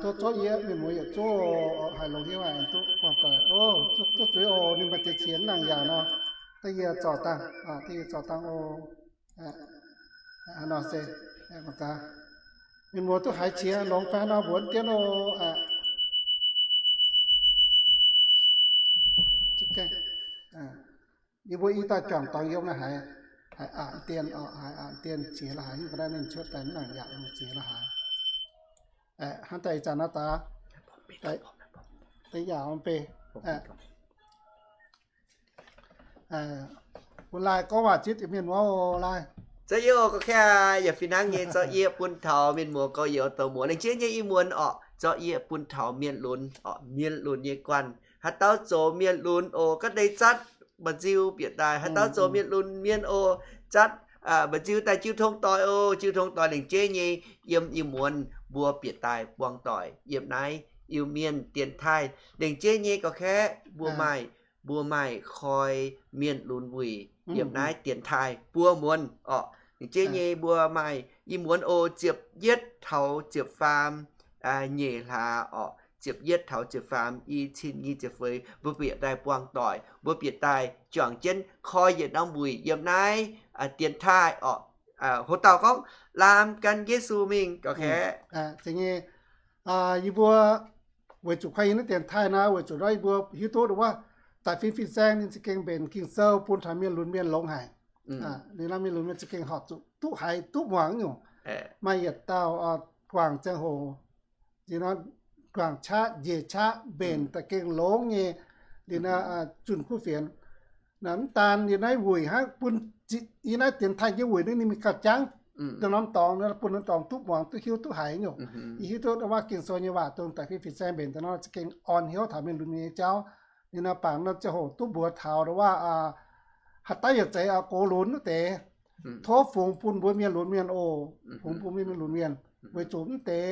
Tov zorqv yie, mienh muoz yietc zungv haiz longx hnyouv haic, duqv buangh doic. Tov zuiz oc. Ninh maaih deix qiex nangc yaac nor, da'yie zorc dangh, da'yie zorc dangh oc. Nor se, mienh muoz duqv haiz qiex longx fai nor mbuox dien oc. Yie mbuo i dauh juangc dorngx yiem naaiv haiz, haiz aqc dien oc, haiz aqc dien qiex la'haiz, mv baac naaiv ninh cuotv daaih mv nangc yaac qiex la'haiz. Hnangv daaih ih zanc naaiv daaih, daaih yaac mv bei. Bun laai gorngv waac zitv mienh muoz oc, laai. Zorqv yie oc, gorx-kaav, yaac fih hnangv nyei, zorqv yie bun taux mienh muoz gorx-youz douz muoz lengc jeiv nyei ih muonz oc. Zorqv yie bun taux mienh lunx oc, mienh lunx nyei guanh. Haaix dauh zoux mienh lunx oc, ga'ndeic zatv mba'nziu bieqc daaih. Haaix dauh zoux mienh lunx mienh oc, zatv mba'nziu daaih jiu tong doic oc. Jiu tong doic lengc jeiv nyei yiem ih muonz mbuo bieqc daaih buangh doic yiem naaiv Iu-Mienh dienx taaih. Lengc jeiv nyei gorx-kaav mbuo maaih, mbuo maaih koi mienh lunx wuic yiem naaiv dienx taaih buo muonz oc. Lengc jeiv nyei mbuo maaih ih muonz oc, ziepc yietv taux ziepc faam nyeic hlaax oc. Ziepc yietv taux ziepc faam, i cin nyic ziepc feix, mbuo bieqc daaih buangh doic, mbuo bieqc daaih juangc jienv koi yietc norm wuic yiem naaiv dienx taaih oc. Hoc dauh gorngv, Laam gan Yesu mingh, gorx-kaav. Yie mbuo weic zuqc koi yiem naaiv dienx taaih naaiv, weic zuqc nor yie mbuo hiuv duqv wuov, daic fin fin-saeng ninh za'gengh mbenc Ging-Sou bun taux mienh lunx mienh longx haic. Liuz nor mienh lunx mienh za'gengh horpc zuqc duqv haiz duqv muangx nyungc. Maaih yietc dauh guangc ziangh hoc, guangc qaqv njiec qaqv mbenc da'gengh longx nyei. Liuz nor zunh kuv fienx, mv daan liuz naaiv wuic hnangv bun, yie naaiv dienx taaih nyei wuic ninh mingh gauh jangv dongh norm dorngx, bun norm dorngx duqv muangx duqv hiuv duqv haiz nyungc. Yie hiuv duqv wuov Ging-Sou nyei waac dongh daic fin fin-saeng mbenc daaih nor za'gengh orn hnyouv taux mienh lunx nyei jauv. Liuz nor bangc norm ziangh hoc duqv mbuox taux wuov, haaix dauh yietc zeiz gox lunx wuov deix, tov fungx bun mbuo mienh lunx mienh oc. Fungx bun mbuo mienh lunx mienh, weic zuqc mv deix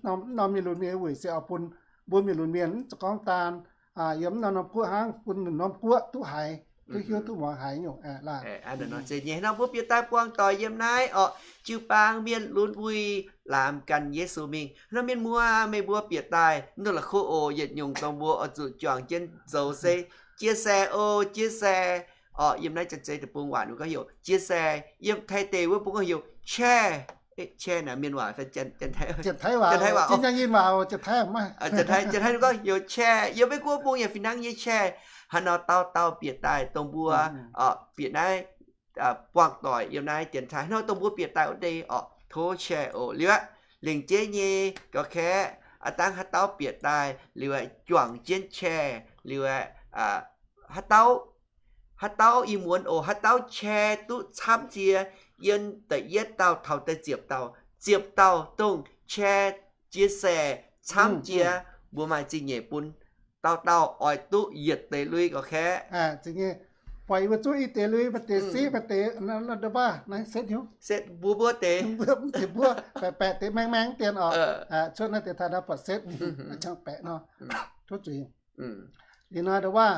norm mienh lunx mienh wuic se oix bun mbuo mienh lunx mienh, mv zeiz gorngv daan yiem mv norm norm guoqv hnangv, bun norm guoqv duqv haiz. duqv hiuv duqv muangx haiz nyungc. Zeiz nyei nor mbuo bieqc daaih buangh doic yiem naaiv orqc, jiu-baang mienh lunx wuic laamz gan Yesu mingh. Nor mienh muoz, meih mbuo bieqc daaih nduqc la'kuqv oc, yietc nyungc dongh mbuo oix zuqc juangc jienv zoux se chia sẻ oc, chia sẻ orqc. Yiem naaiv Janx-Zei deic-bung waac ninh gorngv heuc chia sẻ, yiem Taiv deic wuov mbuo gorngv heuc share. Share naaic mienh waac fai Janx-Taiv waac? Janx-Taiv ninh gorngv heuc share. Yiem Meiv Guoqv bung yaac fih hnangv nyei share. Haaix nor dauh dauh bieqc daaih dongh mbuo bieqc naaiv buangh doic yiem naaiv dienx taaih hnangv dongh mbuo bieqc daaih wuov deix orqc, tov share oc. Liuz aqv, lengc jeiv nyei gauh kaeqv, aav dangh haaix dauh bieqc daaih liuz aeqv, juangc jienv share liuz aeqv, haaix dauh, haaix dauh ih muonz oc, haaix dauh share duqv camv jiex yiem da'yietv dauh taux da'ziepc dauh, ziepc dauh dongh share chia sẻ camv jiex, mbuo maaih zingh nyeic bun dauh dauh oix duqv yietc deix lui gauh kaeqv. Buatc yie mbuo zuqv i deix lui, maaih deix siqv, maaih deix setv hnyouv, setv mbuo mbuo deix, mbuo baeqc baeqc deix maeng maeng dien orqc. Cuotv naaiv deix taaih naaiv buatc setv mingh, baeqc nor, tov zuiz. Liuz nor ndau waac,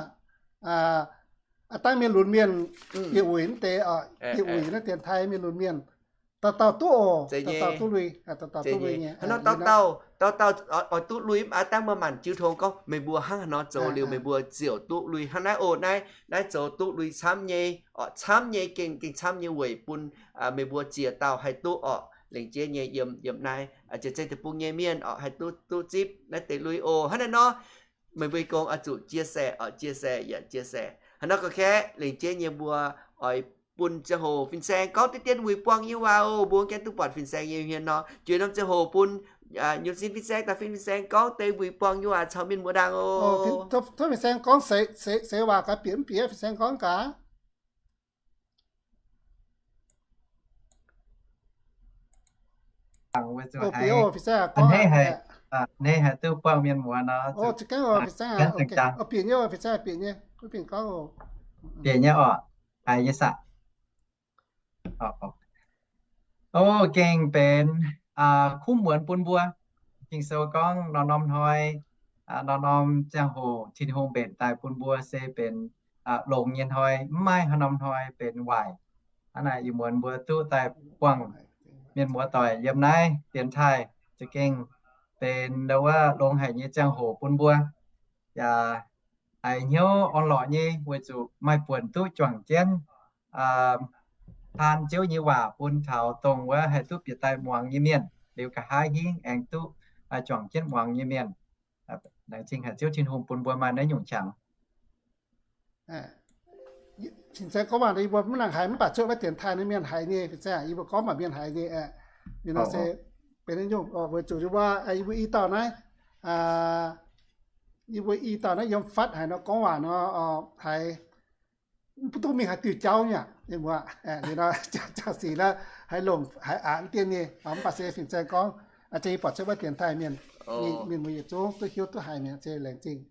aav dangh mienh lunx mienh, yietc wuic naaiv deix orqc, yietc wuic naaiv dienx taaih mienh lunx mienh, dauh dauh duqv oc, dauh dauh duqv lui, dauh dauh duqv lui nyei. Hnangv nor dauh dauh, dauh dauh oix duqv lui, aav dangh maaih maanc jiu tong gorngv meih mbuo hnangv haaix nor zoux liuz meih mbuo ziouc duqv lui. Hnangv naaiv oc, naaiv, naaiv zoux duqv lui camv nyei orqc, camv nyei, gengh, gengh camv nyei weic bun meih mbuo ziex dauh haih duqv orqc. Lengc jeiv nyei yiem, yiem naaiv Janx-Zei deic-bung nyei mienh orqc haih duqv, duqv zipv naaiv deix lui oc. Hnangv naaiv nor meih mbuo gong oix zuqc chia sẻ orqc, chia sẻ yaac chia sẻ. Hnangv nor gauh kaeqv, lengc jeiv nyei mbuo oix bun ziangh hoc fin-saeng gorngv diqv dien wuic buangh nyei waac oc. Mbuo gaengh duqv buatc fin-saeng nyei hmien nor, jueiz norm ziangh hoc bun nyuoz sin fin-saeng daaih fin, fin-saeng gorngv deix wuic buangh nyei waac caux mienh muoz ndaangc oc. Tov fin-saeng gorngv seix, seix waac gaax, bieqc mv bieqc fin-saeng gorngv gaax. Hneiv haih duqv buangh mienh muoz nor, bieqc nyei orqc, haiz nyei saah. O, gengh benx kuv muonz bun mbuo. Ging-Sou gorngv norm-norm hnoi, norm-norm ziangh hoc Tin-Hungh mbenc daaih bun mbuo se benx longx nyei hnoi, mv maaih haaix norm hnoi benx waaic. Hnangv naaic ih muonz mbuo duqv daaih buangh mienh muoz doic yiem naaiv dienx taaih, za'gengh benx ndau wuov longx haic nyei ziangh hoc bun mbuo. Yaac haiz hnyouv orn-lorqc nyei weic zuqc maaih buonc duqv juangc jienv taan Ziouv nyei waac bun taux dongh wuov haih duqv bieqc daaih muangx nyei mienh, liuz nqa'haav hingv aengx duqv juangc jienv muangx nyei mienh. Laengz zingh haic Ziouv Tin-Hungh bun mbuo maaih naaiv nyungc qangx. Fin-saeng gorngv waac yie mbuo mv nangc haiz, mv baac cuotv wuov dienx taaih naaiv mienh haiz nyei. Fin-saeng, yie mbuo gorngv baac mienh haiz nyei. Ninh nor se benx nyungc weic zuqc yie mbuo, yie mbuo i dauh naaiv, yie mbuo i dauh naaiv yiem fatv haic nor, gorngv waac nor haiz mv duqv mingh haaix diuh jauv nyei aqv. Ninh mbuo liuz nor jaa sic naaiv haiz longc haiz aqc dien nyei. Mv baac se fin-saeng gorngv, za'gengh buatc cuotv wuov dienx taaih mienh, mienh mbuo yietc zungv duqv hiuv duqv haiz mi'aqv. Se laengz zingh.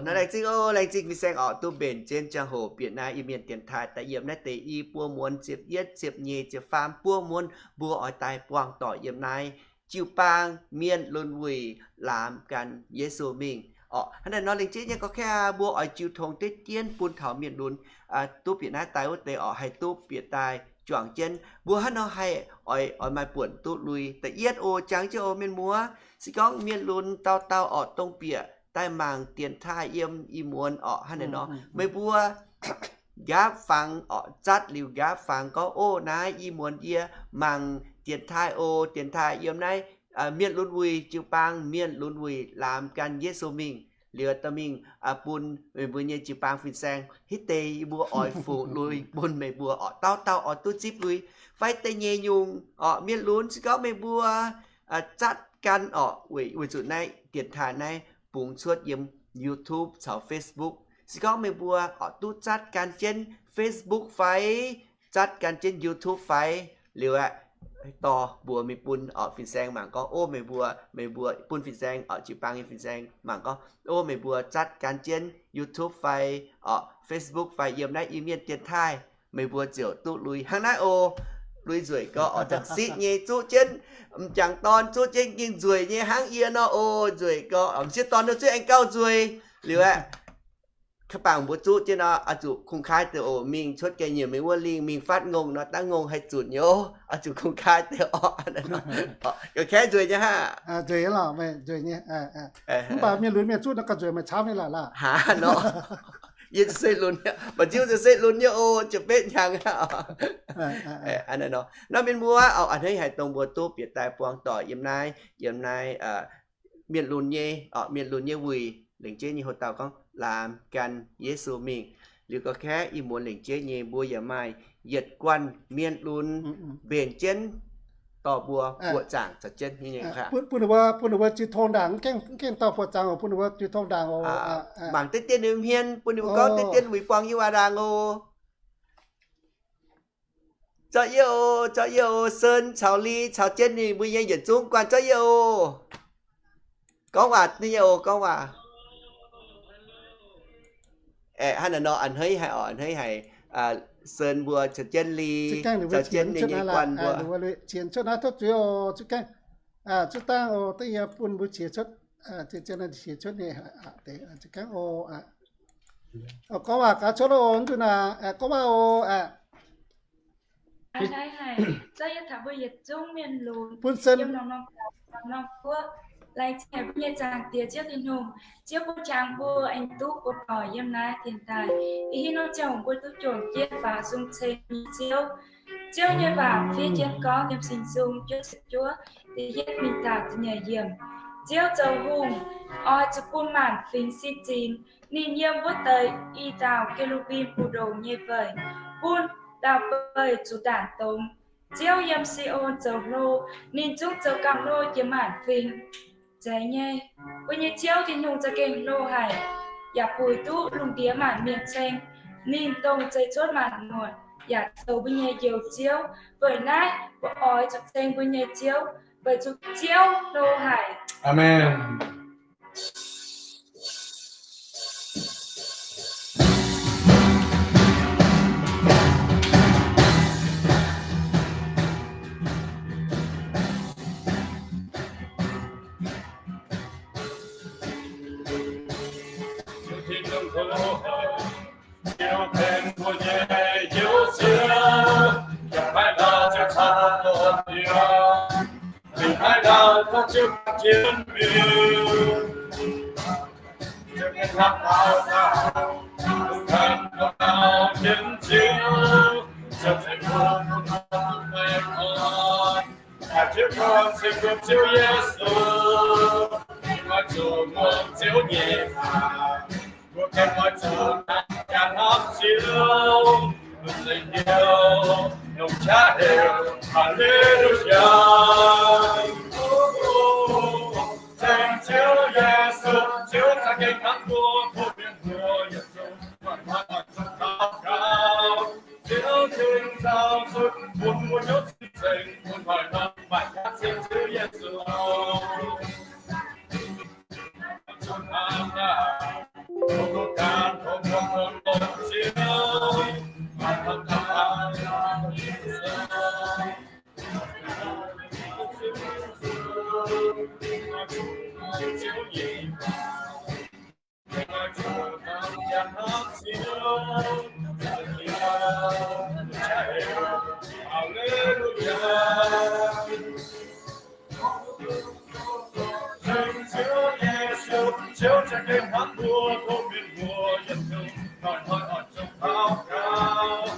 Naaiv laengz zingh oc, laengz zingh fin-saeng orqc, duqv mbenc jienv ziangh hoc bieqc naaiv Iu-Mienh dienx taaih daaih yiem naaiv deix i buo muonz ziepc yietv, ziepc nyeic, ziepc faam buo muonz mbuo oix daaih buangh doic yiem naaiv jiu-baang mienh lunx wuic laamz gan Yesu mingh orqc. Hnangv naaiv nor lengc jeiv nyei gorngv kaav mbuo oix jiu tong deix dien bun taux mienh lunx duqv bieqc naaiv daaih wuov deix orqc haih duqv bieqc daaih juangc jienv. Mbuo hnangv nor haih oix, oix maaih buonc duqv lui. Da'yietv oc, jangx jienv oc mienh muoz, se gorngv mienh lunx dauh dauh orqc dongh bieqc daaih mangc dienx taaih yiem i muonz orqc hnangv naaiv nor, meih mbuo nqaapv fangx orqc, zatv liuz nqaapv fangx gorngv, Ov, naaiv i muonz yie mangc dienx taaih oc. Dienx taaih yiem naaiv mienh lunx wuic, jiu-baang mienh lunx wuic laamz gan Yesu mingh. Liuz dorh mingh bun meih mbuo nyei jiu-baang fin-saeng. Hitv deix yie mbuo oix fungx lui bun meih mbuo orqc, dauh dauh oix duqv zipv lui fai da'nyeic nyungc orqc. Mienh lunx se gorngv meih mbuo zatv gan orqc, weic zuqc naaiv dienx taaih naaiv bungx cuotv yiem YouTube caux Facebook. Se gorngv meih mbuo orqc duqv zatv gan jienv Facebook fai zatv gan jienv YouTube fai, liuz aeqv, dorh mbuox mingh bun orqc fin-saeng mangc gorngv, Ov, meih mbuo, meih mbuo bun fin-saeng orqc, jiu-baang nyei fin-saeng mangc gorngv, Ov, meih mbuo zatv gan jienv YouTube fai orqc Facebook fai yiem naaiv Iu-Mienh dienx taaih, meih mbuo ziouc duqv lui hnangv naaiv oc. Lui nzueic gorx orqc, zangc siqv nyei zuqv jienv m'jangc dorn, zuqv jienv gengh nzueic nyei hnangv yie nor oc. Nzueic gorx, m'sieqv dorn nor zuqv aengx gauh nzueic. Liuz aeqv, Ka'bangc mbuo zuqv jienv nor, oix zuqc kungx kaaiv deix oc. Mingh cuotv gengh nyiemc mingh wuov lingh, mingh fatv ngongh nor, dangv ngongh haih zunc nyei oc. Oix zuqc kungx kaaiv deix oc. Ga'kaeqv nzueic nyei hnangv. Nzueic nyei lorqc, nzueic nyei. Mv baac mienh lunx mienh zuqv nor gauh nzueic, meih camv nyei lorqc laah. Hnangv nor. Yie se lunx nyei, mba'nziu se lunx nyei oc, ziepc betv hnyangx aqv. Naaiv mienh muoz, a'hneiv haic dongh mbuo duqv bieqc daaih buangh doic yiem naaiv, yiem naaiv mienh lunx nyei, mienh lunx nyei wuic, lengc jeiv nyei houx-dauh gorngv laamz gan Yesu mingh. Liuz ga'kaeqv ih muonz lengc jeiv nyei mbuo yaac maaih yietc guanh mienh lunx mbenc jienv dorh mbuo buoqc zaangc caux jienv nyei. Bun ninh mbuo, bun ninh mbuo jiu tong ndaangc, mv gaengh dorh buoqc zaangc oc, bun ninh mbuo jiu tong ndaangc oc. Mangc deix dien ninh hmien, bun ninh mbuo gorngv deix dien wuic buangh yie waac ndaangc oc. Zorqv yie oc, zorqv yie oc, Sen caux Li caux Jenny mbuo nyei yietc zungv guanh zorqv yie oc. Gorngv waac nyei oc, gorngv waac. Aeqv, hnangv naaiv nor a'hneiv haic oc, a'hneiv haic. Sen mbuo caux Jenny, caux Jenny nyei guanh mbuo. Qienx cuotv naaiv tov zuiz oc, zuqc gaengh, zuqc dangh oc, da'nyeic bun mbuo qienx cuotv, qienx cuotv nyei, zuqc gaengh oc. Gorngv waac gaax cuotv oc, nzunc naaic, gorngv waac oc. A'hneiv haic, zorqv yie taux mbuo yietc zungv mienh lunx bun Sen yiem norm-norm gaux, norm-norm guoqv. Laengz zingh haic mbuo nyei Zaangc Diex Ziouv Tin-Hungh, Ziouv bun qangx mbuo aengx duqv buoz doic yiem naaiv dienx daaih. Ih hnoi ziangh hoc mbuo duqv jomc jienv faaux sung ceng nyei Ziouv. Ziouv nyei waac fiev jienv gorngv yiem Singx Nzung juov ziepc juov, da'yietv mingh taux da'nyeic yiemc. Ziouv zoux hungh, oix zuqc bun maanc fingx sin zinx. Ninh yiem wuov deix i dauh ke^lu^mbim mbu'ndongx nyei weic, bun dauh beih zuqc ndaanc dongz. Ziouv yiem Si^on zoux hlo, ninh zungv zoux gauh hlo jiex maanc fingx. Zeiz nyei, mbuo nyei Ziouv Tin-Hungh za'gengh hlo haic, yaac buix duqv lungh ndiex maanc mienh ceng. Ninh dongh zeix cuotv maanc muotc, yaac zoux mbuo nyei Njoux Ziouv. Weic naaiv mbuo oix zuqc ceng mbuo nyei Ziouv, weic zuqc Ziouv hlo haic. Aamen. Ziouv tengx mbuo nyei Njoux Ziouv, yaac maiv ndau Ziouv caux mbuo diex. Mingh maiv ndau tov Ziouv jienv mingh. Ziouv gengh hnamv daux gaux, ganh daux gaux jienv Ziouv, Ziouv tengx mbuo mbuo maiv oix. Aa, Ziouv Dorn ceng mbuo Ziouv Yesu, mbuo oix zuqc muangx Ziouv nyei waac. Mbuo gengh oix zuqc daaih jaa hnamv Ziouv, mbuo za'gengh heuc, longc qaqv heuc, Haa^le^lu^yaa. Ceng Ziouv Yesu, Ziouv za'gengh hnamv mbuo, tov mienh mbuo yietc zungv daux gaux. Ziouv cing nzauh zuqc bun mbuo hnyouv cing-nzengc, bun hnoi-hnoi maaih qaqv ceng Ziouv Yesu. Aa^le^lu^yaa. Ceng Ziouv Yesu, Ziouv za'gengh hnamv mbuo, tov mienh mbuo yietc zungv hnoi-hnoi oix zuqc daux gaux.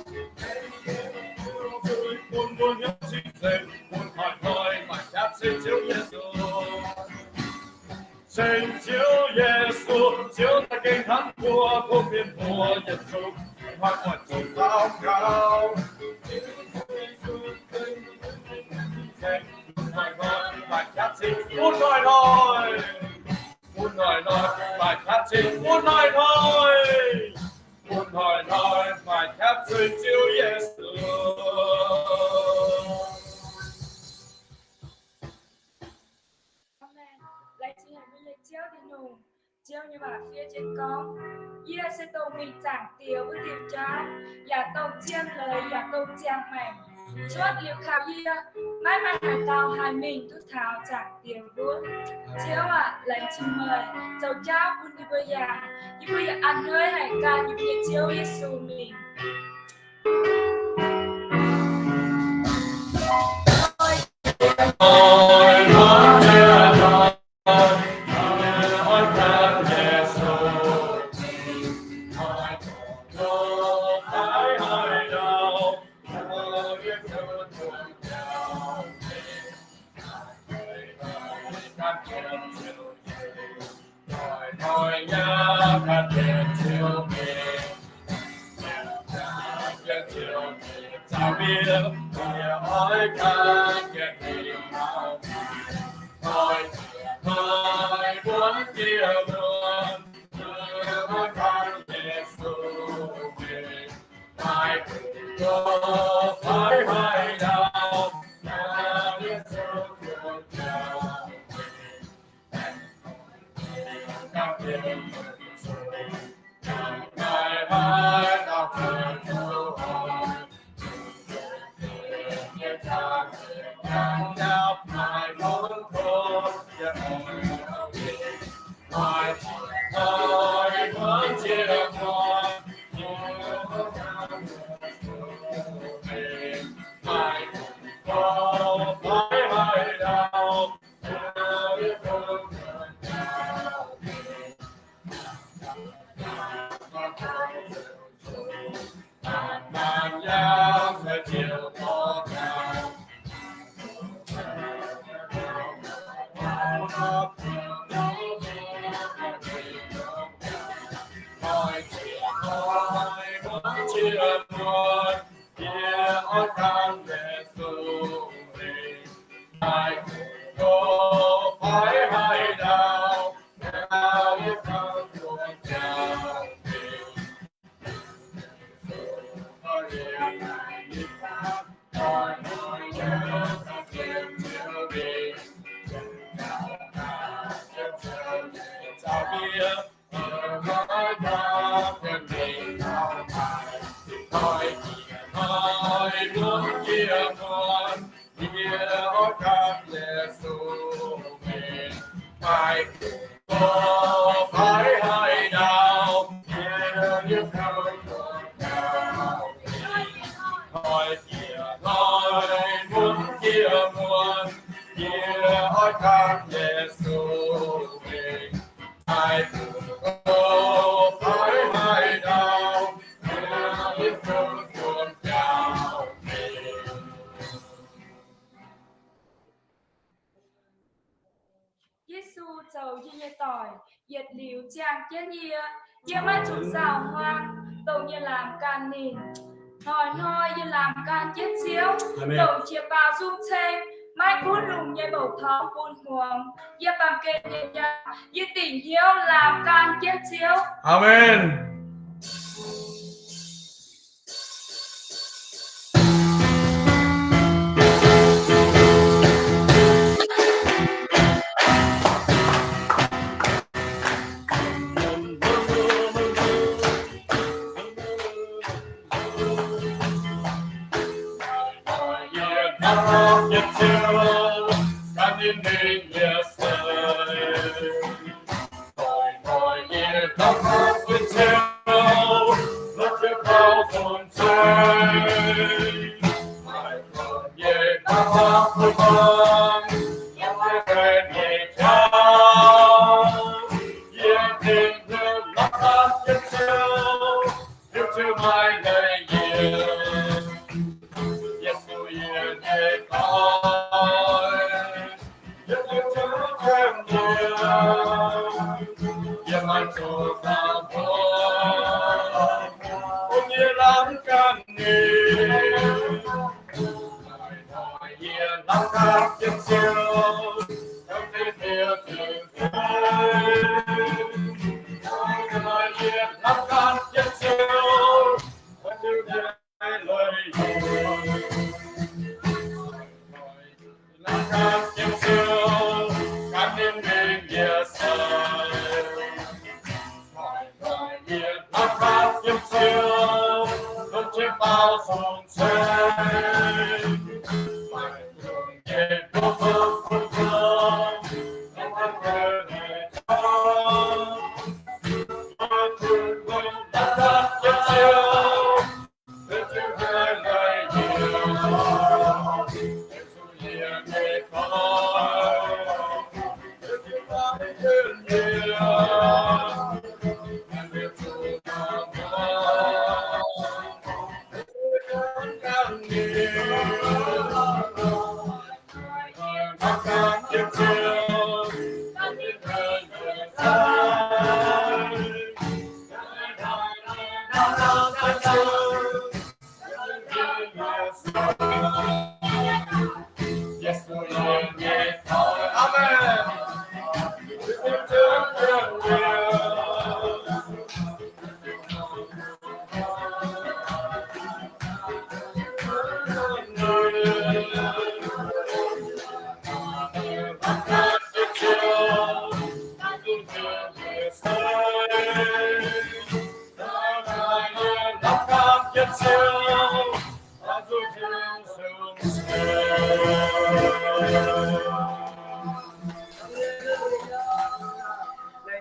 Bun mbuo hnyouv cing-nzengc, bun hnoi-hnoi maaih qaqv ceng Ziouv Yesu. Ceng Ziouv Yesu, Ziouv za'gengh hnamv mbuo, tov mienh mbuo yietc zungv hnoi-hnoi oix zuqc daux gaux. Bun hnoi-hnoi maaih qaqv ceng, bun hnoi-hnoi. Bun hnoi-hnoi maaih qaqv ceng, bun hnoi-hnoi. Bun hnoi-hnoi maaih qaqv ceng Ziouv Yesu. Laengz zingh haic mbuo nyei Ziouv Tin-Hungh. Ziouv nyei waac fiev jienv gorngv, Yie se dongh mingh zaangc Diex wuov diuh jauv, yaac dongh zien leiz, yaac dongh ziangh maengc. cuotv liuz kaux yie, maiv maaih haaix dauh haih mingh duqv taux Zaangc Diex wuov. Ziouv aac, laengz zingh meih zoux jauv bun yie mbuo yangh, yie mbuo yaac a'hneiv haic gan yie mbuo nyei Ziouv Yesu mingh. Yesu zoux yie nyei doic, yietc liuz ziangh jienv yie. Yie maiv zuqc nzauh hmuangx, dongh yie laangz gan ninh. Hnoi-hnoi yie laangz gan jienv Ziouv, dongh jiex baaux nzung ceng, maiv gunv lungh nyei mbouc torngv bun hmuangx, yie baamh gen nyei jauv, yie dingc hnyouv laangz gan jienv Ziouv. Aamen.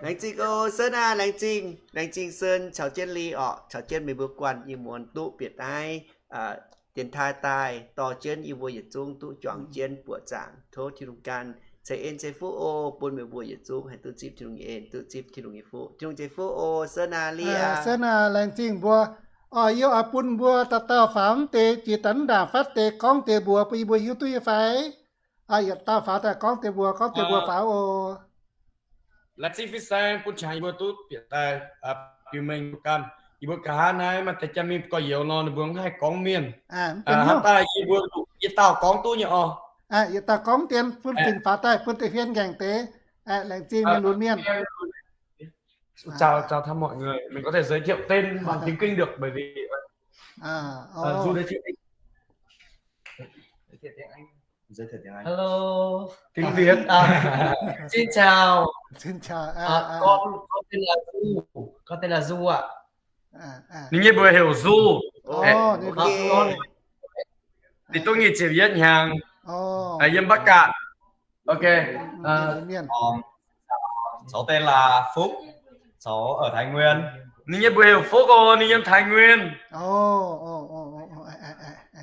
Laengz zingh oc, Sơn aac, laengz zingh, laengz zingh Sơn caux jienv Li orqc, caux jienv meih mbuo guanh ih muonz duqv bieqc naaiv dienx taaih daaih dorh jienv yie mbuo yietc zungv duqv juangc jienv buoqc zaangc. Tov Tin-Hungh ganh ceix en ceix fuqv oc, bun meih mbuo yietc zungv haih duqv zipv Tin-Hungh nyei en, duqv zipv Tin-Hungh nyei fuqv. Tin-Hungh ceix fuqv oc, Sơn aac, Li aac. Sơn aac, laengz zingh mbuo. Oc, yie oix bun mbuo dauh dauh faaux mv deix jiex daaih mv ndaangc fatv deix gorngv deix mbuox bun yie mbuo hiuv duqv nyei fai? Yietc dauh faaux daaih gorngv deix mbuox, gorngv deix mbuox faaux oc. Laengz zingh fin-saeng bun qangx yie mbuo duqv bieqc daaih biux mengh mbuo ganh. Yie mbuo nqa'haav naaiv maaih deix Janx-Mienh gorx-youz nor, ninh mbuo mv haih gorngv mienh. Hnangv daaih yie mbuo yietc dauh gorngv duqv nyei oc. Yietc dauh gorngv dien bun fingx faaux daaih bun deix hmien nqaengc deix. Laengz zingh mienh lunx mienh. Chào, chào thăm mọi người. Mình có thể giới thiệu tên bằng tiếng Kinh được, bởi vì à, à, à, Du giới thiệu anh. Giới thiệu tiếng Anh. Giới thiệu tiếng Anh. Hello. Tiếng Việt. À, xin chào. Xin chào. À, à, à. Con, con tên là Du. Con tên là Du ạ. À, à. Ninh nyei mbuox heuc Du. Ồ, à, ninh, ok. Con, ninh tốt nghiệp diepc yietv hnyangx. Ồ. À, yiem Bắc Kạn. Ok. Miền, miền. Cháu tên là Phúc. Cháu ở Thái Nguyên. Ninh nyei mbuox heuc Phúc oc, ninh yiem Thái Nguyên. Ồ, ồ, ồ, ồ, ồ, à, à, à, à.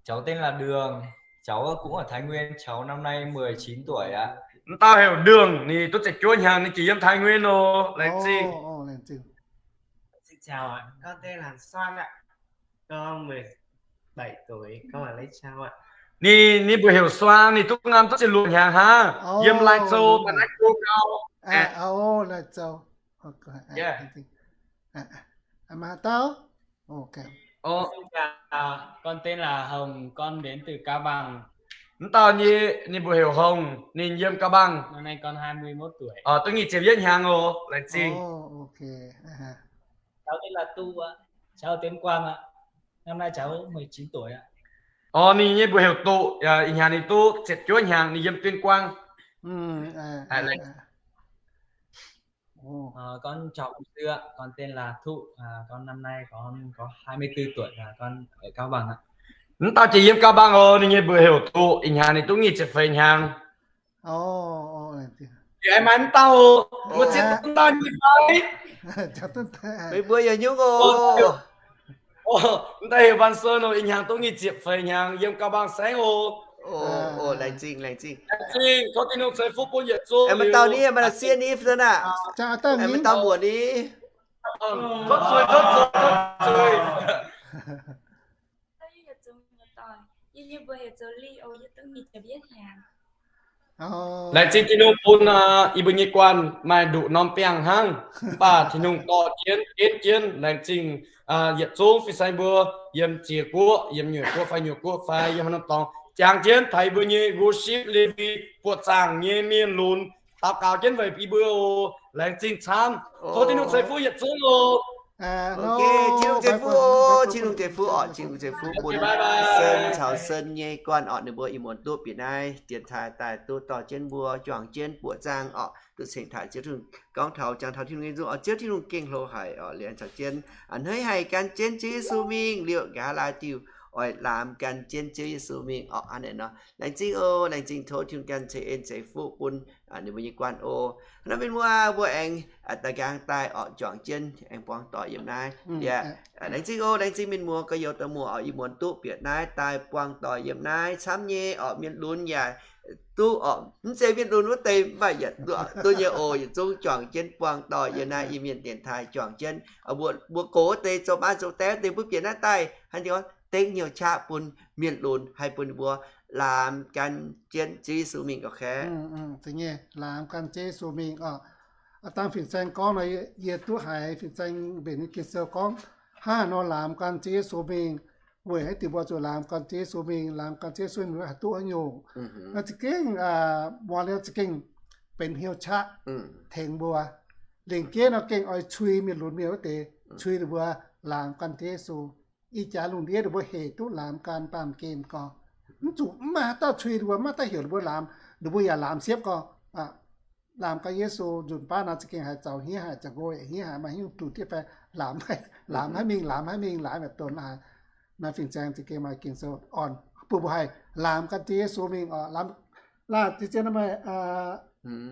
Cháu tên là Đường. Cháu cũng ở Thái Nguyên. Cháu năm nay mười chín tuổi ạ. Mv dauh heuc Đường, ninh duqv ziepc juov hnyangx, ninh jiex yiem Thái Nguyên oc. Laengz zingh. Ồ, ồ, laengz zingh. Xin chào ạ, con tên là Xuân ạ. Con mười bảy tuổi, con ở Lai Châu ạ. Ninh, ninh mbuox heuc Xuân, ninh duqv ngam duqv ziepc luoqc hnyangx hnangv. Ồ. Yiem Lai Châu, Lai Châu. À, ồ, Lai Châu. Ok, à, yeah. À, à. À, mà tao. Ok. Ồ. Xin chào, con tên là Hồng, con đến từ Cao Bằng. Mv dauh nyei, ninh mbuox heuc Hồng, ninh yiem Cao Bằng. Năm nay con hai mươi mốt tuổi. Ồ, duqv nyic ziepc yietv hnyangx oc, laengz zingh. Ồ, ok. À. Cháu tên là Tu ạ. Cháu ở Tuyên Quang ạ. Năm nay cháu mười chín tuổi ạ. Ồ, ninh nyei mbuox heuc Tụ, ih hnyangx ninh duqv ziepc juov hnyangx, ninh yiem Tuyên Quang. Ừm, à, à, à. Ồ. Ờ, con chào mục sư ạ. Con tên là Thụ. À, con năm nay con có hai mươi tư tuổi và con ở Cao Bằng ạ. Mv dauh jiex yiem Cao Bằng oc, ninh nyei mbuox heuc Tụ, ih hnyangx ninh duqv nyic ziepc feix hnyangx. Ồ, ồ, laengz zingh. Yie maiv dauh, mbuo zieqv duqv daaih nyei fai? Meih mbuo yaac nyungc oc. Ồ, mv dauh heuc Văn Sơn oc, ih hnyangx duqv nyic ziepc feix hnyangx, yiem Cao Bằng saengv oc. Ồ, ồ, laengz zingh, laengz zingh. Laengz zingh, tov Tin-Hungh ceix fuqv bun yietc zungv. Maiv dauh ni, maiv dauh sieqv ni, Fun aac. Maiv dauh muoc ni. Tov zuiz, tov zuiz, tov zuiz. Laengz zingh Tin-Hungh bun yie mbuo nyei guanh maaih nduqc norm biangh hnangv. Mv baac Tin-Hungh dorh jienv, ginv jienv. Laengz zingh yietc zungv fin-saeng mbuo yiem ziex guoqv, yiem nyueic guoqv fai nyuoqc guoqv fai yiem haaix norm dorngx, jangx jienv taux yie mbuo nyei worship Levi buoqc zaangc nyei mienh lunx daux gaux jienv weic yie mbuo oc. Laengz zingh camv. Tov Tin-Hungh ceix fuqv yietc zungv oc. Ok, Tin-Hungh ceix fuqv oc, Tin-Hungh ceix fuqv oc, Tin-Hungh ceix fuqv bun Sơn caux Sơn nyei guanh orqc, ninh mbuo ih muonz duqv bieqc naaiv dienx taaih daaih duqv dorh jienv mbuo juangc jienv buoqc zaangc orqc, duqv cingx taux Ziouv Tin-Hungh gorngv taux, jangx taux Tin-Hungh nyei nzung orqc, Ziouv Tin-Hungh gengh hlo haic orqc, liuz caux jienv a'hneiv haih gan jienv Ziouv Yesu mingh liuz, nqa'haav laai diuh oix laamx gan jienv Ziouv Yesu mingh orqc. Hnangv naaic nor, laengz zingh oc, laengz zingh, tov Tin-Hungh ganh ceix en ceix fuqv bun ninh mbuo nyei guanh oc. Hnangv naaiv mienh muoz mbuo aengx da'nqaang daaih orqc, juangc jienv aengx buangh doic yiem naaiv. Yaac laengz zingh oc, laengz zingh mienh muoz gorx-youz dauh muoz orqc, ih muonz duqv bieqc naaiv daaih buangh doic yiem naaiv camv nyei orqc, mienh lunx yaac duqv orqc, mv zeiz mienh lunx wuov deix mv baac yaac duqv nyei oc, yietc zungv juangc jienv buangh doic yiem naaiv Iu-Mienh dienx taaih, juangc jienv mbuo gox wuov deix, zoux maa zoux dae wuov deix, mbuo bieqc naaiv daaih hnangv nor dengv hnyouv qaqv bun mienh lunx, haih bun ninh mbuo laamx gan jienv Ziouv Yesu mingh orqc. Laamx gan jienv Yesu mingh orqc. Aa, dangh fin-saeng gorngv nor, yie duqv haiz fin-saeng mbenc nyei Ging-Sou gorngv, hnangv haaix nor laamx gan Ziouv Yesu mingh, weic haaix diuc mbuo zuqc laamx gan Ziouv Yesu mingh, laamx gan Ziouv Yesu mingh mbuo haih duqv haaix nyungc. Nor za'gengh, muangx liuz za'gengh benx hnyouv qaqv tengx mbuo. Lengc jeiv nor gengh oix cui mienh lunx mienh wuov deix, cui ninh mbuo laamx gan Ziouv Yesu. Ih jaax lungh ndiev ninh mbuo hec duqv laamx gan baamh gen gorx. Mv zuqc mv maaih haaix dauh cui ninh mbuo, mv maaih dauh heuc ninh mbuo laamx, ninh mbuo yaac laamx siepv gorx. Laamx gan Yesu nzunc baav nor za'gengh haiz zaux hniev haic, zaux nqo yaac hniev haic, maaih hnyouv duqv diev fai laamx, laamx haiv mingh, laamx haiv mingh, laamx yaac donx haic. Naaiv fin-saeng za'gengh maaih Ging-Sou orn bun mbuo haih laamx gan Ziouv Yesu mingh oc. Laamx,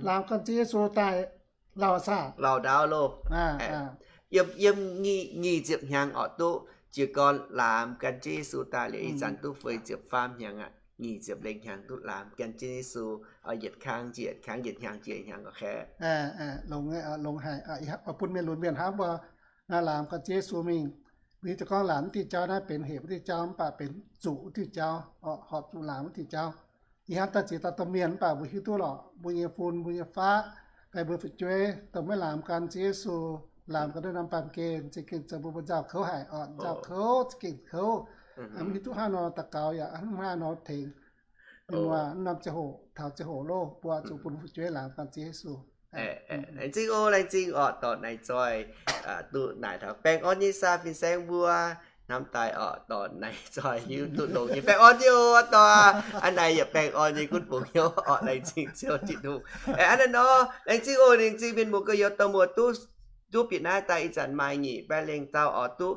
laamx gan Ziouv Yesu daaih lauh saah? Lauh ndaauv loh. Yiem, yiem nyic ziepc hnyangx oix duqv jiez gorn laamx gan Ziouv Yesu daaih liuz, ih zanc duqv feix ziepc faam hnyangx aqv. Nyic ziepc lengh hnyangx duqv laamx gan Ziouv Yesu, yietc kang jiex yietc kang, yietc hnyangx jiex yietc hnyangx oc. Longx, longx haic. Oix bun mienh lunx mienh hnamv mbuo laamx gan Ziouv Yesu mingh. Mv hiuv duqv gorngv laamx wuov diuh jauv naaiv benx hec wuov diuh jauv mv baac benx zuqc wuov diuh jauv, horpc zuqc laamx wuov diuh jauv. Ih hnamv daaih ziex dauh domh mienh mv baac mbuo hiuv duqv lorqc, mbuo nyei fun, mbuo nyei faqv, fai mbuo fu'jueiv dongh maiv laamx gan Ziouv Yesu, laamx gan duqv norm baamh gen, za'gengh zoux mbuo mbuo nzauh kouv haic oc, nzauh kouv, za'gengh kouv. Mv hiuv duqv hnangv nor daux gaux yaac hnangv haaix nor tengx. Mienh muoz, norm ziangh hoc, taux ziangh hoc loh, mbuo zuqc bun fu'jueiv laamx gan Ziouv Yesu. Laengz zingh oc, laengz zingh oc, dorh naaic zoih duqv naaic taux baengh orn nyei saah fin-saeng mbuo. Hnamv daaih oc, dorh naaic zoih hiuv duqv longx nyei. Baengh orn nyei oc, dorh aqv naaic yaac baengh orn nyei gunv bungx hnyouv oc. Laengz zingh Ziouv Tin-Hungh. Aa, hnangv naaiv nor, laengz zingh oc, laengz zingh mienh muoz gorx-youz dorh muoz duqv, duqv bieqc naaiv daaih ih zanc maaih nyic baeqv lengh dauh oc, duqv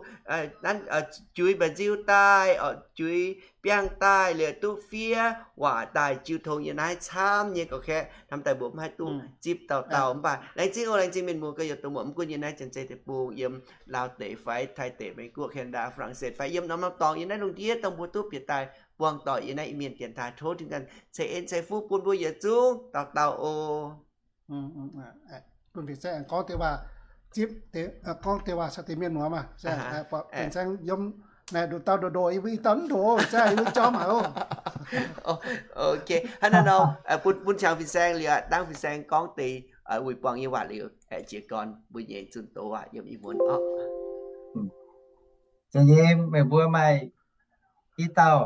juix mba'nziu daaih oc, juix biangh daaih liuz duqv fiev waac daaih jiu tong yiem naaiv camv nyei gorx-kaeqv. Hnamv daaih mbuo mv haih duqv zipv dauh dauh mv baac laengz zingh oc, laengz zingh mienh muoz gorx-youz dorh muoz mv gunv yiem naaiv janx-zei deic-bung, yiem Laauv deic fai, Taiv deic, Meiv Guoqv, Canada, France fai yiem norm-norm dorngx yiem naaiv lungh ndiev dongh mbuo duqv bieqc daaih buangh doic yiem naaiv Iu-Mienh dienx taaih. Tov Tin-Hungh ceix en ceix fuqv bun mbuo yietc zungv dauh dauh oc. Bun fin-saeng gorngv deix waac, zipv, gorngv deix waac caux deix mienh muoz maah. Fin-saeng yiem naaic ndoqc dauh ndoqc ndoqc, yie mbuo i dauh mv ndoqc, fin-saeng yie mbuo jorm haic oc. Ok, hnangv naaiv nor, bun, bun qangx fin-saeng liuz, dangv fin-saeng gorngv deix wuic buangh nyei waac liuz, jiez gorn mbuo nyei zunh doz waac yiem ih muonz oc. Za'gengh meih mbuo maaih i dauh,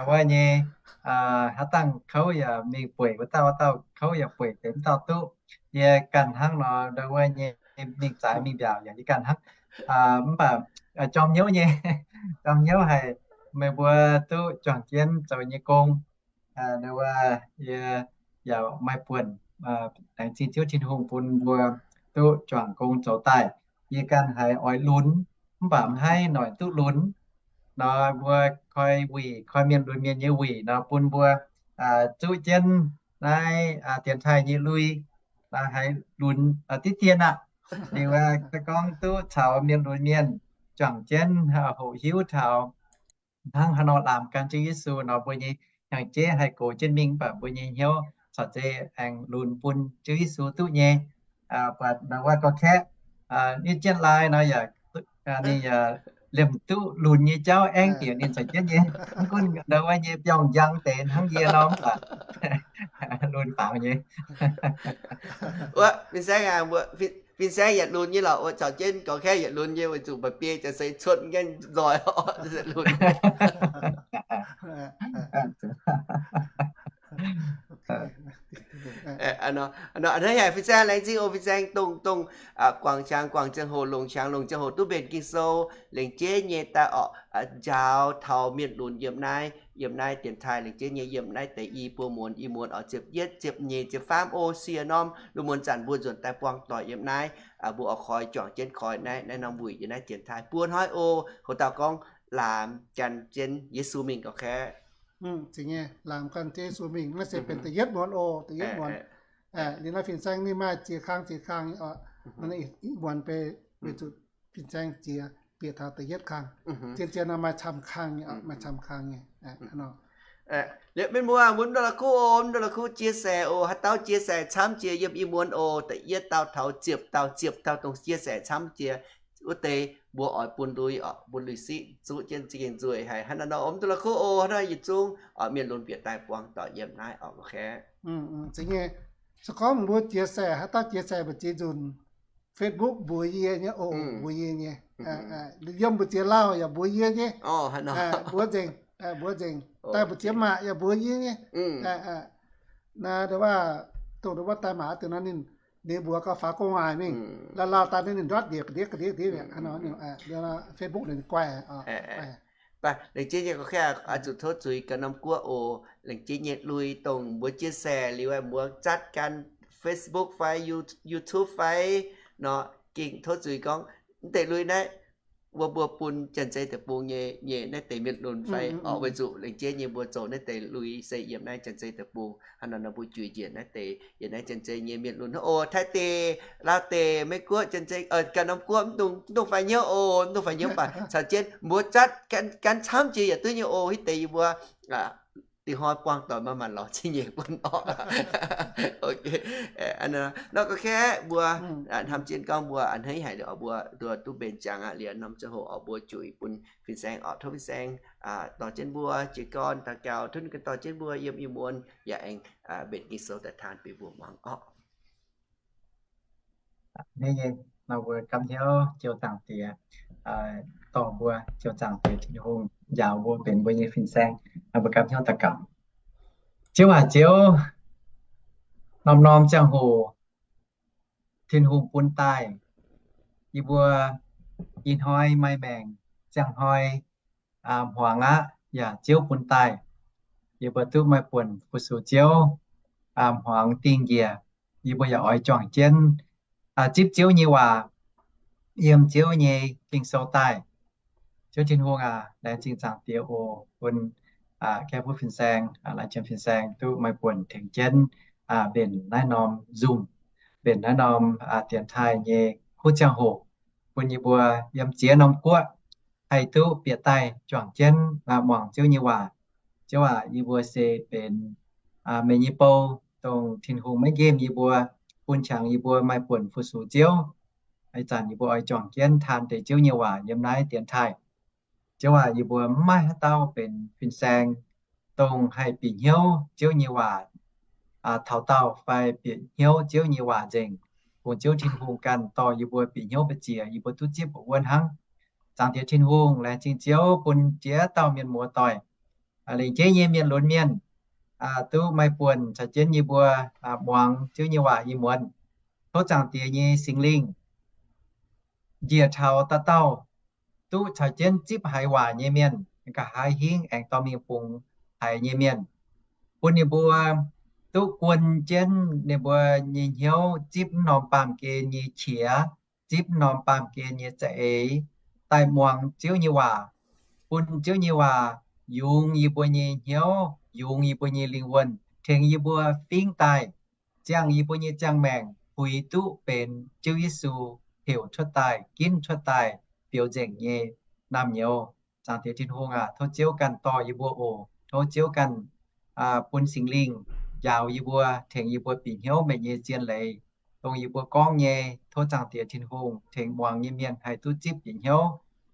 wuov nyei, haaix dangh kouv yaac mingh bueic wuov dauh, wuov dauh kouv yaac bueic deix wuov dauh duqv. Yie ganh hnangv nor, wuov nyei mingh zaaix mingh mbiaauc yaac yie ganh hnangv. Mv baac jorm hnyouv nyei, jorm hnyouv haic, meih mbuo duqv juangc jienv zoux nyei gong. Wuov yie yaac maaih buonc, laengz zingh Ziouv Tin-Hungh bun mbuo duqv juangc gong zoux daaih. Yie ganh haiz oix lunx, mv baac mv haih noic duqv lunx. Nor mbuo koi wuic, koi mienh lunx mienh nyei wuic nor bun mbuo zuqv jienv naaiv dienx taaih nyei lui, haiz lunx diqv dien aqv. Liuz gorngv duqv caux mienh lunx mienh juangc jienv hoqc hiuv taux hnangv haaix nor laamc gan Ziouv Yesu nor, mbuo nyei hnyangx-jeiv haih gox jienv mingh, mv baac mbuo nyei hnyouv corc zeiz aengx lunx bun Ziouv Yesu duqv nyei. Buatc nor wuov gorx-kaeqv, ninh jienv laai nor yaac, ninh yaac liemh duqv lunx nyei jauv aengv bieqc ninh caux jienv nyei. Mv gunv nor wuov nyei biauv njang deix hnangv yie nor, mv baac lunx faaux nyei. Wuov, fin-saeng aac, fin-saeng yietc lunx nyei lorqc, wuov caux jienv gorx-kaeqv yietc lunx nyei, weic zuqc mba'biei jaax seix cuotv gaengh nzoih oc, lunx. Hnangv haic fin-saeng, laengz zingh oc fin-saeng, dongh, dongh guangc qangx guangc ziangh hoc, longc qangx longc ziangh hoc duqv mbenc Ging-Sou, lengc jeiv nyei daaih oc, njaaux taux mienh lunx yiem naaiv, yiem naaiv dienx taaih, lengc jeiv nyei yiem naaiv deix i buo muonz, i muonz oc, ziepc yietv, ziepc nyeic, ziepc faam o, sie norm, lungh muonz zanc mbuo nzuonx daaih buangh doic yiem naaiv, mbuo oix koi juangc jienv koi naaiv, naaiv norm wuic yiem naaiv dienx taaih buo hnoi o. Hoc dauh gorngv laamc gan jienv Yesu mingh gorx-kaeqv. Laamc gan jienv Yesu mingh, naaiv se benx da'yietv muonz oc, da'yietv muonz. Liuz naaiv fin-saeng ninh maaih ziex kang, ziex kang, ih muonz beiv weic zuqc fin-saeng jiex bieqc taux da'yietv kang. Zien-zien nor maaih camv kang nyei, maaih camv kang nyei. Liuz mienh muoz, mbuo mv ndortv la'kuqv oc, mv ndortv la'kuqv chia sẻ oc, haaix dauh chia sẻ camv jiex yiem ih muonz oc, da'yietv dauh taux ziepc dauh, ziepc dauh dongh chia sẻ camv jiex wuov deix mbuo oix bun lui oc, bun lui siqv zuqv jienv za'gengh nzueic haic. Hnangv naaiv nor, mv ndortv la'kuqv oc, hnangv naaiv yietc zungv oc, mienh lunx bieqc daaih buangh doic yiem naaiv oc, ok. Zeiz nyei, Se gorngv mbuo jiex saeqv, haaix dauh jiex saeqv mbu'ziex nzunc, Facebook mbuox yie nyei oc, mbuox yie nyei. Yiem mbu'ziex lauh yaac mbuox yie nyei. Mbuox nzengc, mbuox nzengc. Daaih mbu'ziex maac yaac mbuox yie nyei. Naaiv dongh wuov daaih maac deix nor ninh, ninh mbuox gauh faaux gu'nguaaic mingh. Lauh lauh daaih ninh ndortv ndiev ndiev ndiev ndiev mi'aqv. Facebook ninh guaih. Laengz jiex nyei gorx-youz, oix zuqc tov zuiz ganh norm guoqv oc. Laengz jiex nyei lui dongh mbuo jiex saeqv liuz, mbuo zatv ganh Facebook fai YouTube fai nor, gengh tov zuiz gorngv mv deix lui naaiv wuov mbuo bun Janx-Zei Deic-Bung nyei, nyei naaiv deix mienh lunx fai oc. Weic zuqc laengz jiex nyei mbuo zoux naaiv deix lui se yiem naaiv Janx-Zei Deic-Bung hnangv nor, nor mbuo juix njiec naaiv deix, yiem naaiv Janx-Zei nyei mienh lunx oc. Taiv deic, Laauv deic, Meiv Guoqv, Janx-Zei, ganh norm guoqv, mv dungx faix hnyouv oc, mv dungx faix hnyouv, mv baac caux jienv mbuo zatv ganh camv jiex yaac duqv nyei oc. Hitv deix yie mbuo dingc hnoi buangh doic maiv maaih lorz zingh nyeic bun oc. Nor gorngv kaeqv mbuo hnamv jienv gorngv mbuo a'hneiv haic liuz, mbuo duqv mbenc ziangx aqv. Liuz norm ziangh hoc oix mbuo juix bun fin-saeng oc. Tov fin-saeng dorh jienv mbuo jiez gorn daux gaux, tov ninh ganh dorh jienv mbuo yiem ih muonz yaac aengx mbenc Ging-Sou daaih taan bun mbuo muangx oc. Nor mbuo gapv hnyouv Ziouv Zaangc Diex, dorh mbuo Ziouv Zaangc Diex Tin-Hungh njaaux mbuo benx mbuo nyei fin-saeng. Nor mbuo gapv hnyouv daux gaux. Ziouv aac, Ziouv, norm-norm ziangh hoc Tin-Hungh bun daaih, yie mbuo ih hnoi maaih maengc, ziangh hnoi hmuangx aqv, yaac Ziouv bun daaih. Yie mbuo duqv maaih buonc fu-sux Ziouv, hmuangx dingh njiec. Yie mbuo yaac oix juangc jienv zipv Ziouv nyei waac yiem Ziouv nyei Ging-Sou daaih. Ziouv Tin-Hungh aac, laengz zingh Zaangc Diex oc, bun Kaeqv Butv Fin-Saeng, Lai Jiem Fin-Saeng duqv maaih buonc tengx jienv mbenc naaiv norm Zoom, mbenc naaiv norm dienx taaih nyei kuv ziangh hoc, bun yie mbuo yiem ziex norm guoqv haih duqv bieqc daaih juangc jienv muangx Ziouv nyei waac. Ziouv aac, yie mbuo se benx meih nyei bou, dongh Tin-Hungh maiv nqemh yie mbuo, bun qangx yie mbuo maaih buonc fu-sux Ziouv. Ih zanc yie mbuo oix juangc jienv taan deix Ziouv nyei waac yiem naaiv dienx taaih. Ziouv aac, yie mbuo mv maaih haaix dauh benx fin-saeng, dongh haih bieqc hnyouv Ziouv nyei waac taux daauh fai bieqc hnyouv Ziouv nyei waac nzengc. Bun Ziouv Tin-Hungh ganh dorh yie mbuo bieqc hnyouv mbu'ziex, yie mbuo duqv zipv mbuoqc wuonv hnangv. Zaangc Diex Tin-Hungh, laengz zingh Ziouv bun jiex dauh mienh muoz doic, lengc jeiv nyei mienh lunx mienh, duqv maaih buonc caux jienv yie mbuo muangx Ziouv nyei waac ih muonz. Tov Zaangc Diex nyei Singx Lingh njiec taux dauh dauh duqv caux jienv zipv haiz waac nyei mienh, nqa'haav hingv aengx dorh mingh bungx haiz nyei mienh, bun ninh mbuo duqv guon jienv ninh mbuo nyei hnyouv, zipv norm baamh gen nyei qiex, zipv norm baamh gen nyei za'eix, daaih muangx Ziouv nyei waac, bun Ziouv nyei waac yungz yie mbuo nyei hnyouv, yungz yie mbuo nyei lingh wuonh, tengx yie mbuo fingx daaih, ziangh yie mbuo nyei ziangh maengc puix duqv benx Ziouv Yesu heuc cuotv daaih, ginv cuotv daaih, biux nzengc nyei naamh nyouz. Zaangc Diex Tin-Hungh aac, tov Ziouv ganh dorh yie mbuo oc. Tov Ziouv ganh bun Singx Lingh njaaux yie mbuo, tengx yie mbuo bieqc hnyouv meih nyei zien leiz. Dongh yie mbuo gorngv nyei, tov Zaangc Diex Tin-Hungh tengx muangx nyei mienh haih duqv zipv bieqc hnyouv.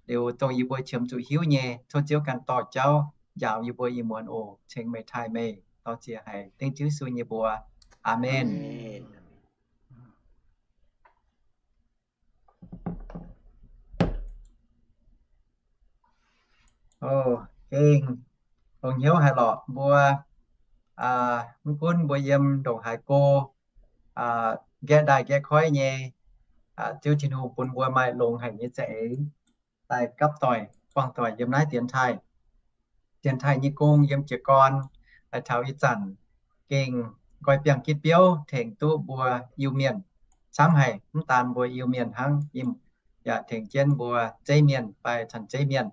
Liuz dongh yie mbuo qiemx zuqc hiuv nyei, tov Ziouv ganh dorh jauv njaaux yie mbuo ih muonz oc. Ceng meih taaih meih, dorh ziex haic dengv Ziouv Yesu nyei mbuox. Aamen. Gengh longx hnyouv haic lorqc mbuo. Mv gunv mbuo yiem ndongc haaix go, nqaeqv ndaaih nqaeqv koiv nyei, Ziouv Tin-Hungh bun mbuo maaih longx haic nyei za'eix daaih gapv doic buangh doic yiem naaiv dienx taaih. Dienx taaih nyei gong yiem jiez gorn, taux ih zanc gengh nqoi biangh gitv biouv tengx duqv mbuo Iu-Mienh camv haic. Mv daan mbuo Iu-Mienh hnangv, yaac tengx jienv mbuo Zeiv Mienh fai Canh Zeiv Mienh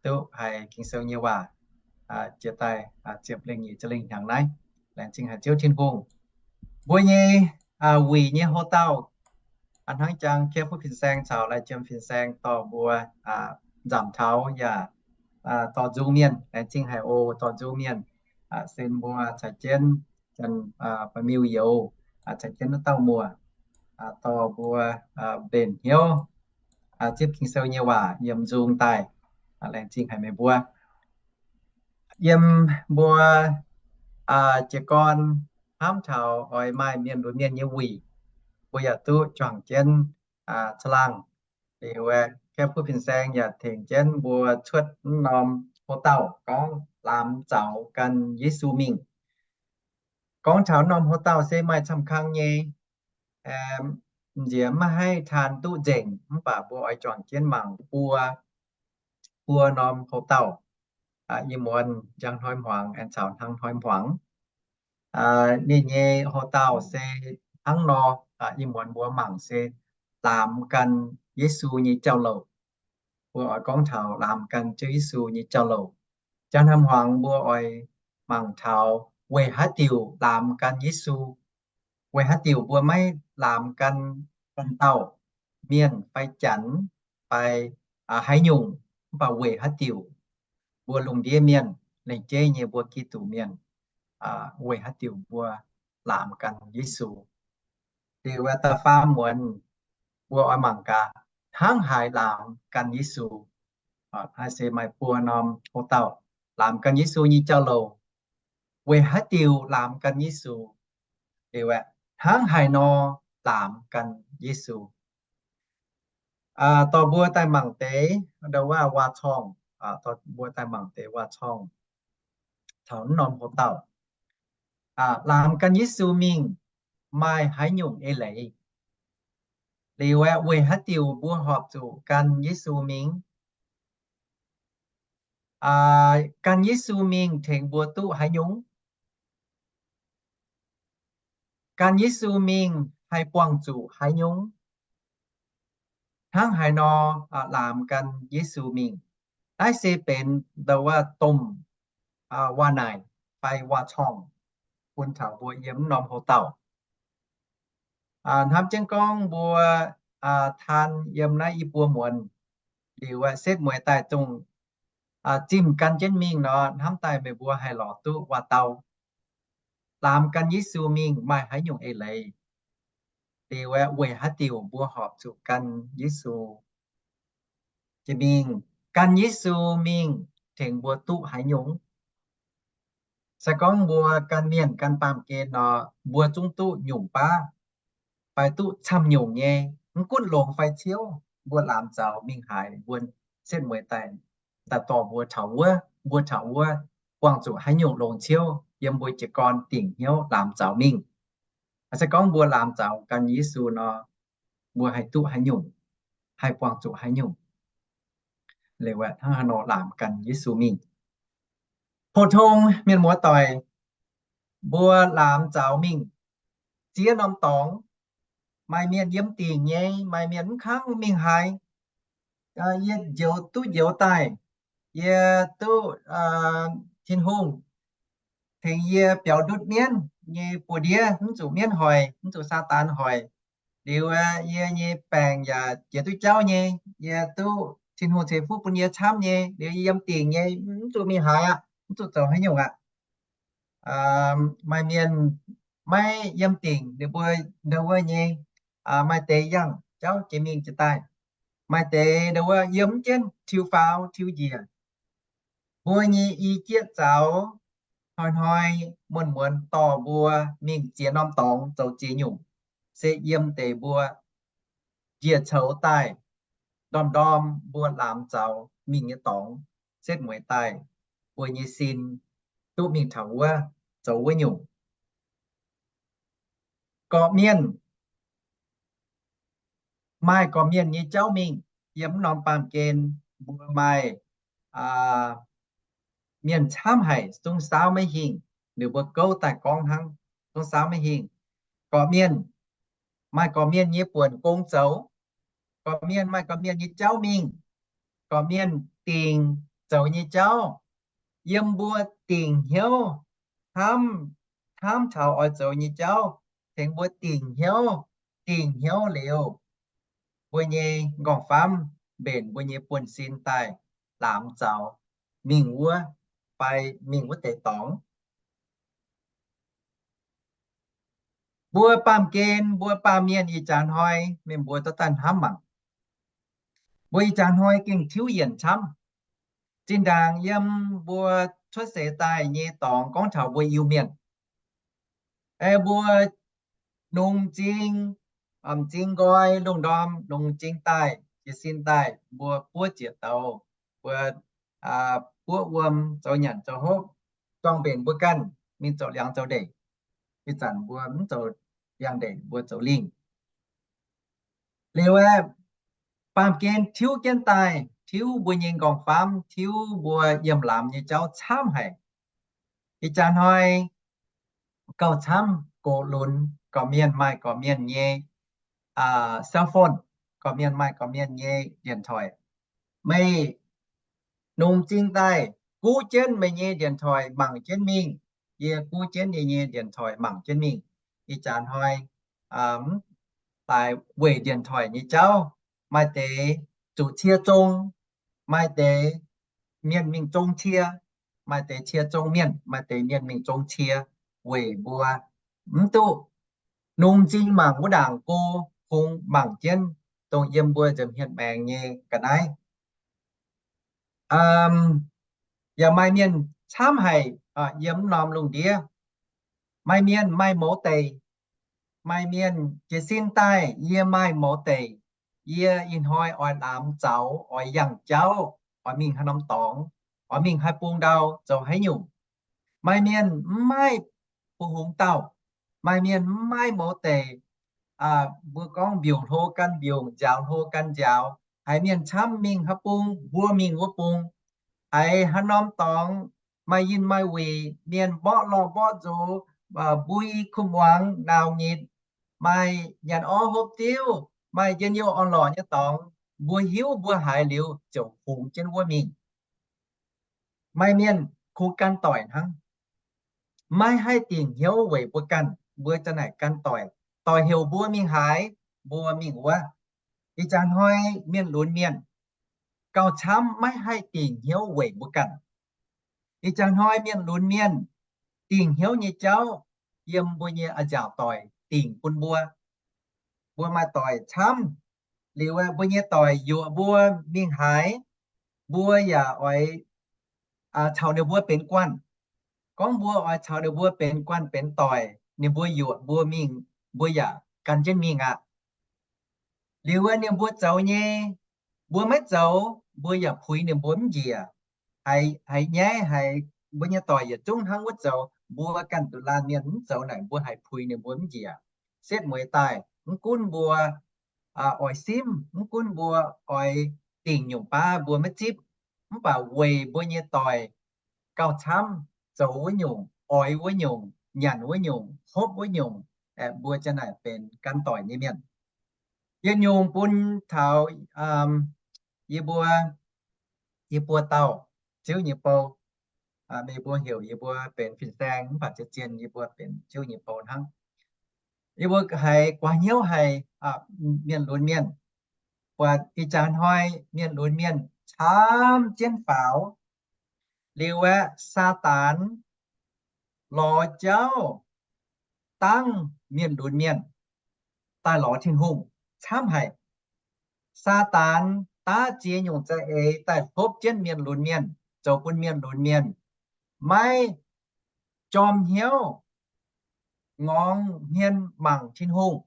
duqv haiz Ging-Sou nyei waac jiex daaih ziepc lengh nyic ziepc lengh hnyangx naaiv. Laengz zingh haic Ziouv Tin-Hungh. Mbuo nyei wuic nyei houx-dauh hnangv jang Kiev Fuqv Fin-Saeng caux Lai Jiem Fin-Saeng dorh mbuo nzamc taux yaac dorh nzung mienh. Laengz zingh haic oc, dorh nzung mienh, sen mbuo caux jienv Janx-Ba'miuh youz, caux jienv wuov dauh muoc, dorh mbuo mbenc hnyouv zipv Ging-Sou nyei waac yiem nzung daaih. Laengz zingh haic meih mbuo. Yiem mbuo jiez gorn hnamv taux oix maaih mienh lunx mienh nyei wuic, mbuo yaac duqv juangc jienv caangh laangh. Liuz aeqv, Kepv Fin-Saeng yaac tengx jienv mbuo cuotv mv norm houx-dauh gorngv laamx zaux gan Yesu mingh. Gorngv taux norm houx-dauh se maaih camv kang nyei, nziex maiv haih taan duqv nzengc, mv baac mbuo oix juangc jienv mangc buo, buo norm houx-dauh. Ih muonz njang hnoi hmuangx aengx caux hnangv hnoi hmuangx. Ninh nyei houx-dauh se hnangv nor, ih muonz mbuo mangc se laamx gan Yesu nyei jauv-louc. Mbuo oix gorngv taux laamx gan Ziouv Yesu nyei jauv-louc. Njang hnoi hmuangx mbuo oix mangc taux weic haaix diuc laamx gan Yesu. Weic haaix diuc mbuo maiv laamx gan ganh dauh mienh fai janx fai haaix nyungc, mv baac weic haaix diuc mbuo lungh ndiev mienh, lengc jeiv nyei mbuo Giduc mienh, weic haaix diuc mbuo laamx gan Yesu. Liuz da'faam muonz mbuo oix mangc gaax hnangv haaix laamx gan Yesu. Naaiv se maaih buo norm houx-dauh laamx gan Yesu nyei jauv-louc. Weic haaix diuc laamx gan Yesu? Liuz aeqv, hnangv haaix nor laamx gan Yesu? Dorh mbuo daaih mangc deix ndau-waac waac-corngh, dorh mbuo daaih mangc deix waac-corngh taux mv norm houx-dauh. Laamx gan Yesu mingh maaih haaix nyungc eix leiz? Liuz aeqv, weic haaix diuc mbuo horpc zuqc gan Yesu mingh? Gan Yesu mingh tengx mbuo duqv haaix nyungc? Gan Yesu mingh haih buangh zuqc haaix nyungc? Hnangv haaix nor laamx gan Yesu mingh? Naaiv se benx ndau-waac domh waac-naaic fai waac-corngh bun taux mbuo yiem mv norm houx-dauh. Hnamv jienv gorngv mbuo taan yiem naaiv i buo muonz liuz, setv mueiz daaih dongh zimh gan jienv mingh nor, hnamv daaih meih mbuo haih lorz duqv waac-dau. Laamx gan Yesu mingh maaih haaix nyungc eix leiz? Liuz aeqv, weic haaix diuc mbuo horpc zuqc gan Yesu mingh? Gan Yesu mingh tengx mbuo duqv haaix nyungc? Se gorngv mbuo gan mienh gan baamh gen nor, mbuo zungv duqv nyungc baav fai duqv camv nyungc nyei, mv gunv longx fai ciouv, mbuo laamx zaux mingh haaix, mbuo setv mueiz daaih, daaih dorh mbuo taux wuov, mbuo taux wuov buangh zuqc haaix nyungc longx ciouv, yiem mbuo jiez gorn dingc hnyouv laamx zaux mingh. Se gorngv mbuo laamx zaux gan Yesu nor, mbuo haih duqv haaix nyungc, haih buangh zuqc haaix nyungc? Liuz aeqv, hnangv haaix nor laamx gan Yesu mingh? Pou-tong mienh muoz-doic, mbuo laamx zaux mingh ziex norm dorngx, maaih mienh yiem dingc nyei, maaih mienh mv kangv mingh haaix. Yie njoux duqv njoux daaih, yie duqv Tin-Hungh tengx yie biaux ndutv mienv nyei buoz-ndiev, mv zuqc mienv hoic, mv zuqc Saadaan hoic. Liuz yie nyei baengc yaac jiex duqv jauv nyei, yie duqv Tin-Hungh ceix fuqv bun yie camv nyei. Liuz yie yiem dingc nyei, mv zuqc mingh haaix aqv, mv zuqc zoux haaix nyungc aqv. Maaih mienh, maiv yiem dingc, ninh mbuo ndau wuov nyei, maaih deix yangh jauv jiex mingh jiex daaih, maaih deix ndau wuov yiem mv jienv, tiux faaux tiux njiec. Mbuo nyei i jieqv zaux hnoi-hnoi muonz-muonz dorh mbuo mingh ziex norm dorngx zoux ziex nyungc, se yiem deix mbuo njiec coux daaih, ndorm-ndorm mbuo laamx zaux mingh nyei dorngx, setv mueiz daaih mbuo nyei sin duqv mingh taux wuov, zoux wuov nyungc. Gorqv-mienh, maaih gorqv-mienh nyei jauv mingh. Yiem mv norm baamh gen mbuo maaih mienh camv haic, zungv saauv maiv hingh. Ninh mbuo gouv daaih gorngv hnangv, zungv saauv maiv hingh. Gorqv-mienh, maaih gorqv-mienh nyei buonc gong zoux. Gorqv-mienh maaih gorqv-mienh nyei jauv mingh. Gorqv-mienh dingc zoux nyei jauv. Yiem mbuo dingc hnyouv hnamv, hnamv taux oix zoux nyei jauv, tengx mbuo dingc hnyouv. Dingc hnyouv liuz, mbuo nyei nqorngv-famv mbenc mbuo nyei buonv-sin daaih laamx zaux mingh wuov, fai mingh wuov deix dorngx. Mbuo baamh gen, mbuo baamh mienh ih jaax hnoi, meih mbuo dorh daaih hnamv mangc. Mbuo ih jaax hnoi gengh tiuv yienc camv. Zinh ndaangc yiem mbuo cuotv seix daaih nyei dorngx gorngv taux mbuo Iu-Mienh, Aeqv, mbuo nungx m'zing, m'zing nqoi lungh ndorm nungx m'zing daaih, jiez sin daaih, mbuo buov ziex douz, mbuo buov wuom zoux nyanc zoux hopv, zorng mbenc mbuo ganh mingh zoux liangx zoux ndeic. Ih zanc mbuo mv zoux liangx ndeic, mbuo zoux lingh. Liuz aeqv, baamh gen tiuv jienv daaih, tiuv mbuo nyei m'nqorngv-famv, tiuv mbuo yiem lamz nyei jauv camv haic. Ih jaax hnoi gauh camv, gox lunx, gorqv-mienh maaih gorqv-mienh nyei cell phone, gorqv-mienh maaih gorqv-mienh nyei điện thoại. Meih nungx m'zing daaih guv jienv meih nyei điện thoại mangc jienv mingh, yie guv jienv yie nyei điện thoại mangc jienv mingh. Ih jaax hnoi daaih weic điện thoại nyei jauv, maaih deix zuqc cie zong, maaih deix mienh mingh zong cie, maaih deix cie zong mienh, maaih deix mienh mingh zong cie, weic mbuo mv duqv nungx m'zing mangc wuov ndaangc go, kungx mangc jienv dongh yiem mbuo nza'hmien maengx nyei ga'naaiv. Yaac maaih mienh camv haic yiem mv norm lungh ndiev. Maaih mienh maaih mouz deic. Maaih mienh jiez sin daaih, yie maaih mouz deic. Yie ih hnoi oix lamz zaux, oix yangh jauv, oix mingh haaix norm dorngx, oix mingh haaix bung ndau, zoux haaix nyungc. Maaih mienh mv maaih bu hungx dauh. Maaih mienh mv maaih mouz deic. Mbuo gorngv mbiungc hlo gan mbiungc, nziaaux hlo gan nziaaux. Haiz mienh camv mingh haaix bung, mbuo mingh wuov bung. Haiz haaix norm dorngx maaih yinh maaih wuic, mienh mborqv lorh mborqv nzox, mbui kuv muangx nauz nyitc, maaih nyanc orv hopv diuv, maaih njien-youh orn-lorqc nyei dorngx, mbuo hiuv mbuo haiz liuz ziouc hungx jienv wuov mingh. Maaih mienh kungx gan doic hnangv, maiv haih dingc hnyouv weic mbuo ganh, mbuo za'naaic gan doic. Doic heuc mbuo mingh haaix, mbuo mingh wuov. Ih jaax hnoi mienh lunx mienh gauh camv maiv haih dingc hnyouv weic mbuo ganh. Ih jaax hnoi mienh lunx mienh dingc hnyouv nyei jauv yiem mbuo nyei a'nziaauc doic dingc bun mbuo. Mbuo maaih doic camv liuz, mbuo nyei doic yuoqc mbuo mingh haaix, mbuo yaac oix caux ninh mbuo benx guanh. Gorngv mbuo oix caux ninh mbuo benx guanh benx doic, ninh mbuo yuoqc mbuo mingh, mbuo yaac gan jienv mingh aqv. Liuz ninh mbuo zoux nyei, mbuo maiv zoux, mbuo yaac puix ninh mbuo mv njiec. Haiz nyaiv haiz mbuo nyei doic yietc zungv hnangv wuov zoux, mbuo ganh duqv laanh mienh mv zoux naaic, mbuo haiz puix ninh mbuo mv njiec. Setv mueiz daaih, mv gunv mbuo oix simv, mv gunv mbuo oix dingc nyungc baav mbuo maiv zipv, mv baac weic mbuo nyei doic gauh camv, zoux wuov nyungc, oix wuov nyungc, nyanc wuov nyungc, hopv wuov nyungc, mbuo za'naaic benx gan doic nyei mienh. Yietc nyungc bun taux yie mbuo, yie mbuo dauh ziouv nyei bou. Meih mbuo heuc yie mbuo benx fin-saeng, mv baac zien-zien yie mbuo benx ziouv nyei bou hnangv. Yie mbuo haiz guaax hnyouv haic, mienh lunx mienh, buatc ih jaax hnoi mienh lunx mienh camv jienv faaux. Liuz aeqv, Saadaan lorz jauv dangv mienh lunx mienh daaih lorz Tin-Hungh camv haic. Saadaan daav ziex nyungc za'eix daaih hlopv jienv mienh lunx mienh, zoux bun mienh lunx mienh maiv jorm hnyouv ngorng hmien mangc Tin-Hungh.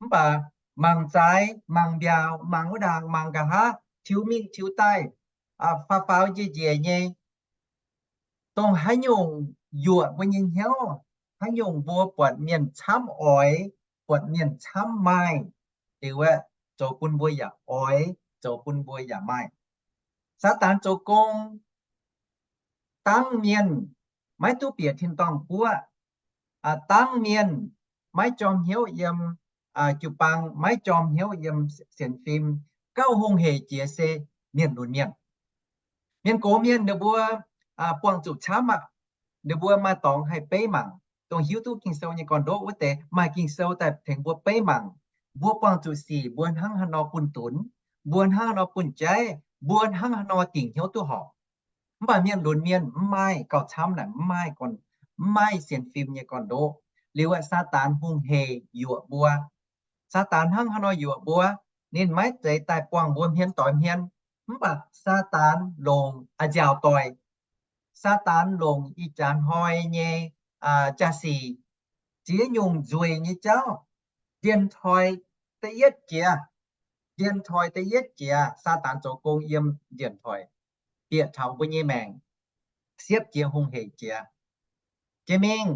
Mv baac mangc zaaix, mangc mbiaauc, mangc wuov ndaangc, mangc nqa'haav, tiux mingh tiux daaih, faaux faaux njiec njiec nyei. Dongh haaix nyungc yuoqc mbuo nyei hnyouv, haaix nyungc mbuo buatc mienh camv oix, buatc mienh camv maaih, liuz aeqv, zoux bun mbuo yaac oix, zoux bun mbuo yaac maaih. Saadaan zoux gong dangv mienh maiv duqv bieqc tin-dorngh guoqv, dangv mienh maiv jorm hnyouv yiem jiu-baang, maiv jorm hnyouv yiem sienx fim, gauh hungh hec jiex se mienh lunx mienh. Mienh gox mienh ninh mbuo buangh zuqc camv aqv. Ninh mbuo maaih dorngx haih beiv mangc. Dongh hiuv duqv Ging-Sou nyei gorn-ndoqv wuov deix maaih Ging-Sou daaih tengx mbuo beiv mangc. Mbuo buangh zuqc sic mbuo hnangv haaix nor bun dunx, mbuo hnangv haaix nor bun jaiv, mbuo hnangv haaix nor dingc hnyouv duqv horpc. Mv baac mienh lunx mienh mv maaih, gauh camv naaic mv maaih gorn, mv maaih sienx fim nyei gorn-ndoqv. Liuz aeqv, Saadaan hungh hec yuoqc mbuo. Saadaan hnangv haaix nor yuoqc mbuo? Ninh maiv zeiz daaih buangh mbuo hmien doix hmien, mv baac Saadaan longc a'nziaauc doic. Saadaan longc ih jaax hnoi nyei jaa-sic, ziex nyungc nzueic nyei jauv. Dienx toix da'yietv jiex, dienx toix da'yietv jiex, Saadaan zoux gong yiem dienx toix, bieqc taux mbuo nyei maengc, siepv jiex hungh hec jiex. Jiex mingh,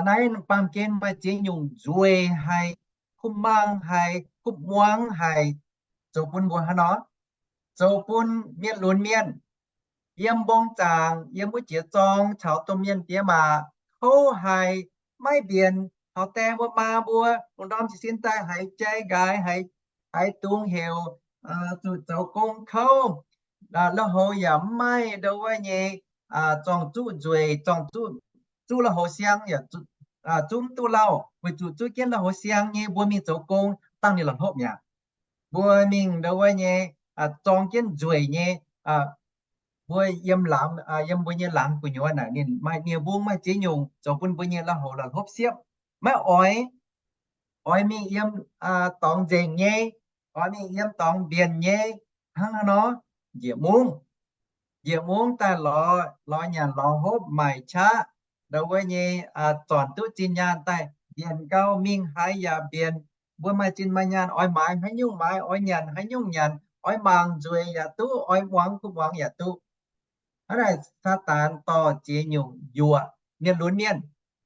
naaiv baamh gen maaih ziex nyungc nzueic haic, kuv maang haic, kuv muangx haic, zoux bun mbuo hnangv nor, zoux bun mienh lunx mienh yiem mbong zaangc, yiem wuov jiex zorng caux domh mienh diex maac kouv haic, maiv mbienc. Taux deix mbuo maa mbuo lungh ndorm jiez sin daaih haiz jai nqaaix, haiz dungz heuc, zuqc zoux gong kouv, lui-houx yaac mv maaih ndo wuov nyei, zorng zuqv nzueic, zorng zuqv lui-houx siang yaac zuqv mv duqv lauh, weic zuqc zuqv jienv lui-houx siang nyei mbuo mingh zoux gong dangh ninh la'hlopv mi'aqv. Mbuo mingh ndo wuov nyei, zorng jienv nzueic nyei, mbuo yiem laangz, yiem mbuo nyei laangz gu'nyuoz naaic ninh maaih nie mbung maaih ziex nyungc zoux bun mbuo nyei lui-houx la'hlopv siepv. Maiv oix, oix mingh yiem dorngx nzengc nyei, oix mingh yiem dorngx mbienc nyei, hnangv naaiv nor, njiec mungv, njiec mungv daaih lorz, lorz nyanc lorz hopv maaic qaqv, ndo wuov nyei, zornc duqv zinh nyaanh daaih mbienc gau, mingh haaix yaac mbienc. Mbuo maaih zinh maaih nyaanh oix maaiz haaix nyungc maaiz, oix nyanc haaix nyungc nyanc, oix mangc nzueic yaac duqv, oix muangx kuv muangx yaac duqv. Hnangv naaic Saadaan dorh ziex nyungc yuoqc mienh lunx mienh,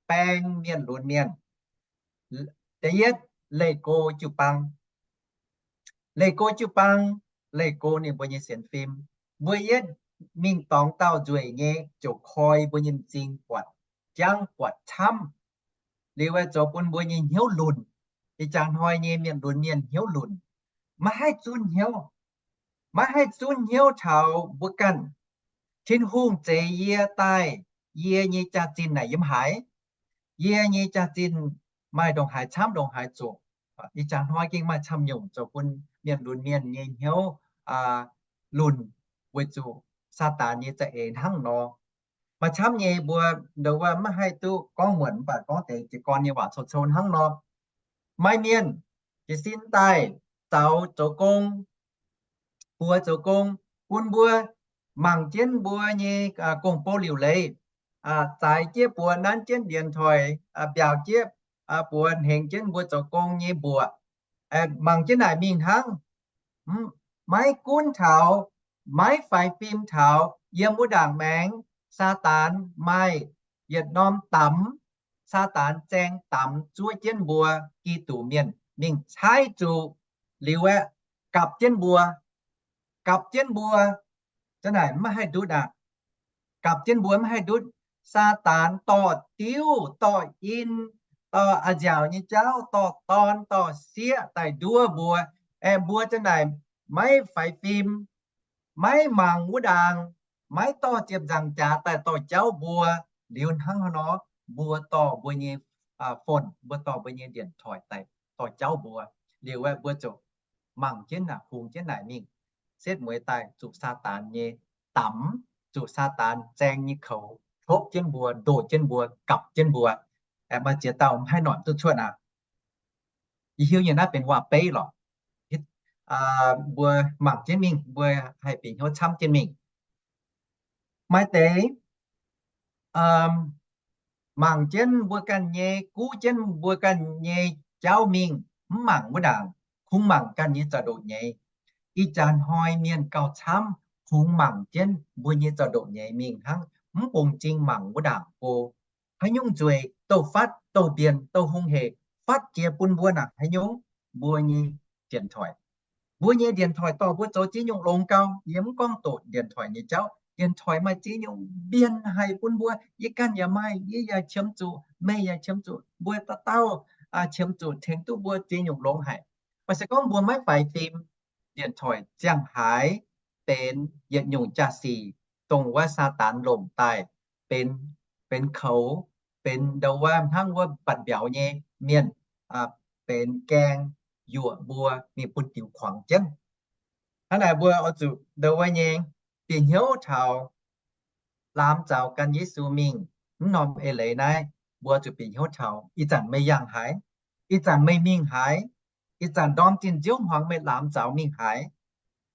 baeng mienh lunx mienh. Da'yietv, leih go jiu-baang. Leih go jiu-baang, leih go ninh mbuo nyei sienx fim. Mbuo yietv mingh dorngx dauh nzueic nyei ziouc koi mbuo nyei m'zing buatc jangv buatc camv. Liuz aeqv, zoux bun mbuo nyei hnyouv lunc. Ih jaax hnoi nyei mienh lunx mienh hnyouv lunc, maiv haih zunv hnyouv, maiv haih zunv hnyouv taux mbuo ganh. Tin-Hungh zeix yie daaih, yie nyei jaax-zinh naaic yiem haaix? Yie nyei jaax-zinh maaih ndongc haaix camv ndongc haaix zuqc? Ih jaax hnoi gengh maaih camv nyungc zoux bun mienh lunx mienh nyei hnyouv lunc weic zuqc Saadaan nyei za'eix hnangv nor. Maaih camv nyei mbuo ndo wuov maiv haih duqv gorngv muonc, mv baac gorngv deix jiez gorn nyei waac cou-cou hnangv nor. Maaih mienh jiez sin daaih zaux zoux gong, buoz zoux gong, bun mbuo mangc jienv mbuo nyei gong-bou liuc leiz, zaaix jieqv buoz, nanv jienv điện thoại, mbiaauc jieqv buoz, hnengx jienv mbuo zoux gong nyei mbuoqc, mangc jienv naaic mingh hnangv. Maiv gunv taux, maiv faix fim taux yiem wuov ndaangc maengx Saadaan maaih yietc norm damx. Saadaan zaeng damx zuov jienv mbuo Giduc mienh mingh caaiv zuqc, liuz aeqv, gapv jienv mbuo, gapv jienv mbuo. Za'naaic maiv haih ndutv aqv. Gapv jienv mbuo maiv haih ndutv. Saadaan dorh diuv, dorh in, dorh a'nziaauc nyei jauv, dorh dorn, dorh sieqv daaih nduov mbuo. Aeqv, mbuo za'naaic maiv faix fim, maiv mangc wuov ndaangc, maiv dorh ziepc nzaangc jaax daaih dorh jauv mbuo. Liuz hnangv haaix nor, mbuo dorh mbuo nyei phone, mbuo dorh mbuo nyei điện thoại daaih dorh jauv mbuo. Liuz aeqv, mbuo ziouc mangc jienv naaic, hungx jienv naaic mingh, setv mueiz daaih zuqc Saadaan nyei damx, zuqc Saadaan zaeng nyei koux topv jienv mbuo, ndoh jienv mbuo, gapv jienv mbuo. Aeqv, maaih ziex dauh maiv haih noic duqv cuotv aqv. Yie hiuv nyei naaiv benx waac-beiv lorqc. Mbuo mangc jienv mingh, mbuo haih bieqc hnyouv camv jienv mingh. Maaih deix mangc jienv mbuo ganh nyei, guv jienv mbuo ganh nyei jauv mingh, mv mangc wuov ndaangc, kungx mangc ganh nyei za'ndoqc nyei. Ih jaax hnoi mienh gauh camv kungx mangc jienv mbuo nyei za'ndoqc nyei mingh hnangv, mv bungx zingh mangc wuov ndaangc go. Haaix nyungc nzueic, douh fatv, douh mbienc, douh hungh hec, fatv jiex bun mbuo naaic haaix nyungc? Mbuo nyei điện thoại. Mbuo nyei điện thoại dorh mbuo zoux ziex nyungc longx gau. Yie mv gorngv doqc điện thoại nyei jauv. Điện thoại maaih ziex nyungc mbienc haic bun mbuo. Yie ganh yaac maaih, yie yaac qiemx zuqc, meih yaac qiemx zuqc, mbuo dauh dauh qiemx zuqc tengx duqv mbuo ziex nyungc longx haic. Mv baac se gorngv mbuo maiv faix fim, điện thoại ziangh haaix benx yietc nyungc jaa-sic, dongh wuov Saadaan lomc daaih benx, benx koux, benx ndo wuov hnangv wuov batc mbiauz nyei mienh, benx gaeng yuoqc mbuo mingh bun diux kuangx jienv. Hnangv naaic mbuo oix zuqc ndo wuov nyei bieqc hnyouv taux laamz zaux gan Yesu mingh mv norm eix leiz naaiv, mbuo zuqc bieqc hnyouv taux ih zanc meih yangh haaix, ih zanc meih mingh haaix, ih zanc ndorm zinh nziouv hmuangx meih laamz zaux mingh haaix,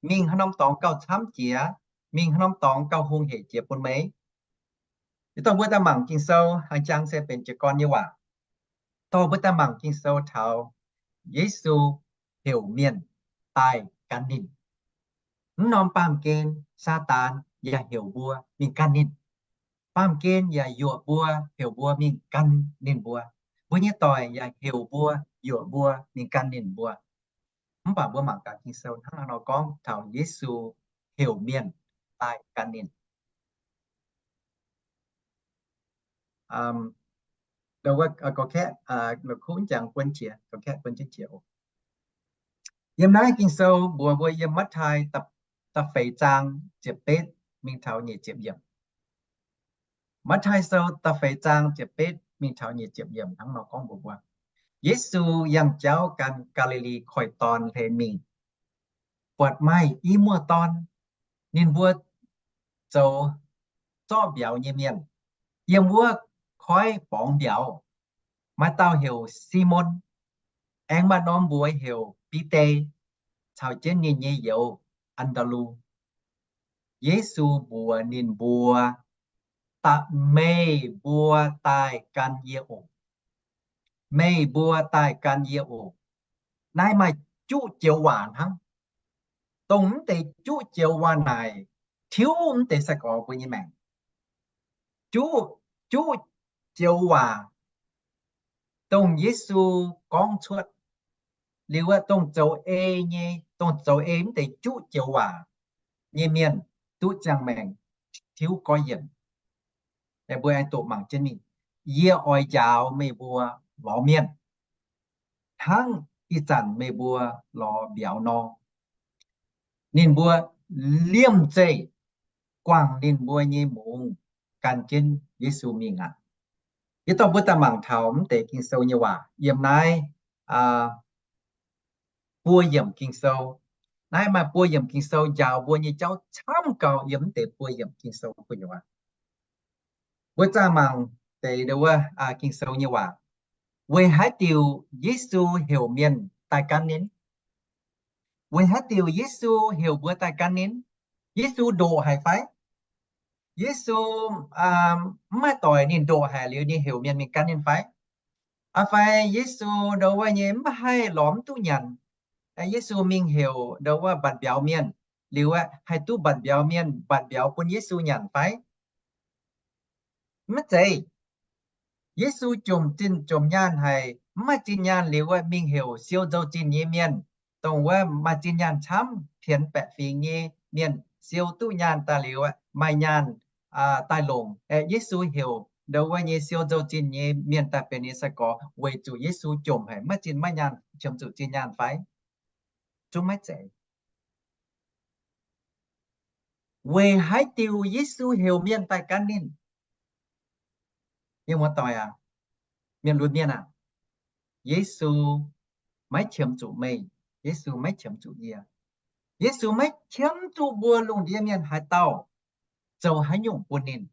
mingh haaix norm dorngx gauh camv jiex, mingh haaix norm dorngx gauh hungh hec jiex bun meih. Ih dongh mbuo daaih mangc Ging-Sou, haaix jang se benx jiez gorn nyei waac. Dorh mbuo daaih mangc Ging-Sou taux Yesu heuc mienh daaih gan ninh. Mv norm baamh gen Saadaan yaac heuc mbuo mingh gan ninh. Baamh gen yaac yuoqc mbuo, heuc mbuo mingh gan ninh mbuo. Mbuo nyei doic yaac heuc mbuo, yuoqc mbuo mingh gan ninh mbuo. Mv baac mbuo mangc gaax Ging-Sou hnangv haaix nor gorngv taux Yesu heuc mienh daaih gan ninh. Yiem naaiv Ging-Sou mbuox mbuo yiem Matv^taai da'feix zaang ziepc betv mingh taux nyic ziepc yiemc. Matv^taai Sou da'feix zaang ziepc betv mingh taux nyic ziepc yiemc hnangv nor gorngv mbuox mbuo, Yesu yangh jauv gan Gaa^li^li Koiv-Dorn hlen mingh, buatc maaih i muoz-dorn, ninh mbuo zoux zorqv mbiauz nyei mienh, yiem wuov koiv borngz mbiauz. Maaih dauh heuc Simon, aengx maaih norm mbuox heuc Bide, caux jienv ninh nyei youz, An^ndaa^lu. Yesu mbuox ninh mbuo, Da'meih mbuo daaih gan yie oc. Meih mbuo daaih gan yie oc. Naaiv maaih juqv joux waac hnangv. Dongh mv deix juqv joux waac naaic tiuv mv deix sai-gorx mbuo nyei maengc. Juqv, juqv joux waac, dongh Yesu gorngv cuotv liuz, dongh zoux ei nyei, dongh zoux ei mv deix juqv joux waac nyei mienh duqv ziangh maengc tiuv gorx yienc. Mbuo aengx doqc mangc jienv mingh, Yie oix njaaux meih mbuo lorz mienh, hnangv ih zanc meih mbuo lorz mbiauz nor. Ninh mbuo liemh zeih guangc ninh mbuo nyei mungz gan jienv Yesu mingh aqv. Yie dorh mbuo daaih mangc taux mv deix Ging-Sou nyei waac yiem naaiv buo yiemc Ging-Sou. Naaiv maaih buo yiemc Ging-Sou njaaux mbuo nyei jauv camv gau yiem mv deix buo yiemc Ging-Sou gu'nyuoz. Mbuo zaah mangc deix wuov Ging-Sou nyei waac. Weic haaix diuc Yesu heuc mienh daaih gan ninh? Weic haaix diuc Yesu heuc mbuo daaih gan ninh? Yesu ndoqc haic fai? Yesu mv maaih doic ninh ndoqc haic liuz ninh heuc mienh mingh gan ninh fai? Aa fai Yesu ndo wuov nyei mv haih lorz mv duqv nyanc, Yesu mingh heuc ndo wuov mbatc mbiauz mienh, liuz haih duqv mbatc mbiauz mienh mbatc mbiauz bun Yesu nyanc fai? Maiv zeiz. Yesu jomc zinh jomc nyaanh haic, mv maaih zinh nyaanh liuz wuov mingh heuc siou nzou-zinh nyei mienh, dongh wuov maaih zinh nyaanh camv, pienx baeqc fingx nyei mienh siou duqv nyaanh daaih liuz maaih nyaanh daaih longc. Yesu heuc ndo wuov nyei siou nzou-zinh nyei mienh daaih benx ninh nyei sai-gorx weic zuqc Yesu jomc haic, maiv zinh maiv nyaanh qiemx zuqc zinh nyaanh fai? Zungv maiv zeiz. Weic haaix diuc Yesu heuc mienh daaih gan ninh? Mienh muoz-doic aac, mienh lunx mienh aac, Yesu maiv qiemx zuqc meih. Yesu maiv qiemx zuqc yie. Yesu maiv qiemx zuqc mbuo lungh ndiev mienh haaix dauh zoux haaix nyungc bun ninh.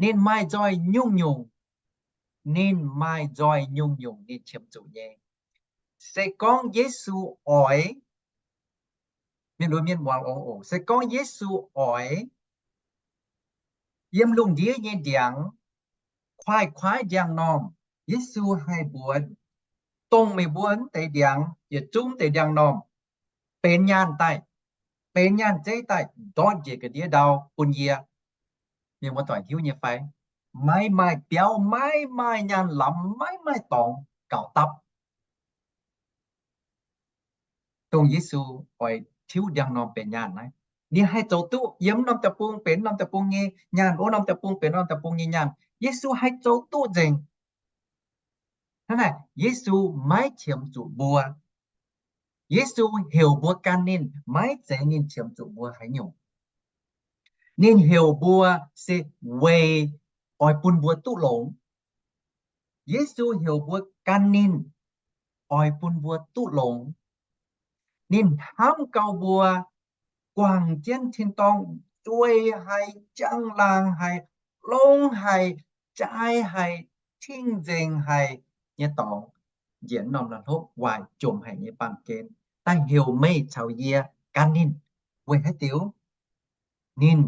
Ninh maaih nzoih nyungc-nyungc. Ninh maaih nzoih nyungc-nyungc ninh qiemx zuqc nyei. Se gorngv Yesu oix, mienh lunx mienh muangx oc, se gorngv Yesu oix yiem lungh ndiev nyei ndiangx, kuaaiv-kuaaiv ndiangx-normh, Yesu haih mbuox dongh meih mbuo mv deix ndiangx, yietc zungv mv deix ndiangx-normh, benx nyaanh daaih, benx nyaanh zeiv daaih ndortv njiec ga'ndiev ndau bun yie. Mienh muoz-doic hiuv nyei fai? Maiv maaih biauv, maiv maaih nyaanh lamz, maiv maaih dorngx gaux dapv dongh Yesu oix tiuv ndiangx-normh benx nyaanh naaiv. Ninh haih zoux duqv yiem norm deic-bung benx norm deic-bung nyei nyaanh, wuov norm deic-bung benx norm deic-bung nyei nyaanh. Yesu haih zoux duqv nzengc. Hnangv naaic, Yesu maiv qiemx zuqc mbuo. Yesu heuc mbuo gan ninh maiv zeiz ninh qiemx zuqc mbuo haaix nyungc. Ninh heuc mbuo se weic oix bun mbuo duqv longx. Yesu heuc mbuo gan ninh oix bun mbuo duqv longx. Ninh hnamv gau mbuo guangc jienv tin-dorngh, zueih haic, njang-laangc haic, longx haic, jaaix haic, cing-nzengc haic nyei dorngx, njiec norm la'hlopv waaic jomc haic nyei baamh gen, daaih heuc meih caux yie gan ninh. Weic haaix diuc? Ninh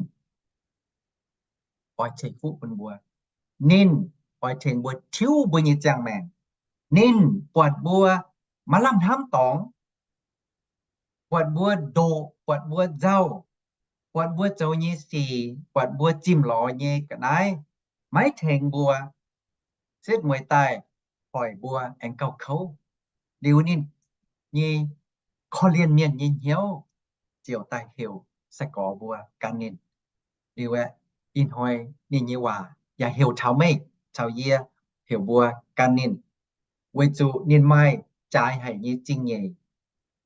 oix ceix fuqv bun mbuo. Ninh oix tengx mbuo tiuv mbuo nyei ziangh maengc. Ninh buatc mbuo maaih lamh hnamv dorngx, buatc mbuo ndoqc, buatc mbuo nzauh, buatc mbuo zoux nyei sic, buatc mbuo zimh lorz nyei ga'naaiv, maiv tengx mbuo, setv mueiz daaih hoic mbuo aengx gauh kouv. Liuz ninh nyei korv-lienh mienh nyei hnyouv ziouc daaih heuc sai-gorx mbuo gan ninh. Liuz aeqv, ih hnoi ninh nyei waac yaac heuc taux meih caux yie, heuc mbuo gan ninh, weic zuqc ninh maaih jaaix haic nyei zingh nyeic,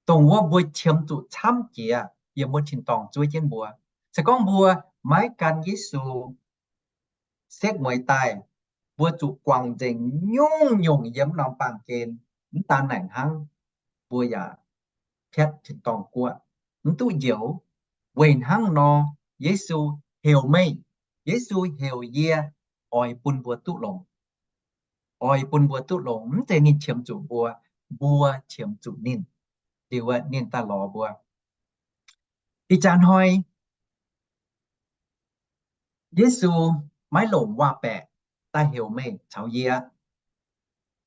dongh wuov mbuo qiemx zuqc camv jiex yiem wuov tin-dorngh zuov jienv mbuo. Se gorngv mbuo maiv gan Yesu, setv mueiz daaih, mbuo zuqc guangc nzengc nyungc-nyungc yiem norm baamh gen. Mv daan naaic hnangv, mbuo yaac piatv tin-dorngh guoqv, mv duqv njoux. Weic hnangv nor, Yesu heuc meih, Yesu heuc yie, oix bun mbuo duqv longx. Oix bun mbuo duqv longx. Mv zeiz ninh qiemx zuqc mbuo, mbuo qiemx zuqc ninh. Liuz ninh daaih lorz mbuo. Ih jaax hnoi Yesu maiv longc waac-baeqc daaih heuc meih caux yie.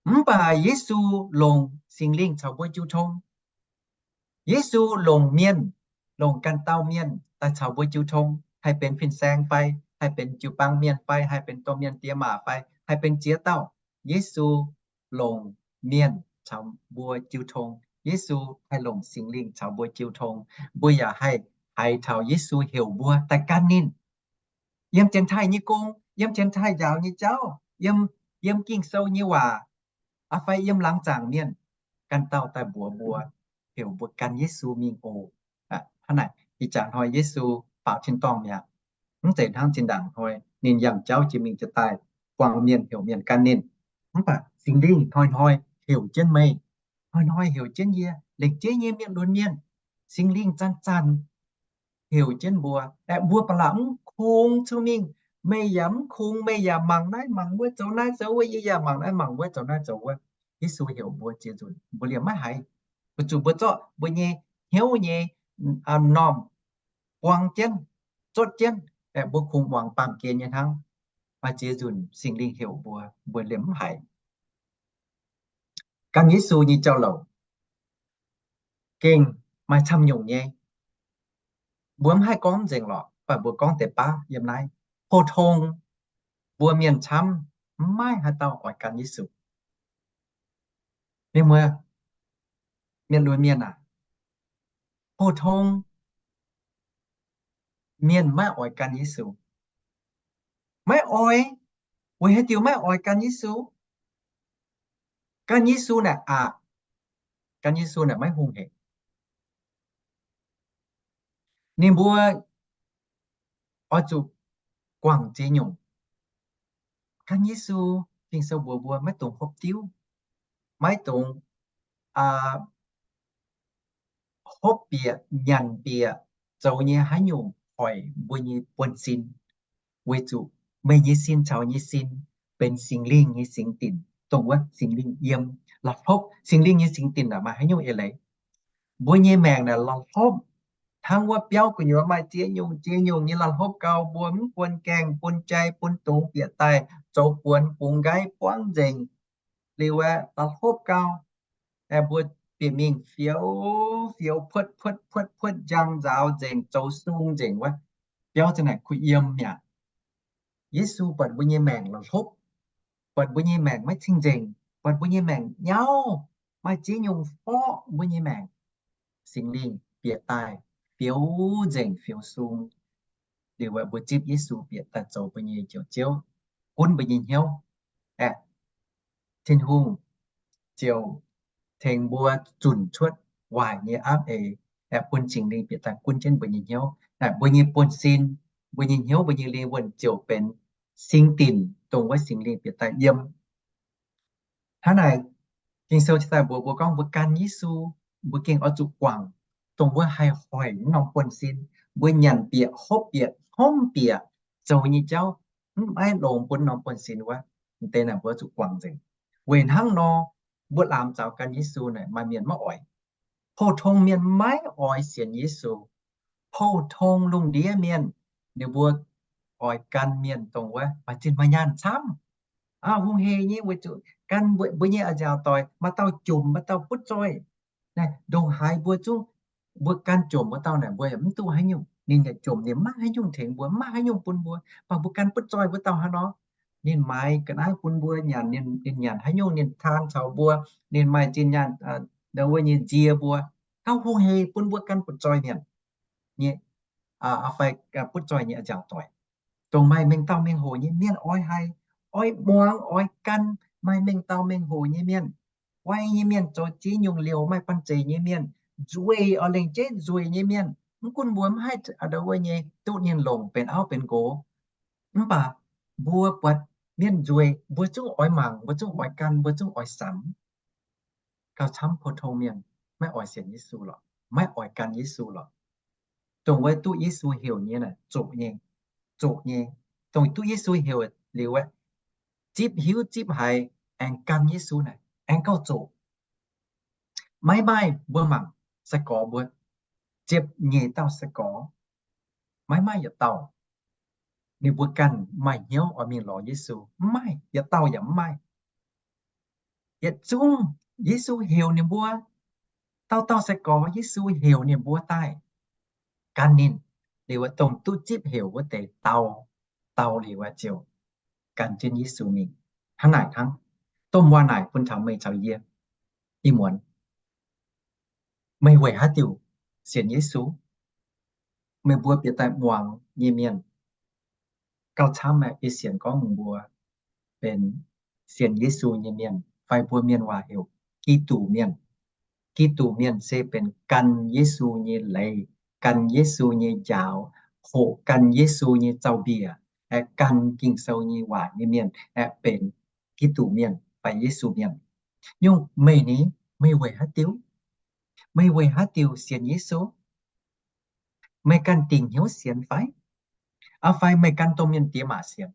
Mv baac Yesu longc Singx Lingh caux mbuo jiu tong. Yesu longc mienh, longc ganh dauh mienh daaih caux mbuo jiu tong, haih benx fin-saeng fai, haih benx jiu-baang mienh fai, haih benx domh mienh diex maac fai, haih benx ziex dauh. Yesu longc mienh caux mbuo jiu tong. Yesu haih longc Singx Lingh caux mbuo jiu tong. Mbuo yaac haih haiz taux Yesu heuc mbuo daaih gan ninh. Yiem Janx-Taiv nyei gong, yiem Janx-Taiv njaaux nyei jauv, yiem, yiem Ging-Sou nyei waac, aa fai yiem laangz zaangc mienh, ganh dauh daaih mbuox mbuo, heuc mbuo gan Yesu mingh oc. Hnangv naaic, ih jaax hnoi Yesu faaux tin-dorngh mi'aqv. Mv zeiz hnangv zinh ndaangc hnoi ninh yangh jauv jiex mingh jiex daaih, buang mienh heuc mienh gan ninh. Mv baac Singx Lingh hnoi-hnoi heuc jienv meih, hnoi-hnoi heuc jienv yie, lengc jeiv nyei mienh lunx mienh. Singx Lingh zanc-zanc heuc jienv mbuo, aeqv, mbuo ba'laqc mv kungx cong-mengh. Meih yaac mv kungx, meih yaac mangc naaiv mangc wuov, zoux naaiv zoux wuov, yie yaac mangc naaiv mangc wuov, zoux naaiv zoux wuov. Yesu heuc mbuo ziex nzunc, mbuo liemh maiv haiz. Weic zuqc mbuo zorqv mbuo nyei hnyouv nyei normh buang jienv, zotv jienv, aeqv, mbuo kungx muangx baamh gen nyei hnangv. Maaih ziex nzunc Singx Lingh heuc mbuo, mbuo liemh mv haiz. Gan Yesu nyei jauv-louc gengh maaih camv nyungc nyei. Mbuo mv haih gorngv nzengc lorqc, mv baac mbuo gorngv deix baav yiem naaiv. Pou-tong mbuo mienh camv maiv haaix dauh oix gan Yesu. Mienh muoz, mienh lunx mienh aac, pou-tong mienh maiv oix gan Yesu. Maiv oix. Weic haaix diuc maiv oix gan Yesu? Gan Yesu naaic aqc, gan Yesu naaic maiv hungh hec. Ninh mbuo oix zuqc guangc ziex nyungc. Gan Yesu, Ging-Sou mbuox mbuo maiv dungx hopv diuv, maiv dungx hopv bieqc, nyanc bieqc, zoux nyei haaix nyungc hoic mbuo nyei buonv-sin. Weic zuqc meih nyei sin caux nyei sin benx Singx Lingh nyei singx dinc, dongh wuov Singx Lingh yiem la'hlopv. Singx Lingh nyei singx dinc naaic maaih haaix nyungc eix leiz? Mbuo nyei maengc naaic la'hlopv, hnangv wuov biauv gu'nyuoz maaih ziex nyungc ziex nyungc nyei la'hlopv gau, mbuo mv buonv gaengh, bun jai, bun dungz, bieqc daaih, zoux buonx, bungx nqaiv, buangv nzengc. Liuz aeqv, la'hlopv gau, aeqv, mbuo bieqc mingh fioux fioux puotv puotv puotv puotv, njang nzaaux nzengc, zoux sung nzengc wuov, biauv za'naaic kuh yiem mi'aqv. Yesu buatc mbuo nyei maengc la'hlopv, buatc mbuo nyei maengc maiv cing-nzengc, buatc mbuo nyei maengc nyauv, maaih ziex nyungc forqv mbuo nyei maengc. Singx Lingh bieqc daaih fioux nzengc fioux sung. Liuz mbuo zipv Yesu bieqc daaih zoux mbuo nyei Njoux Ziouv, gunv mbuo nyei hnyouv, aeqv, Tin-Hungh ziouc tengx mbuo zunc cuotv waaic nyei apv eix, aeqv, bun Singx Lingh bieqc daaih gunv jienv mbuo nyei hnyouv. Naaic mbuo nyei buonv-sin, mbuo nyei hnyouv, mbuo nyei lingh wuonh ziouc benx singx dinc, dongh wuov Singx Lingh bieqc daaih yiem. Hnangv naaic, Ging-Sou cingx daaih mbuox mbuo gorngv mbuo gan Yesu, mbuo gengh oix zuqc guangc dongh wuov haih hoic mv norm buonv-sin. Mbuo nyanc bieqc, hopv bieqc, hnomv bieqc, zoux nyei jauv mv maiv longx bun norm buonv-sin wuov. M'deix naaic mbuo zuqc guangc nzengc. Weic hnangv nor, mbuo lamz zaux gan Yesu naaic maaih mienh maiv oix. Pou-tong mienh maiv oix sienx Yesu. Pou-tong lungh ndiev mienh, ninh mbuo oix gan mienh dongh wuov maaih zinh maaih nyaanh camv. Aa, hungh hec nyei weic zuqc gan mbuo nyei a'nziaauc doic, maaih dauh jomc, maaih dauh butv zoih. Naaiv ndongc haaix mbuo zungv, mbuo gan jomc wuov dauh naaic, mbuo yaac mv duqv haaix nyungc. Ninh yaac jomc, ninh mv maaih haaix nyungc tengx mbuo, mv maaih haaix nyungc bun mbuo. Mv baac mbuo gan butv zoih wuov dauh hnangv nor, ninh maaiz ga'naaiv bun mbuo nyanc, ninh, ninh nyanc haaix nyungc ninh taan caux mbuo, ninh maaih zinh nyaanh, wuov nyei nzie mbuo, taux hungh hec bun mbuo gan butv zoih mienh nyei, fai butv zoih nyei a'nziaauc doic. Dongh maaih mengh dauh mengh hoc nyei mienh oix haih, oix muangx, oix gan, maaih mengh dauh mengh hoc nyei mienh, guai nyei mienh, zoux ziex nyungc liouc maaih banh zeic nyei mienh, nzueic oix lengc jeiv nzueic nyei mienh. Mv gunv mbuo mv haih wuov nyei duqv ninh longc benx auv benx nqox, mv baac mbuo buatc mienh nzueic, mbuo zungv oix mangc, mbuo zungv oix gan, mbuo zungv oix samx. Gauh camv pou-tong mienh maiv oix sienx Yesu lorqc, maiv oix gan Yesu lorqc. Dongh wuov duqv Yesu heuc nyei naaic zoqc nyei, zoqc nyei. Dongh duqv Yesu heuc liuz aeqv, zipv hiuv zipv haiz aengx gan Yesu naaic, aengx gauh zoqc. Maiv maaih mbuo mangc sai-gorx mbuo, ziepc nyeic dauh sai-gorx, maiv maaih yietc dauh ninh mbuo ganh maaih hnyouv oix mingh lorz Yesu. Mv maaih, yietc dauh yaac mv maaih. Yietc zungv Yesu heuc ninh mbuo, dauh dauh sai-gorx Yesu heuc ninh mbuo daaih gan ninh. Liuz aeqv, dongh duqv zipv heuc wuov deix dau, dau liuz aeqv ziouc gan jienv Yesu mingh. Hnangv naaic hnangv, domh waac naaic bun taux meih caux yie ih muonz, meih weic haaix diuc sienx Yesu? Meih mbuo bieqc daaih muangx nyei mienh, gauh camv aeqv, yie sienx gorngv mbuo benx sienx Yesu nyei mienh, fai mbuo mienh waac heuc Giduc mienh. Giduc mienh se benx gan Yesu nyei leiz, gan Yesu nyei njaaux, hoqc gan Yesu nyei zaux-mbiec, aeqv, gan Ging-Sou nyei waac nyei mienh aeqv, benx Giduc mienh fai Yesu mienh. Nyungc meih ni, meih weic haaix diuc? Meih weic haaix diuc sienx Yesu? Meih ganh dingc hnyouv sienx fai? Aa, fai meih gan domh mienh diex maac sienx?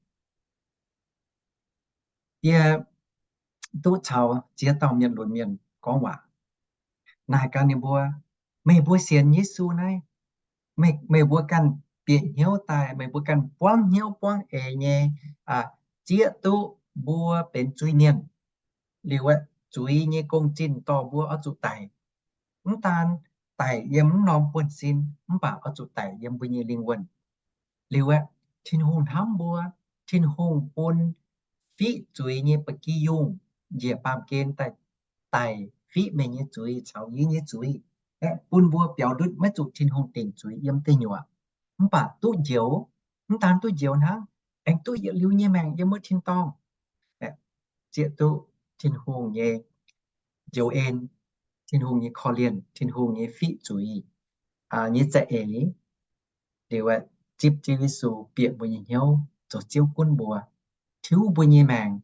Yie duqv caux ziex dauh mienh lunx mienh gorngv waac, naaic gaax ninh mbuo, meih mbuo sienx Yesu naaiv, meih, meih mbuo ganh bieqc hnyouv daaih, meih mbuo ganh buangv hnyouv buangv eix nyei, zieqv duqv mbuo benx zuiz-mienh. Liuz aeqv, zuiz nyei gong-zinh dorh mbuo oix zuqc daic. Mv daan daic yiem mv norm buonv-sin, mv baac oix zuqc daic yiem mbuo nyei lingh wuonh. Liuz aeqv, Tin-Hungh hnamv mbuo, Tin-Hungh bun fiqv zuiz nyei ba'gi yungh njiec baamh gen daaih daic fiqv meih nyei zuiz caux yie nyei zuiz, aeqv, bun mbuo biaux ndutv maiv zuqc Tin-Hungh dingc zuiz yiem deic nyuoqc, mv baac duqv njoux. Mv daan duqv njoux hnangv, aengx duqv yietc liuz nyei maengc yiem wuov tin-dorngh. Zieqv duqv Tin-Hungh nyei njoux en, Tin-Hungh nyei korv-lienh, Tin-Hungh nyei fiqv zuiz nyei za'eix. Liuz aeqv, zipv Ziouv Yesu bieqc mbuo nyei hnyouv zoux Ziouv gunv mbuo, tiuv mbuo nyei maengc,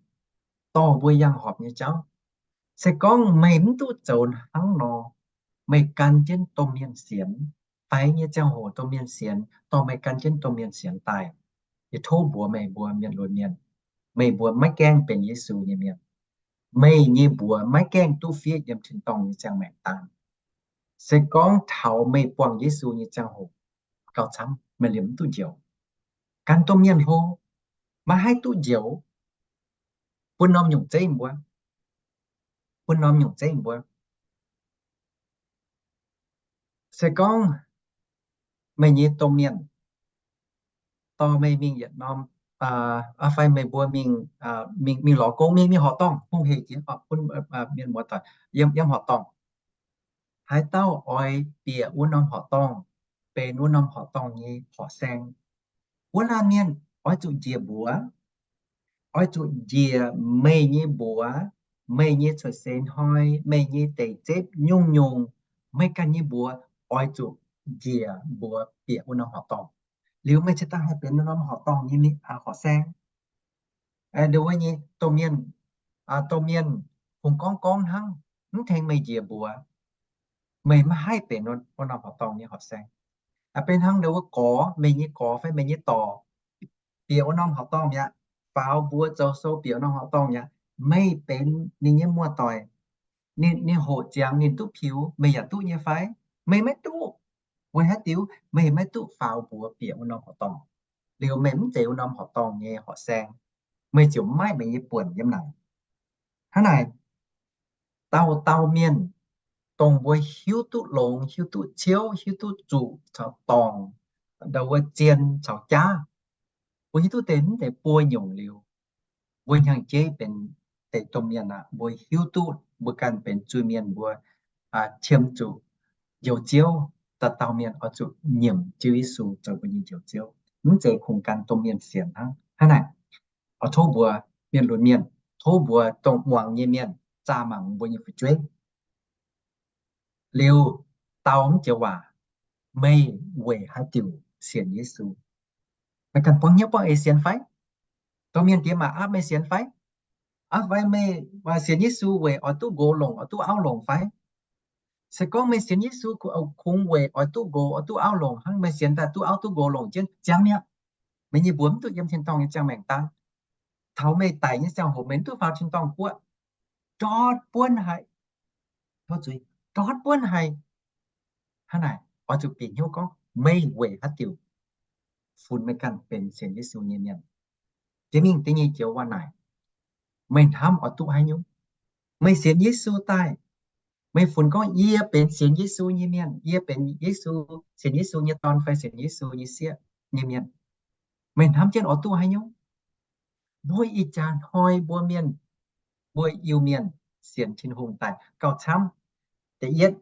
dorh mbuo yangh horpc nyei jauv. Se gorngv meih mv duqv zoux hnangv nor, meih gan jienv domh mienh sienx, faix nyei ziangh hoc domh mienh sienx, dorh meih gan jienv domh mienh sienx daaih, yie tov mbuox meih mbuo mienh lunx mienh, meih mbuo maiv gaengh benx Yesu nyei mienh. Meih nyei mbuox maiv gaengh duqv fiev yiem tin-dorngh nyei ziangh maengc daan. Se gorngv taux meih buangh Yesu nyei ziangh hoc, gauh camv, meih liemh mv duqv njoux. Gan domh mienh hlo, maiv haih duqv njoux. Bun norm nyungc zeiv mbuo, bun norm nyungc zeiv mbuo. Se gorngv meih nyei domh mienh dorh meih mingh yietc norm, fai meih mbuo mingh, mingh, mingh lorz gong, mingh, mingh horqc dorngh, hungh hec jiex, bun mienh muoz-doic yiem, yiem horqc dorngh. Haaix dauh oix bieqc wuov norm horqc dorngh, benx wuov norm horqc dorngh nyei horqc saeng, wuov laanh mienh oix zuqc njiec mbuox, oix zuqc njiec meih nyei mbuox, meih nyei cuotv seix hnoi, meih nyei deic-zepv nyungc-nyungc, meih ganh nyei mbuox oix zuqc njiec mbuox bieqc wuov norm horqc dorngh. Liuz meih cingx daaih haih benx wuov norm horqc dorngh nyei horqc saeng. Nduov nyei domh mienh, domh mienh hungh gorngv gorngv hnangv, mv tengx meih njiec mbuox, meih maiv haih benx wuov norm horqc dorngh nyei horqc saeng. Aa, benx hnangv nduov wuov gorx, meih nyei gorx fai meih nyei dorc bieqc wuov norm horqc dorngh mi'aqv, faaux mbuox zoux sou bieqc wuov norm horqc dorngh mi'aqv, meih benx ninh nyei muoz-doic, ninh, ninh hoqc ziangx ninh duqv piux, meih yaac duqv nyei fai? Meih maiv duqv. Weic haaix diuc? Meih maiv duqv faaux mbuox bieqc wuov norm horqc dorngh. Liuz meih mv zeiz wuov norm horqc dorngh nyei horqc saeng. meih ziouc maiv maaih meih nyei buonc yiem naaic. Hnangv naaic, dauh dauh mienh, dongh mbuo hiuv duqv longx, hiuv duqv ciouv, hiuv duqv zuqc caux dorngc, ndau wuov zien caux jaav, mbuo hiuv duqv deix mv deix buo nyungc liuz, mbuo hnyangx-jeiv benx deix domh mienh aqv. Mbuo hiuv duqv mbuo ganh benx zuiz-mienh, mbuo qiemx zuqc Njoux Ziouv. Dauh dauh mienh oix zuqc nyiemc Ziouv Yesu zoux mbuo nyei Njoux Ziouv. Mv zeiz kungx gan domh mienh sienx hnangv. Hnangv naaic, oix tov mbuo mienh lunx mienh, tov mbuo dongh muangx nyei mienh zaah mangc mbuo nyei fu'jueiv liuz dau mv joux waac, meih weic haaix diuc sienx Yesu? Meih ganh buangv hnyouv buangv eix sienx fai? Domh mienh diex maac aapv meih sienx fai? Aapv fai meih sienx Yesu weic oix duqv nqox longc, oix duqv auv longc fai? Se gorngv meih sienx Yesu kungx weic oix duqv nqox, oix duqv auv longc hnangv, meih sienx daaih duqv auv duqv nqox longc jienv, ziangx mi'aqv. Meih nyei mbuox mv duqv yiem tin-dorngh nyei ziangh maengc daan. Taux meih daic nyei ziangh hoc meih mv duqv faaux tin-dorngh guoqv. Ndortv buonv haic. Ndortv buonv haic. Hnangv naaic, oix zuqc bieqc hnyouv gorngv meih weic haaix diuc funx meih ganh benx sienx Yesu nyei mienh. Jiex mingh da'nyeic joux waac naaic, meih hnamv oix duqv haaix nyungc? Meih sienx Yesu daaih, meih funx gorngv yie benx sienx Yesu nyei mienh, yie benx Yesu, sienx Yesu nyei dorn fai sienx Yesu nyei sieqv nyei mienh. Meih hnamv jienv oix duqv haaix nyungc? Mbuo ih jaax hnoi mbuo mienh, mbuo Iu-Mienh sienx Tin-Hungh daaih gauh camv. Da'yietv,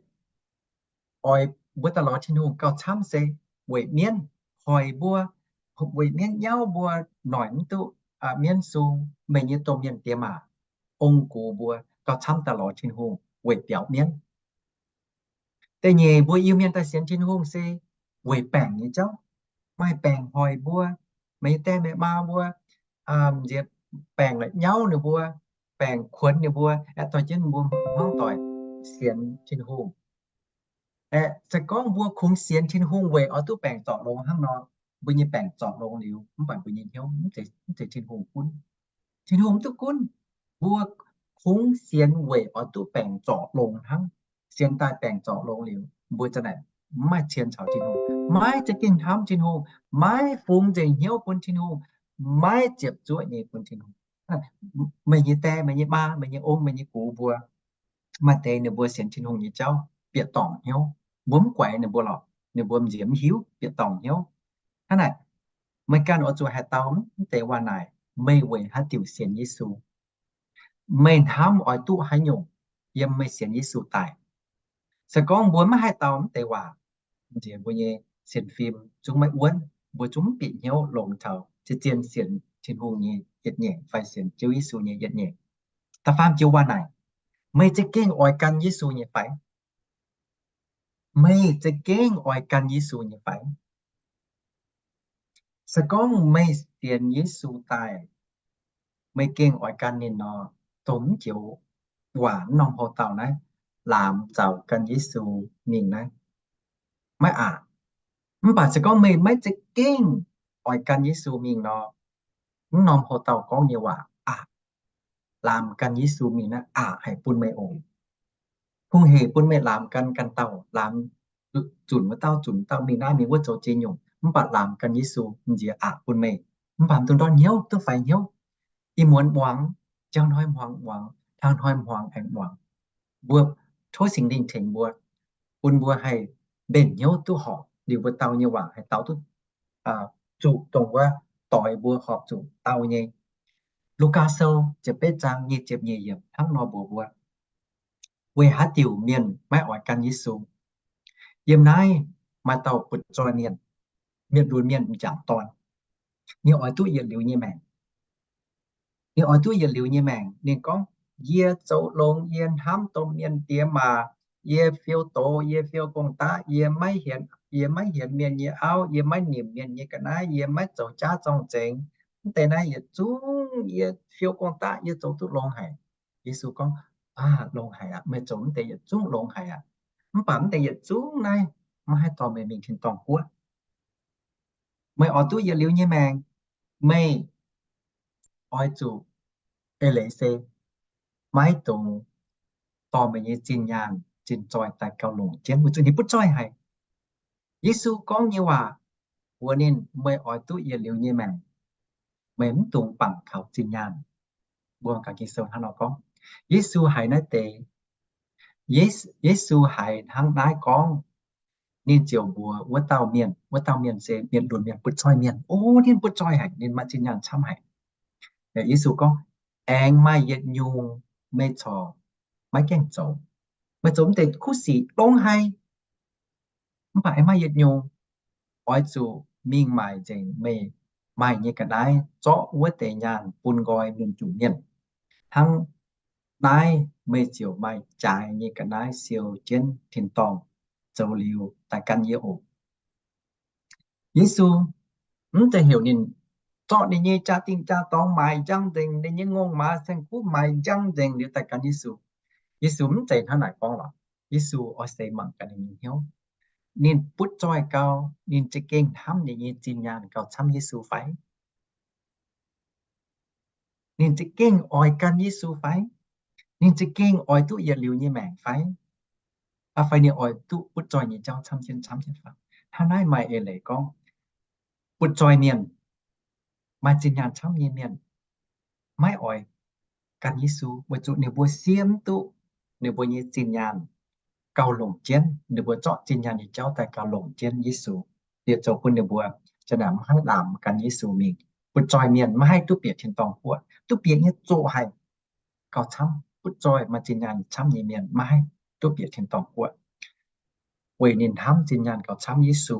oix mbuo daaih lorz Tin-Hungh gauh camv se weic mienv hoic mbuo, weic mienv nyauv mbuo noic mv duqv mienv sung. Meih nyei domh mienh diex maac ong gux mbuo gauh camv daaih lorz Tin-Hungh weic biaux mienv. Da'nyeic, mbuo Iu-Mienh daaih sienx Tin-Hungh se weic baengc nyei jauv. Maaih baengc hoic mbuo, meih nyei die meih maa mbuo nziex baengc la'nyauv ninh mbuo, baengc kuonx ninh mbuo, aeqv, dorh jienv mbuo hmuangv doic sienx Tin-Hungh. Aeqv, se gorngv mbuo kungx sienx Tin-Hungh weic oix duqv baengc zorc longx hnangv nor, mbuo nyei baengc zorc longx liuz, mv baac mbuo nyei hnyouv mv zeiz Tin-Hungh gunv. Tin-Hungh mv duqv gunv. Mbuo kungx sienx weic oix duqv baengc zorc longx hnangv. Sienx daaih baengc zorc longx liuz, mbuo za'naaic mv maaih cien caux Tin-Hungh, maiv za'gengh hnamv Tin-Hungh, maiv fungx nzengc hnyouv bun Tin-Hungh, maiv ziepc zuoqv nyei bun Tin-Hungh. Meih nyei die, meih nyei maa, meih nyei ong, meih nyei gux mbuo, maaih deix ninh mbuo sienx Tin-Hungh nyei jauv bieqc dorngc hnyouv. Mbuo mv guaix ninh mbuo lorqc, ninh mbuo m'nziex mv hiuv, bieqc dorngc hnyouv. Hnangv naaic, meih ganh oix zuqc haih dau mv deix waac naaic, meih weic haaix diuc sienx Yesu? Meih hnamv oix duqv haaix nyungc yiem meih sienx Yesu daaih? Se gorngv mbuo maiv haih dau mv deix waac, nziex mbuo nyei sienx fim zungv maiv wuonv, mbuo zungv mv bieqc hnyouv longx taux zien-zien sienx Tin-Hungh nyei yietc nyeic fai sienx Ziouv Yesu nyei yietc nyeic. Da'faam joux waac naaic, meih za'gengh oix gan Yesu nyei fai? Meih za'gengh oix gan Yesu nyei fai? Se gorngv meih sienx Yesu daaih, meih gengh oix gan ninh nor, dongh mv joux waac, mv norm houc dauh naaiv, laamx zaux gan Yesu mingh naaiv, maiv aqc. Mv baac se gorngv meih maiv za'gengh oix gan Yesu mingh nor, mv norm houc dauh gorngv nyei waac aqc. Laamx gan Yesu mingh naaiv aqc haic bun meih oc. Hungh hec bun meih laamx gan ganh dauh, laamx zunc wuov dauh, zunc dauh, mingh naaiv mingh wuov zoux ziex nyungc, mv baac laamx gan Yesu m'nziex aqc bun meih. Mv baac mv dungx ndortv hnyouv, duqv faix hnyouv. Ih muonz muangx, jangx hnoi hmuangx muangx, hnangv hnoi hmuangx aengx muangx. Mbuo tov Singx Lingh tengx mbuo, bun mbuo haih mbenc hnyouv duqv horpc liuz mbuo dau nyei waac haih dau duqv zuqc dongh wuov doix mbuo horpc zuqc dau nyei. Lugaa Sou ziepc betv zaang nyic ziepc nyeic yiemc hnangv nor mbuox mbuo, weic haaix diuc mienh maiv oix gan Yesu? Yiem naaiv maaih dauh butv-zoih mienh, mienh lunx mienh m'jangc dorn. Ninh oix duqv yietc liuz nyei maengc. Ninh oix duqv yietc liuz nyei maengc. Ninh gorngv, yie zoux longx, yie hnamv domh mienh diex maac, yie fiou doz, yie fiou gong-daqv, yie maiv hienx, yie maiv hienx mienh nyei auv, yie maiv nimc mienh nyei ga'naaiv, yie maiv zoux jaav zorng-zengx. Mv deix naaiv yietc zungv yie fiou gong-daqv, yie zoux duqv longx haic. Yesu gorngv, aav, longx haic aqv. Meih zoux mv deix yietc zungv longx haic aqv. Mv baac mv deix yietc zungv naaiv maiv haih dorh meih mingh tin-dorngh guoqv. Meih oix duqv yietc liuz nyei maengc, meih oix zuqc eix leiz se maiv dungx dorh meih nyei zinh nyaanh zinh zoih daaih gauh longc jienv, weic zuqc ninh butv zoih haic. Yesu gorngv nyei waac mbuox ninh, meih oix duqv yietc liuz nyei maengc, meih mv dungx bangc kaux zinh nyaanh. Mbuo ganh Ging-Sou hnangv nor gorngv, Yesu haiz naaiv deix, Yesu, Yesu haiz hnangv naaiv gorngv, ninh ziouc mbuox wuov dauh mienh, wuov dauh mienh se mienh lunx mienh, butv-zoih mienh, o, ninh butv-zoih haic, ninh maaih zinh nyaanh camv haic. Yesu gorngv, aengx maaih yietc nyungc meih corc maiv gaengh zoux. Meih zoux mv deix kuv sic longx haic, mv baac aengx maaih yietc nyungc, oix zuqc mingh maaic nzengc meih maaih nyei ga'naaiv, zorqv wuov deix nyaanh bun nqoi mienh jomc mienh. Hnangv naaiv meih ziouc maaih jaaix nyei ga'naaiv siou jienv tin-dorngh zoux liuz daaih gan yie oc. Yesu mv zeiz heuc ninh zorqv ninh nyei jaa-dingh jaa-dorngx maaiz njang nzengc, ninh nyei ngongh maaz saeng-kuv maaiz njang nzengc liuz daaih gan Yesu. Yesu mv zeiz hnangv naaic gorngv lorqc. Yesu oix seix mangc gaax ninh nyei hnyouv. Ninh butv-zoih gau, ninh za'gengh hnamv ninh nyei zinh nyaanh gauh camv Yesu fai? Ninh za'gengh oix gan Yesu fai? Ninh za'gengh oix duqv yietc liuz nyei maengc fai? Aa, fai ninh oix duqv butv-zoih nyei jauv camv jienv camv jienv fai? Hnangv naaiv maaih eix leiz gorngv, butv-zoih mienh, maaih zinh nyaanh camv nyei mienh, maiv oix gan Yesu, weic zuqc ninh mbuo siemv duqv ninh mbuo nyei zinh nyaanh gauh longc jienv, ninh mbuo zorqv zinh nyaanh nyei jauv daaih gauh longc jienv Yesu, liuz zoux bun ninh mbuo za'naaic mv haih laamc gan Yesu mingh. Butv-zoih mienh maiv haih duqv bieqc tin-dorngh guoqv, duqv bieqc nyei zoqc haic gauh camv. Butv-zoih maaih zinh nyaanh camv nyei mienh maiv haih duqv bieqc tin-dorngh guoqv, weic ninh hnamv zinh nyaanh gauh camv Yesu,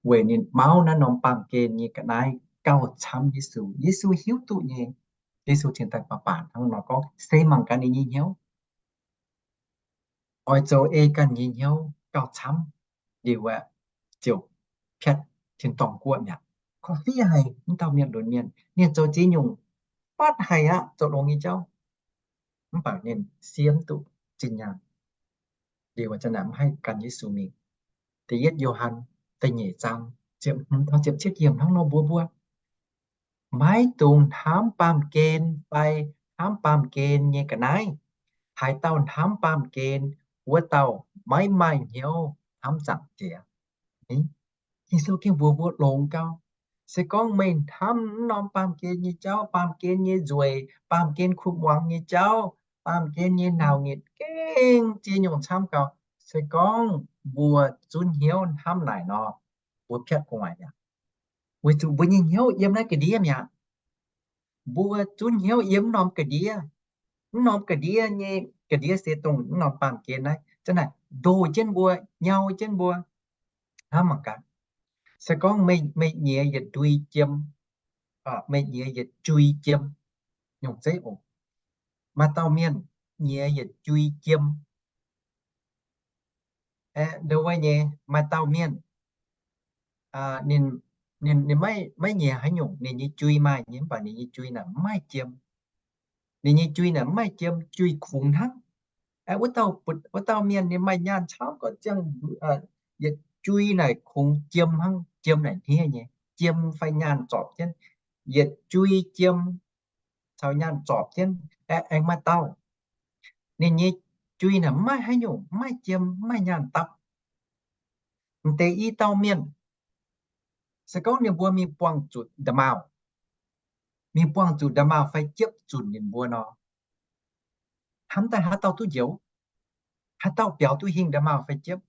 weic ninh mauv naaiv norm baamh gen nyei ga'naaiv gauh camv Yesu. Yesu hiuv duqv nyei. Yesu cingx daaih baac baac hnangv nor gorngv, seix mangc gaax ninh nyei hnyouv. Oix zoux ei ganh nyei hnyouv gauh camv liuz aeqv, ziouc piatv tin-dorngh guoqv mi'aqv. Korv-fiev haic, mv dauh mienh lunx mienh, ninh zoux ziex nyungc fatv haic aqv, zoux longx nyei jauv, mv baac ninh siemv duqv zinh nyaanh liuz aeqv, za'naaic mv haih gan Yesu mingh. Da'yietv Yo^han da'nyeic zaang ziepc hmz taux ziepc cietv yiemc hnangv nor mbuox mbuo, maiv dungx hnamv baamh gen fai hnamv baamh gen nyei ga'naaiv. Haaix dauh hnamv baamh gen, wuov dauh maiv maaih hnyouv hnamv Zaangc Diex. Ging-Sou gengh mbuox mbuo longx gau. Se gorngv meih hnamv mv norm baamh gen nyei jauv, baamh gen nyei nzueic, baamh gen kuv muangx nyei jauv, baamh gen nyei nauc nyitc gengh ziex nyungc camv gau. Se gorngv mbuo zunv hnyouv hnamv naaic nor, mbuo piatv gu'nguaaic mi'aqv. Weic zuqc mbuo nyei hnyouv yiem naaiv ga'ndiev mi'aqv. Mbuo zunv hnyouv yiem mv norm ga'ndiev, mv norm ga'ndiev nyei, ga'ndiev se dongh mv norm baamh gen naaiv, za'naaic ndoh jienv mbuo, nyau jienv mbuo. Hnamv mangc gaax, se gorngv meih, meih nyiex yietc ndui jiem, meih nyiex yietc jui jiem, nyungc zeiv oc. Maaih dauh mienh nyiex yietc jui jiem, aeqv, ndongc wuov nyei, maaih dauh mienh, ninh, ninh, ninh maiv, maiv nyiex haaix nyungc, ninh nyei jui maaih nyei, mv baac ninh nyei jui naaic mv maaih jiem. Ninh nyei jui naaic mv maaih jiem, jui kungx hnangv. Aeqv, wuov dauh, wuov dauh mienh ninh maaih nyaanh camv gorqv ziangh, yietc jui naaic kungx jiem hnangv, jiem naaic hniev nyei, jiem fai nyaanh zorpc jienv, yietc jui jiem caux nyaanh zorpc jienv. Aeqv, aengx maaih dauh, ninh nyei jui naaic mv maaih haaix nyungc, mv maaih jiem, mv maaih nyaanh dapv. M'deix i dauh mienh, se gorngv ninh mbuo mingh buangh zuqc nda'maauh, mingh buangh zuqc nda'maauh fai jiepv zunc ninh mbuo nor, hnamv daaih haaix dauh duqv njoux? Haaix dauh biaux duqv hingh nda'maauh fai jiepv?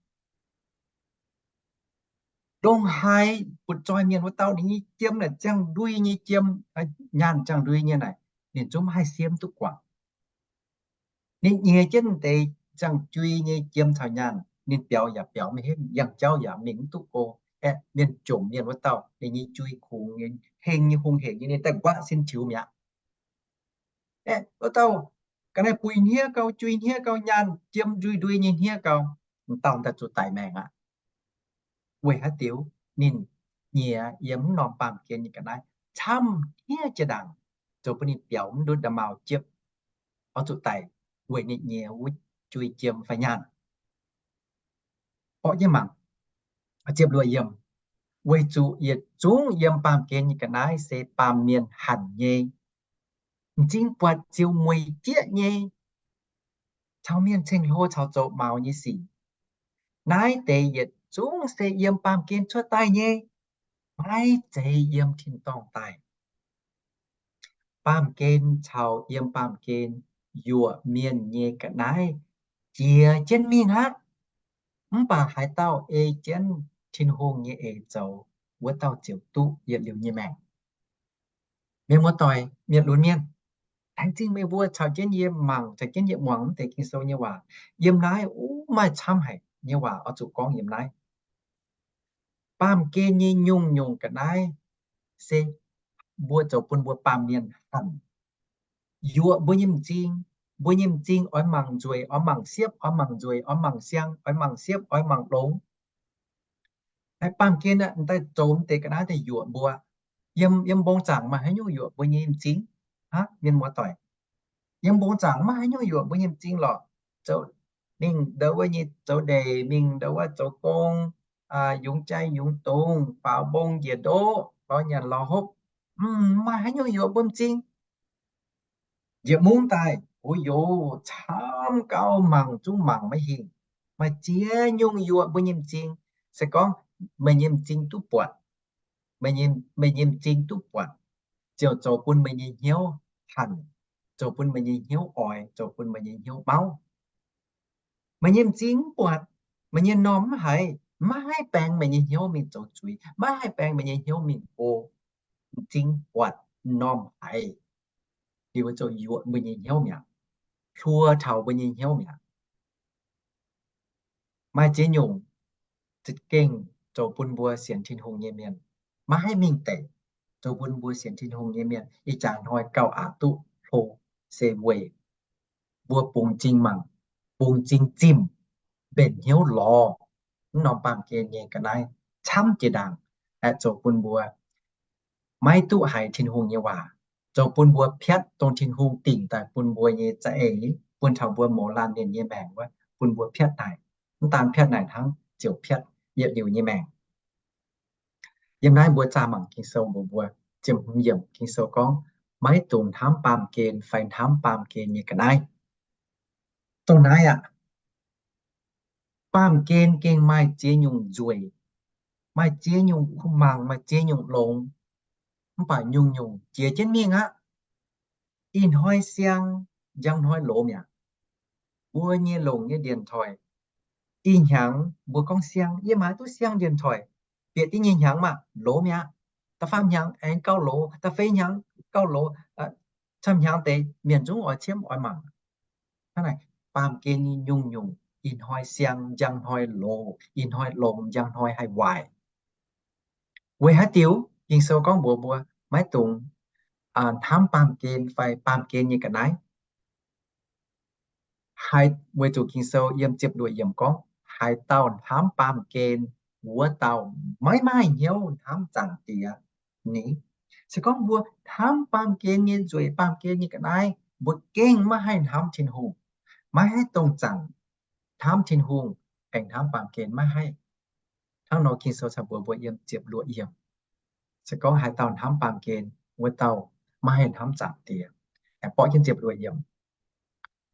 Ndongc haaix butv-zoih mienh wuov dauh, ninh nyei jiem naaic ziangh ndui nyei jiem, nyaanh ziangh ndui nyei naaic, ninh zungv mv haih siemv duqv guangc. Ninh nyiex jienv deix ziangh jui nyei jiem caux nyaanh, ninh biaux yaac biaux maiv henv, yangh jauv yaac mingh mv duqv go. Aeqv, mienh jomc mienh wuov dauh, ninh nyei jui kungx nyei, heng nyei, hungh hec nyei, ninh daaih nquaqv sin tiux mi'aqv. Aeqv, wuov dauh ga'naaiv buix hniev gau, jui hniev gau, nyaanh jiem ndui ndui nyei hniev gau, m'dauh daaih zuqc daic maengc aqv. Weic haaix diuc? Ninh nyiex yiem mv norm baamh gen nyei ga'naaiv camv hniev jiex ndaangc, zoux bun ninh biaux mv ndutv nda'maauh jiepv, oix zuqc daic weic ninh nyiex wuov jui jiem fai nyaanh. Orqv jienv mangc, ziepc luoqc yiemc, weic zuqc yietc zungv yiem baamh gen nyei ga'naaiv se baamh mienh hanc nyei, m'zing buatc ziouc mueic jieqv nyei, caux mienh ceng-hlo caux zoux maux nyei sic. Naaiv deix yietc zungv se yiem baamh gen cuotv daaih nyei, maiv zeiz yiem tin-dorngh daaih. baamh gen caux yiem baamh gen yuoqc mienh nyei ga'naaiv jiex jienv mingh aqv. Mv baac haaix dauh ei jienv Tin-Hungh nyei eix zoux, wuov dauh ziouc duqv yietc liuz nyei maengc. Mienh muoz-doic, mienh lunx mienh, laengz zingh meih mbuo caux jienv yie mangc, caux jienv yie muangx mv deix Ging-Sou nyei waac. Yiem naaiv wuov maaih camv haic nyei waac oix zuqc gorngv yiem naaiv. Baamh gen nyei nyungc-nyungc ga'naaiv se mbuo zoux bun mbuo baamh mienh hanc, yuoqc mbuo nyei m'zing. Mbuo nyei m'zing oix mangc nzueic, oix mangc siepv, oix mangc nzueic, oix mangc siang, oix mangc siepv, oix mangc longx. Aa, baamh gen aeqv, daaih zoux mv deix ga'naaiv daaih yuoqc mbuo. Yiem, yiem mbong zaangc maaih haaix nyungc yuoqc mbuo nyei m'zing? Aa, mienh muoz-doic, yiem mbong zaangc maiv haaix nyungc yuoqc mbuo nyei m'zing lorqc. Zoux, mingh ndau wuov nyei zoux ndeic, mingh ndau wuov zoux gong, yungz jai yungz dungz, faaux mbong njiec ndoqv, lorz nyanc lorz hopv, mv maaih haaix nyungc yuoqc mbuo m'zing. Njiec mungv daaih, o yoc, camv gauh mangc zungv mangc maiv hingh. Maaih ziex nyungc yuoqc mbuo nyei m'zing. Se gorngv meih nyei m'zing duqv buatc, meih nyei m'zing duqv buatc, ziouc zoux bun meih nyei hnyouv hanc, zoux bun meih nyei hnyouv oix, zoux bun meih nyei hnyouv mauv. Meih nyei m'zing mv buatc, meih nyei m'normh mv haiz, maiv haih baeng meih nyei hnyouv mingh zoux zuiz, maiv haih baeng meih nyei hnyouv mingh go. M'zing buatc, m'normh haiz, liuz zoux yuoqc mbuo nyei hnyouv mi'aqv, hluo taux mbuo nyei hnyouv mi'aqv. Maaih ziex nyungc za'gengh zoux bun mbuo sienx Tin-Hungh nyei mienh maiv haih mingh deic, zoux bun mbuo sienx Tin-Hungh nyei mienh ih jaax hnoi gauh aqc duqv hlo, se weic mbuo bungx m'zing mangc, bungx m'zing zimh, mbenc hnyouv lorz mv norm baamh gen nyei ga'naaiv camv jiex ndaangc, aeqv, zoux bun mbuo maiv duqv haiz Tin-Hungh nyei waac, zoux bun mbuo piatv dongh Tin-Hungh dingc daaih bun mbuo nyei za'eix, bun taux mbuo mouz laanh mienh nyei maengc wuov, bun mbuo piatv naaic. Mv daan piatv naaic hnangv, ziouc piatv yietc liuz nyei maengc. Yiem naaiv mbuo zaah mangc Ging-Sou mbuox mbuo, ziepc hmz yiemc Ging-Sou gorngv, maiv dungx hnamv baamh gen fai hnamv baamh gen nyei ga'naaiv. Dongh naaiv aqv, baamh gen gengh maaih ziex nyungc nzueic, maaih ziex nyungc kuh mangc, maaih ziex nyungc longx, mv baac nyungc-nyungc jiex jienv mingh aqv. Ih hnoi siang, njang hnoi loz mi'aqv. Mbuo nyei longc nyei điện thoại, ih hnyangx mbuo gorngv siang, yie maiv duqv siang điện thoại, bieqc diqv nyei hnyangx maah, loz mi'aqv. Da'faam hnyangx aengx gauh loz, da'feix hnyangx gauh loz, camv hnyangx deix mienh zungv oix qiemx oix mangc. Hnangv naaic, baamh gen nyei nyungc-nyungc, ih hnoi siang, njang hnoi loz, ih hnoi longx, njang hnoi haih waaic. Weic haaix diuc Ging-Sou gorngv mbuox mbuo maiv dungx hnamv baamh gen fai baamh gen nyei ga'naaiv? Haaix, weic zuqc Ging-Sou yiem ziepc luoqc yiemc gorngv, haaix dauh hnamv baamh gen, wuov dauh maiv maaih hnyouv hnamv Zaangc Diex ni. Se gorngv mbuo hnamv baamh gen nyei nzueic, baamh gen nyei ga'naaiv, mbuo gengh maiv haih hnamv Tin-Hungh, maiv haih dongh zaangc hnamv Tin-Hungh, aengx hnamv baamh gen maiv haih. Hnangv nor Ging-Sou cingx mbuox mbuo yiem ziepc luoqc yiemc, se gorngv haaix dauh hnamv baamh gen, wuov dauh maiv haih hnamv Zaangc Diex. Aengx borqv jienv ziepc luoqc yiemc,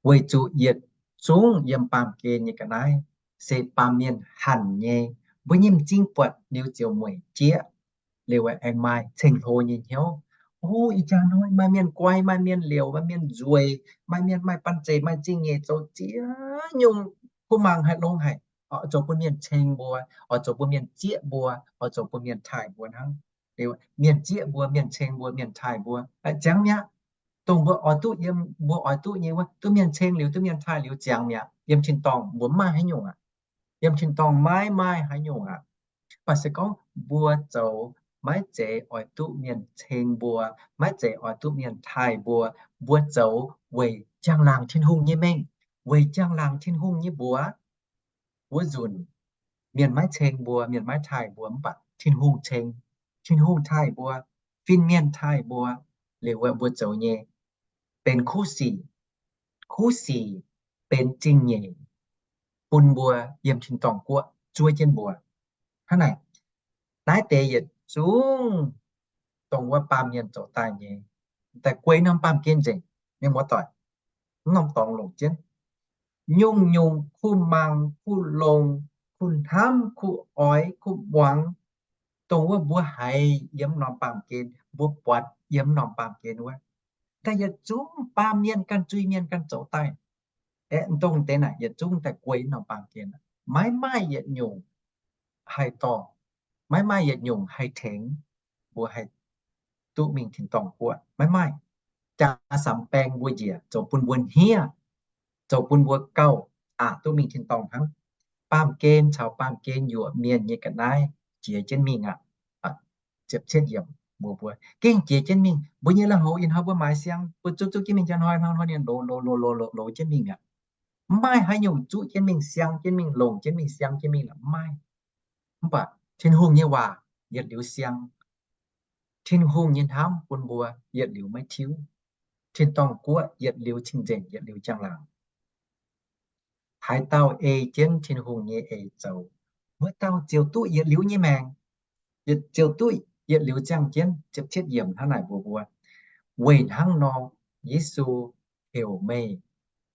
weic zuqc yietc zungv yiem baamh gen nyei ga'naaiv se baamh mienh hanc nyei. Mbuo nyei m'zing buatc liuz ziouc mueic jieqv, liuz aengx maaih ceng-hlo nyei hnyouv. O, ih jaax hnoi maaih mienh guai, maaih mienh liouc, maaih mienh nzueic, maaih mienh maaih banh zeic, maaih zingh nyeic zoux ziex nyungc kuv mangc haic longx haic, oix zoux bun mienh ceng mbuo, oix zoux bun mienh zieqv mbuo, oix zoux bun mienh taaih mbuo hnangv. Liuz mienh zieqv mbuo, mienh ceng mbuo, mienh taaih mbuo, ziangx mi'aqv. Dongh mbuo oix duqv yiem, mbuo oix duqv nyei wuov, duqv mienh ceng liuz, duqv mienh taaih liuz ziangx mi'aqv. Yiem tin-dorngh mbuo maaih haaix nyungc aqv. Yiem tin-dorngh maiv maaih haaix nyungc aqv. Mv baac se gorngv mbuo zoux maiv zeiz oix duqv mienh ceng mbuo, maiv zeiz oix duqv mienh taaih mbuo. Mbuo zoux weic njang-laangc Tin-Hungh nyei mengh, weic njang-laangc Tin-Hungh nyei mbuox. Wuov nzunc mienh maiv ceng mbuo, mienh maiv taaih mbuo, mv baac Tin-Hungh ceng, Tin-Hungh taaih mbuo, fin-mienh taaih mbuo. Liuz wuov mbuo zoux nyei benx kuv sic, kuv sic benx zingh nyeic bun mbuo yiem tin-dorngh guoqv zuov jienv mbuo. Hnangv naaic, naaiv deix yietc zungv dongh wuov baamh mienh zoux daaih nyei, daaih guei norm baamh gen nzengc. Mienh muoz-doic, mv norm dorngx longc jienv nyungc-nyungc kuv mangc, kuv longc, kuv hnamv, kuv oix, kuv muangx, dongh wuov mbuo haiz yiem norm baamh gen, mbuo buatc yiem norm baamh gen wuov, daaih yietc zungv baamh mienh ganh zuiz-mienh ganh zoux daaih. Aeqv, dongh deix naaic yietc zungv daaih guei norm baamh gen. Maiv maaih yietc nyungc haih dorh, maiv maaih yietc nyungc haih tengx mbuo haih duqv mingh tin-dorngh guoqv. Maiv maaih. Jaa-samx baeng mbuo njiec, zoux bun mbuo hniev, zoux bun mbuo gauh aqc duqv mingh tin-dorngh hnangv. Baamh gen caux baamh gen yuoqc mienh nyei ga'naaiv jiex jienv mingh aqv. Ziepc cietv yiemc mbuox mbuo, gengh jiex jienv mingh. Mbuo nyei lui-houx ih hnoi mbuo maaiz siang, mbuo zuqv zuqv jienv mingh, jaa hnoi hnoi hnoi ninh loz loz loz loz loz loz jienv mingh aqv. Mv maaih haaix nyungc zuqv jienv mingh, siang jienv mingh, longc jienv mingh, siang jienv mingh, mv maaih. Mv baac Tin-Hungh nyei waac yietc liuz siang. Tin-Hungh nyei hnamv bun mbuo yietc liuz maiv tiuv. Tin-dorngh guoqv yietc liuz cing-nzengc, yietc liuz njang-laangc. Haaix dauh ei jienv Tin-Hungh nyei eix zoux, wuov dauh ziouc duqv yietc liuz nyei maengc, ziouc duqv yietc liuz ziangh jienv. Ziepc cietv yiemc hnangv naaic mbuox mbuo, weic hnangv nor Yesu heuc meih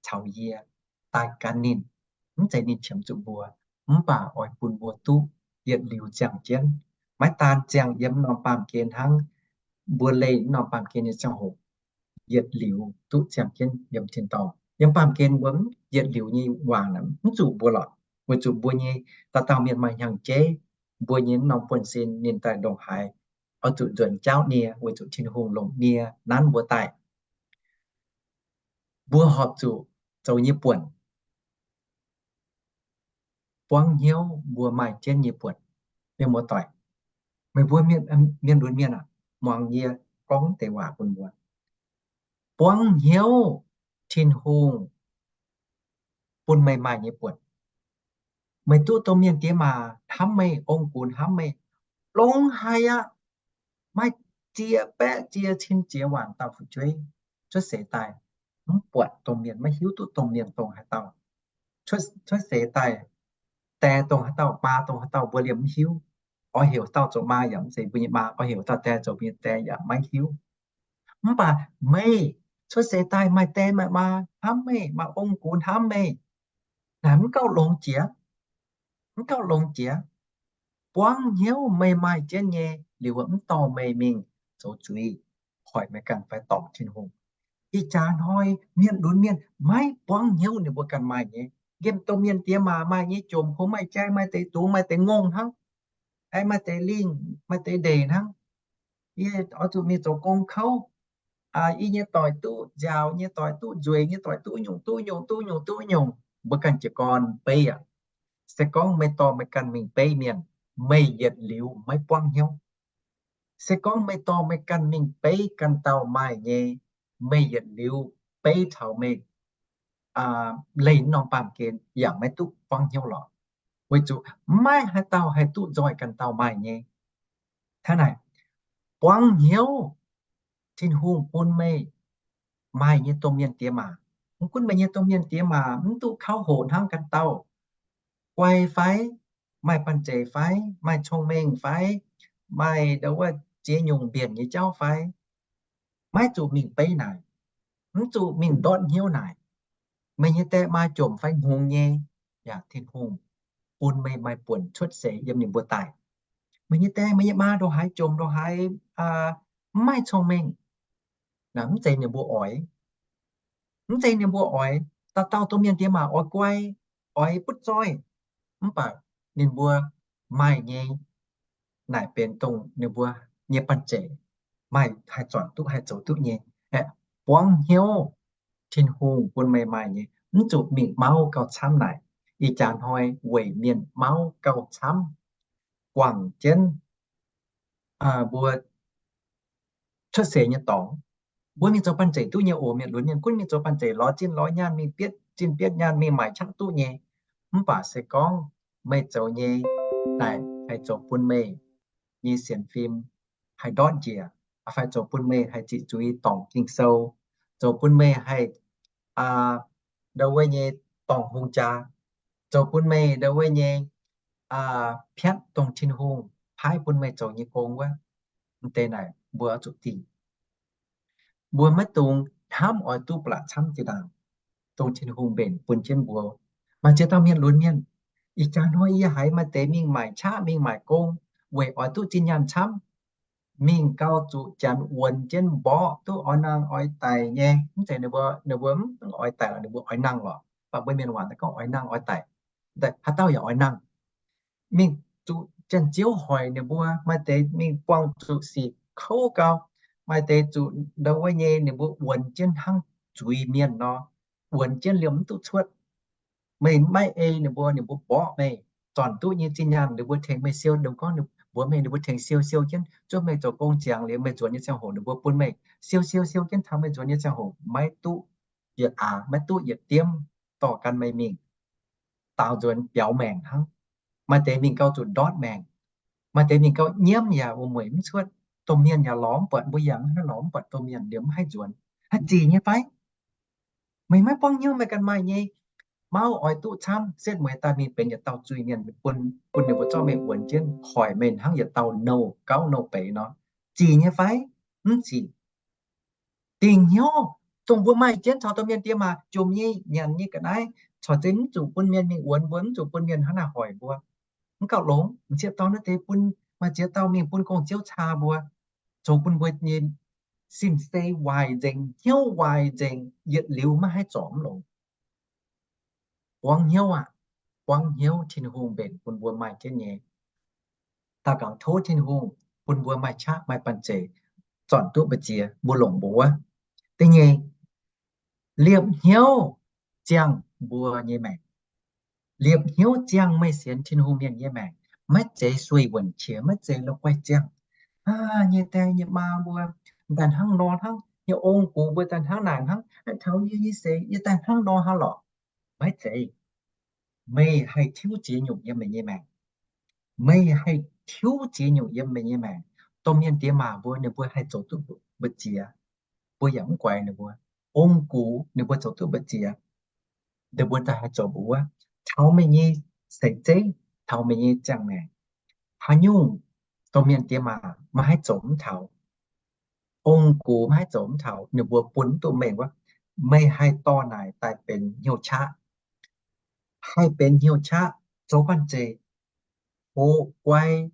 caux yie daaih gan ninh, mv zeiz ninh qiemx zuqc mbuo, mv baac oix bun mbuo duqv yietc liuz ziangh jienv. Maiv daan ziangh yiem norm baamh gen hnangv, mbuo leih norm baamh gen nyei ziangh hoc yietc liuz duqv ziangh jienv yiem tin-dorngh. Yiem baamh gen mbuo yietc liuz nyei waac mv zuqc mbuo lorqc, weic zuqc mbuo nyei dauh dauh mienh maaih hnyangx-jeiv, mbuo nyei norm buonv-sin ninh daaih ndongc haaix oix zuqc nzuonx jauv nie, weic zuqc Tin-Hungh longc nie nanv mbuo daaih. Mbuo horpc zuqc zoux nyei buonc, buangv hnyouv mbuo maaih jienv nyei buonc. Mienh muoz-doic, meih mbuo mienh lunx mienh aac, muangx yie gorngv deix waac bun mbuo. Buangv hnyouv Tin-Hungh bun meih maaih nyei buonc. Meih duqv domh mienh diex maac hnamv meih, ong-gux hnamv meih, longx haic aqv. Maaih ziex baeqv ziex cin ziex waanc dauh fu'jueiv cuotv seix daaih, mv buatc domh mienh, maiv hiuv duqv domh mienh dongh haaix dauh. Cuotv seix daaih, die dongh haaix dauh, maa dongh haaix dauh mbuo liemh mv hiuv. Oix heuc dauh zoux maa yaac mv zeiz mbuo nyei maa, oix heuc dauh die zoux mbuo nyei die yaac maiv hiuv. Mv baac meih cuotv seix daaih maaih die maaih maa hnamv meih, maaih ong-gux hnamv meih. Naaic mv gauh longx jiex, mv gauh longx jiex. Buangv hnyouv meih maaih jienv nyei liuz mv dorh meih mingh zoux zuiz, hoic meih ganh fai dorngc Tin-Hungh. Ih jaax hnoi mienh lunx mienh maiv buangv hnyouv ninh mbuo ganh maaih nyei. Nqemh domh mienh diex maac maaih nyei jomc kungx maaih jai, maaih deix dungz, maaih deix ngongh hnangv. Aeqv, maaih deix lingh, maaih deix ndeic hnangv. Yie oix zuqc mingh zoux gong kouv. Yie nyei doic duqv nziaauc, nyei doic duqv nzueic, nyei doic duqv nyungc duqv nyungc, duqv nyungc duqv nyungc. Mbuo ganh jiez gorn beiv aqv. Se gorngv meih dorh meih ganh mingh beiv mienh, meih yietc liuz maiv buangv hnyouv. Se gorngv meih dorh meih ganh mingh beiv ganh dauh maaih nyei, meih yietc liuz beiv taux meih leih norm baamh gen yaac maiv duqv buangv hnyouv lorqc. Weic zuqc maiv haaix dauh haih duqv nzoih ganh dauh maaih nyei. Hnangv naaic, buangv hnyouv Tin-Hungh bun meih maaih nyei domh mienh diex maac. Mv gunv meih nyei domh mienh diex maac mv duqv kauv hoqc hnangv ganh dauh, guai fai, maaih banh zeic fai, maaih cong-mengh fai, maaih ndau wuov ziex nyungc mbienc nyei jauv fai, maiv zuqc mingh beiv naaic, mv zuqc mingh ndortv hnyouv naaic. Meih nyei die maa jomc fai hngongx nyei, yaac Tin-Hungh bun meih maaih buonc cuotv seix yiem ninh mbuo daaih. Meih nyei die, meih nyei maa ndongc haaix jomc ndongc haaix, mv maaih cong-mengh, mv zeiz ninh mbuo oix, mv zeiz ninh mbuo oix. Dauh dauh domh mienh diex maac oix guai, oix butv zoih, mv baac ninh mbuo maaih nyei naaic benx dongh ninh mbuo nyei banh zeic, maaih haih zornc duqv haih zoux duqv nyei. Buangv hnyouv Tin-Hungh bun meih maaih nyei, mv zuqc mingh mauv gauh camv naaic. Ih jaax hnoi weic mienh mauv gauh camv, guangc jienv mbuo cuotv seix nyei dorngx. Mbuo mingh zoux banh zeic duqv nyei oc. Mienh lunx mienh gunv mingh zoux banh zeic lorz zinh lorz nyaanh, mingh bietv zinh bietv nyaanh, mingh maaic qaqv duqv nyei. Mv baac se gorngv meih zoux nyei naaic haih zoux bun meih nyei sienx fim haih ndortv njiec, fai zoux bun meih haih ziqc zuiz dorngc Ging-Sou, zoux bun meih haih ndau wuov nyei dorngc hungh jaa, zoux bun meih ndau wuov nyei piatv dongh Tin-Hungh paaiv bun meih zoux nyei gong wuov. Mv deix naaic mbuo oix zuqc dingc. Mbuo maiv dungx hnamv oix duqv ba'laqc camv jiex ndaangc dongh Tin-Hungh mbenc bun jienv mbuo. Maaih ziex dauh mienh lunx mienh, ih jaax hnoi yie haiz maaih deix mingh maaic qaqv, mingh maaic gong, weic oix duqv zinh nyaanh camv. mingh gauh zuqc janx wuonx jienv mborqv duqv oix nangh oix daic nyei. Mv zeiz ninh mbuo, ninh mbuo mv oix daic lorqc, ninh mbuo oix nangh lorqc. Mv baac mbuo mienh waac naaiv gorngv oix nangh oix daic. Haaix dauh yaac oix nangh. Mingh zuqc janx-ziouv hoic ninh mbuo, maaih deix mingh buangh zuqc sic kouv gau, maaih deix zuqc ndau wuov nyei ninh mbuo wuonx jienv hnangv zuiz-mienh nor, wuonx jienv liemh mv duqv cuotv. Meih maiv ei ninh mbuo, ninh mbuo mborqv meih. Zornc duqv nyei zinh nyaanh ninh mbuo tengx meih siou, ninh gorngv mbuox meih ninh mbuo tengx siou, siou jienv zuov meih zoux gong ziangx liuz meih nzuonx nyei ziangh hoc ninh mbuo bun meih siou, siou, siou jienv taux meih nzuonx nyei ziangh hoc maiv duqv yietc aax, maiv duqv yietc diemv, dorh gan meih mingh. Daaux nzuonx biaux maengc hnangv. Maaih deix mingh gauh zuqc ndortv maengc. Maaih deix mingh gauh nyiemv yaac wuom-mueic mv cuotv. Domh mienh yaac lorz mv buatc, mbuo yaac mv haih lorz mv buatc domh mienh, liemh mv haih nzuonx. Haaix zic nyei fai? Meih maiv buangv hnyouv meih ganh maaih nyei. Mauv oix duqv camv, setv mueiz daaih mingh benx yietc dauh zuiz-mienh bun, bun ninh mbuo zorqv meih wuonx jienv, hoic meih hnangv yietc dauh nouh gauv nouh beix nor. Zic nyei fai? Mv zic. Dingc hnyouv, dongh mbuo maaih jienv caux domh mienh diex maac jomc nyei, nyanc nyei ga'naaiv, corc zeiz mv zuqc bun mienh mingh wuonx mbuo, mv zuqc bun mienh hnangv naaic hoic mbuo. Mv gauh longx, m'sieqv dorn wuov deix bun maaih ziex dauh mingh bun gong-ziouv caa mbuo, zoux bun mbuo nyei sin-sei waaic nzengc, hnyouv waaic nzengc, yietc liuz maiv haih zorc mv longx. Buangv hnyouv aqv. Buangv hnyouv, Tin-Hungh mbenc bun mbuo maaih jienv nyei. Daux gaux tov Tin-Hungh bun mbuo maaih qaqv maaih banh zeic, zornc duqv mbu'ziex mbuo longc mbuo wuov. Da'nyeic, liepc hnyouv ziangh mbuo nyei maengc. Liepc hnyouv ziangh meih sienx Tin-Hungh mienh nyei maengc. Maiv zeiz sueih wuonc qiex, maiv zeiz la'guaih ziangh, aa, nyei die nyei maa mbuo daaih hnangv nor hnangv, nyei ong-gux mbuo daaih hnangv naaic hnangv, taux yie nyei seix yie daaih hnangv nor hnangv lorqc. Maiv zeiz. Meih haih tiuv ziex nyungc yiem meih nyei maengc. Meih haih tiuv ziex nyungc yiem meih nyei maengc. Domh mienh diex maac mbuo, ninh mbuo haih zoux duqv mbu'ziex, mbuo yaac mv guaix ninh mbuo. Ong-gux ninh mbuo zoux duqv mbu'ziex, ninh mbuo daaih haih zoux mbuo wuov. Taux meih nyei seix zeiv, taux meih nyei ziangh maengc, haaix nyungc domh mienh diex maac maiv haih zoux mv taux, ong-gux maiv haih zoux mv taux, ninh mbuo bun mv duqv meih wuov. Meih haih dorh naaic daaih benx hnyouv qaqv, haih benx hnyouv qaqv zoux banh zeic, hoqc guai,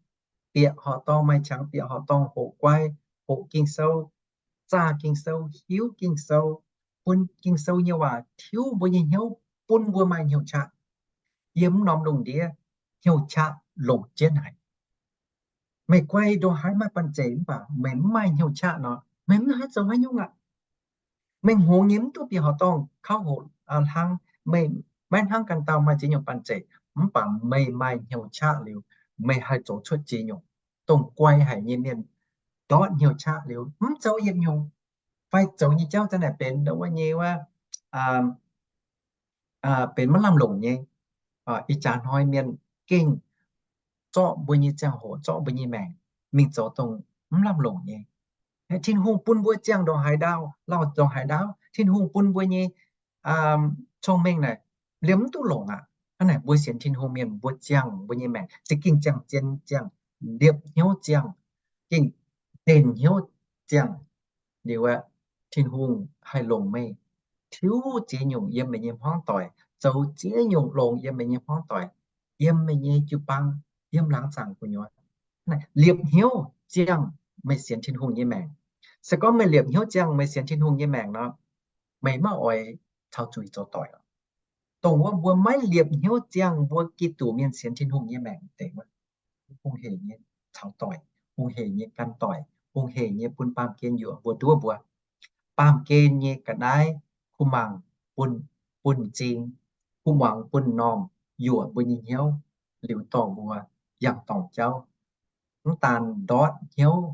bieqc horqc dorngh, maaih qangx bieqc horqc dorngh, hoqc guai, hoqc Ging-Sou, zaah Ging-Sou, hiuv Ging-Sou, bun Ging-Sou nyei waac tiuv mbuo nyei hnyouv, bun mbuo maaih hnyouv qaqv. Yiem mv norm lungh ndiev, hnyouv qaqv longc jienv haic. Meih guai ndongc haaix maaih banh zeic mv baac meih mv maaih hnyouv qaqv nor, meih mv haih zoux haaix nyungc aqv. Meih hngongx nyei mv duqv bieqc horqc dorngh, kauv hoqc hlang, meih maiv hnangv ganh dauh maaih ziex nyungc banh zeic, mv baac meih maaih hnyouv qaqv liuz, meih haih zoux cuotv ziex nyungc. Dongh guai haic nyei mienh, ndortv hnyouv qaqv liuz mv zoux yietc nyungc, fai zoux nyei jauv zanc naaic benx wuov nyei wuov, benx maiv lamh longc nyei. Ih jaax hnoi mienh gengh zorqv mbuo nyei ziangh hoc, zorqv mbuo nyei maengc mingh zoux dongh mv lamh longc nyei. Tin-Hungh bun mbuo ziangh ndongc haaix ndaauv, lauh ndongc haaix ndaauv, Tin-Hungh bun mbuo nyei cong-mengh naaic liemh mv duqv longc aqv. Hnangv naaic mbuo sienx Tin-Hungh mienh mbuo ziangh mbuo nyei maengc za'gengh ziangh zien ziangh, liepc hnyouv ziangh, gengh ndenc hnyouv ziangh liuz aqv, Tin-Hungh haih longc meih tiuv ziex nyungc yiem meih nyei hmuangv doic, zoux ziex nyungc longx yiem meih nyei hmuangv doic, yiem meih nyei jiu-baang, yiem laangz zaangc gu'nyuoz. Liepc hnyouv ziangh meih sienx Tin-Hungh nyei maengc. Se gorngv meih liepc hnyouv ziangh meih sienx Tin-Hungh nyei maengc nor, meih maiv oix caux zuiz zoux doic. Dongh wuov mbuo maiv liepc hnyouv ziangh mbuo Giduc mienh sienx Tin-Hungh nyei maengc deix wuov, hungh heic nyei caux doic, hungh heic nyei gan doic, hungh heic nyei bun baamh gen yuoqc mbuo nduov mbuo. Baamh gen nyei ga'naaiv kuh mangc bun, bun m'zing, kuh muangx bun m'normh yuoqc mbuo nyei hnyouv liuz dorh mbuo yangh dorngc jauv. Mv daan ndortv hnyouv,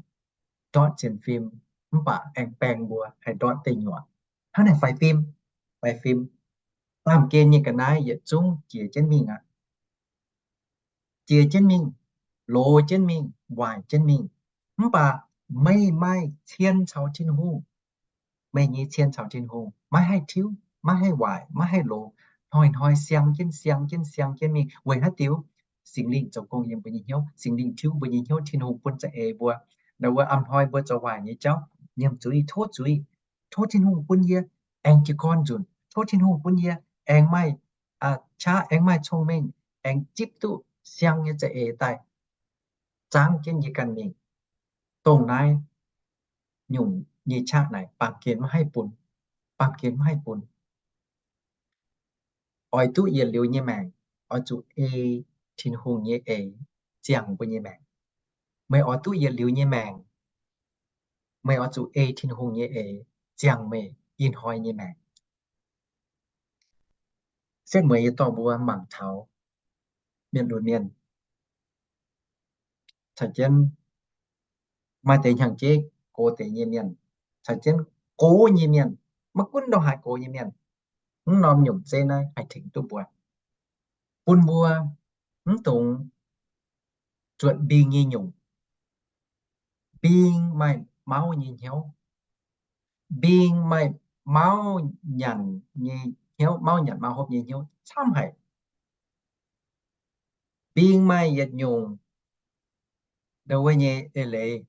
ndortv sienx fim, mv baac aengx baeng mbuo haih ndortv deic nyuoqc. Hnangv naaic faix fim, faix fim. Baamh gen nyei ga'naaiv yietc zungv jiex jienv mingh aqv. Jiex jienv mingh, loz jienv mingh, waaic jienv mingh. Mv baac meih maaih cien caux Tin-Hungh. Meih nyei cien caux Tin-Hungh maiv haih tiuv, maiv haih waaic, maiv haih loz. Hnoi-hnoi siang jienv, siang jienv, siang jienv mingh. Weic haaix diuc? Singx Lingh zoux gong yiem mbuo nyei hnyouv. Singx Lingh tiuv mbuo nyei hnyouv. Tin-Hungh bun za'eix mbuo. Naaiv wuov a'hnoi mbuo zoux waaic nyei jauv, nyiemc zuiz, tov zuiz, tov Tin-Hungh bun yie aengx jiez gorn nzunc. Tov Tin-Hungh bun yie aengx maaih qaqv, aengx maaih cong-mengh, aengx zipv duqv siang nyei za'eix daaih zaangv jienv yie ganh mingh. dongh naaiv nyungc nyei qaqv naaic baamh gen maiv haih bun, baamh gen maiv haih bun. Oix duqv yietc liuz nyei maengc, oix zuqc ei Tin-Hungh nyei eix ziangh mbuo nyei maengc. Meih oix duqv yietc liuz nyei maengc, meih oix zuqc ei Tin-Hungh nyei eix ziangh meih ih hnoi nyei maengc. Setv mueiz yie dorh mbuo mangc taux mienh lunx mienh caux jienv maaih deix hnyangx-jeiv gox deix nyei mienh, caux jienv gox nyei mienh, maiv gunv ndongc haaix gox nyei mienh, mv norm nyungc zeiv naaiv haih tengx duqv mbuo, bun mbuo mv dungx zuotc mbing nyei nyungc. Mbing maaih mauv nyei hnyouv. Mbing maaih mauv nyanc nyei hnyouv, mauv nyanc mauv hopv nyei hnyouv camv haic. Mbing maaih yietc nyungc ndau wuov nyei eix leiz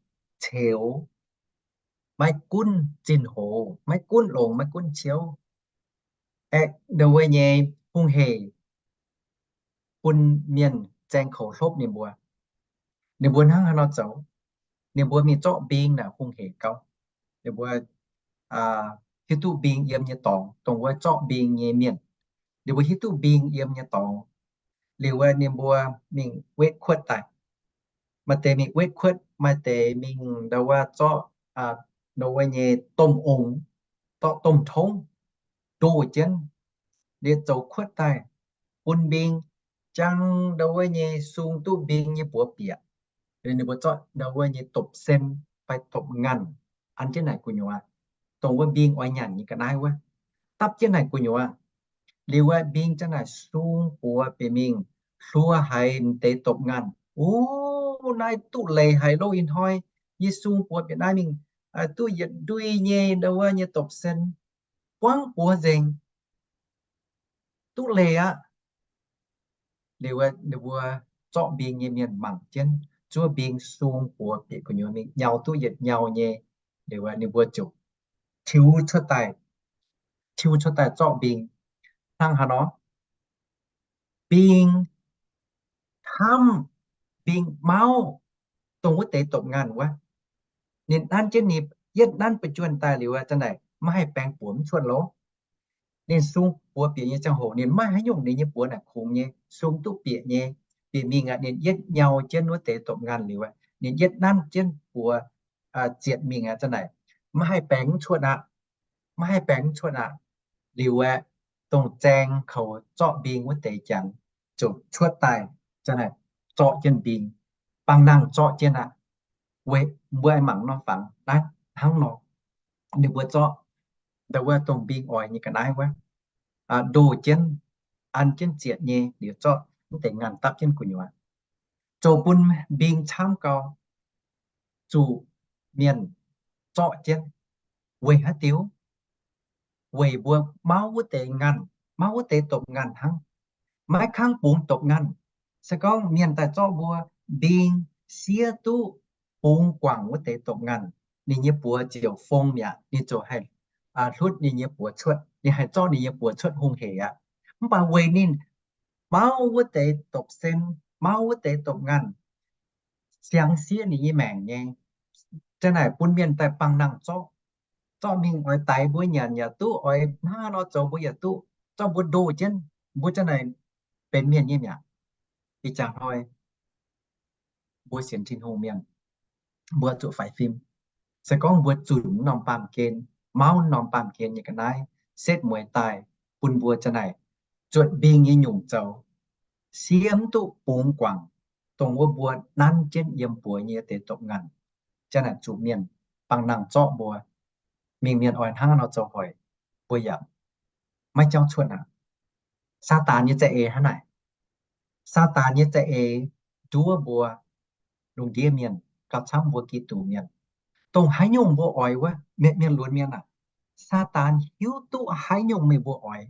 ceux, maiv gunv zinh hoc, maiv gunv longx, maiv gunv ciouv, aeqv, ndau wuov nyei hungh heic bun mienh zaeng koux hlopv ninh mbuo. Ninh mbuo hnangv haaix nor zoux? Ninh mbuo mingh zorqv mbing naaic hungh heic gauh. Ninh mbuo hiuv duqv mbing yiem nyei dorngx, dongh wuov zorqv mbing nyei mienh. Ninh mbuo hiuv duqv mbing yiem nyei dorngx liuz, ninh mbuo mingh wetv kuotv daaih. Maaih deix mingh wetv kuotv, maaih deix mingh ndau wuov zorqv ndau wuov nyei domh ongx, zorqv domh tongv ndoh jienv, liuz zoux kuotv daaih bun mbing, jangx ndau wuov nyei sung duqv mbing nyei buoz bieqc. Ninh mbuo zorqv ndau wuov nyei dopc sen fai dopc nganh an jienv naaic gu'nyuoz, dongh wuov mbing oix nyanc nyei ga'naaiv wuov, dapv jienv naaic gu'nyuoz. Liuz wuov mbing jienv naaic sung buoz bieqc mingh hluo haiz m'deix dopc nganh, o, naaiv duqv leiz haic loh, ih hnoi yie sung buoz bieqc naaiv mingh duqv yietc ndui nyei ndau wuov nyei dopc sen, buangv buoz nzengc, duqv leiz aqv. Liuz ninh mbuo zorqv mbing nyei mienh mangc jienv zuov mbing sung buoz bieqc gu'nyuoz mingh nyau duqv yietc nyau nyei. Liuz ninh mbuo ziouc tiux cuotv daaih, tiux cuotv daaih zorqv mbing. Hnangv haaix nor? Mbing hnamv, mbing mauv dongh wuov deix dopc nganh wuov. Ninh nanv jienv ninh, yietv nanv buo juonh daaih liuz, zanc naaic maiv haih baeng buoz mv cuotv loh. Ninh sung buoz bieqc nyei ziangh hoc ninh maiv haaix nyungc, ninh nyei buoz naaic kungx nyei, sung duqv bieqc nyei. Bieqc mingh aqv, ninh yietv nyau jienv wuov deix dopc nganh liuz, ninh yietv nanv jienv buoz zietc mingh aqv, zanc naaic maiv haih baeng mv cuotv aqv. Maiv haih baeng mv cuotv aqv. Liuz aeqv, dongh zaeng koux zorqv mbing wuov deix janx ziouc cuotv daaih, zanc naaic zorqv jienv mbing, bangc nangh zorqv jienv aqv. Weic mbuo aengx mangc nor fangx naaiv hnangv nor, ninh mbuo zorqv ndau wuov dongh mbing oix nyei ga'naaiv wuov, ndoh jienv, an jienv zietc nyei, liuz zorqv mv deix nganh dapv jienv gu'nyuoz, zoux bun mbing camv gau, zuqc mienh zorqv jienv. Weic haaix diuc? Weic mbuo mauv wuov deix nganh, mauv wuov deix dopc nganh hnangv. Maiv kangv bungx dopc nganh, se gorngv mienh daaih zorqv mbuo, mbing siev duqv bungx guangc wuov deix dopc nganh, ninh nyei buoz ziouc fong mi'aqv. Ninh ziouc haih hlutv ninh nyei buoz cuotv, ninh haih zorqv ninh nyei buoz cuotv hungh heic aqv. Mv baac weic ninh mauv wuov deix dopc sen, mauv wuov deix dopc nganh, siangx siev ninh nyei maengc nyei. Zanc naaic bun mienh daaih bangh nangh zorqv, zorqv mingh oix daix mbuo nyanc yaac duqv, oix hnangv haaix nor zoux mbuo yaac duqv, zorqv mbuo ndoh jienv, mbuo zanc naaic benx mienh nyei mi'aqv. Ih jaax hnoi mbuo sienx Tin-Hungh mienh, mbuo zuqc faix fim. Se gorngv mbuo zunc norm baamh gen, mauv norm baamh gen nyei ga'naaiv setv mueiz daaih, bun mbuo zanc naaic zuotc mbing nyei nyungc zoux, siev mv duqv bungx guangc dongh wuov mbuo nanv jienv yiem buoz nyei deix dopc nganh. Zanc naaic zuqc mienh bangh nangh zorqv mbuo, mingh mienh oix hnangv haaix nor zoux hoic, mbuo yaac maiv jauv cuotv aqv. Saadaan nyei za'eix hnangv naaic. Saadaan nyei za'eix nduov mbuo lungh ndiev mienh, gauh camv mbuo Giduc mienh. Dongh haaix nyungc mbuo oix wuov, mienh, mienh lunx mienh aac, Saadaan hiuv duqv haaix nyungc meih mbuo oix,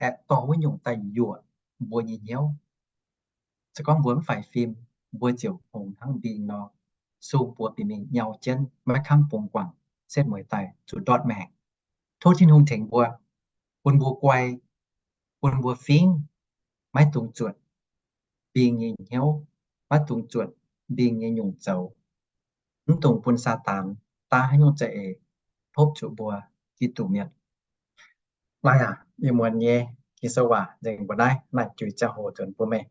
aeqv, dorh wuov nyungc daaih yuoqc mbuo nyei hnyouv. Se gorngv mbuo mv faix fim, mbuo ziouc hngongx hnangv mbing nor, sung buoz bieqc mingh nyau jienv, maiv kangv bungx guangc, setv mueiz daaih zuqc ndortv maengc. Tov Tin-Hungh tengx mbuo, bun mbuo guai, bun mbuo fingv, maiv dungx zuotc mbing nyei hnyouv, maiv dungx zuotc mbing nyei nyungc zoux. mv dungx bun Saadaan daav haaix nyungc za'eix topv zuqc mbuo Giduc mienh. Maaih aac, ih muonz nyei Ging-Sou waac nzengc mbuo naaiv maaih juix ziangh hoc nzuonx bun meih.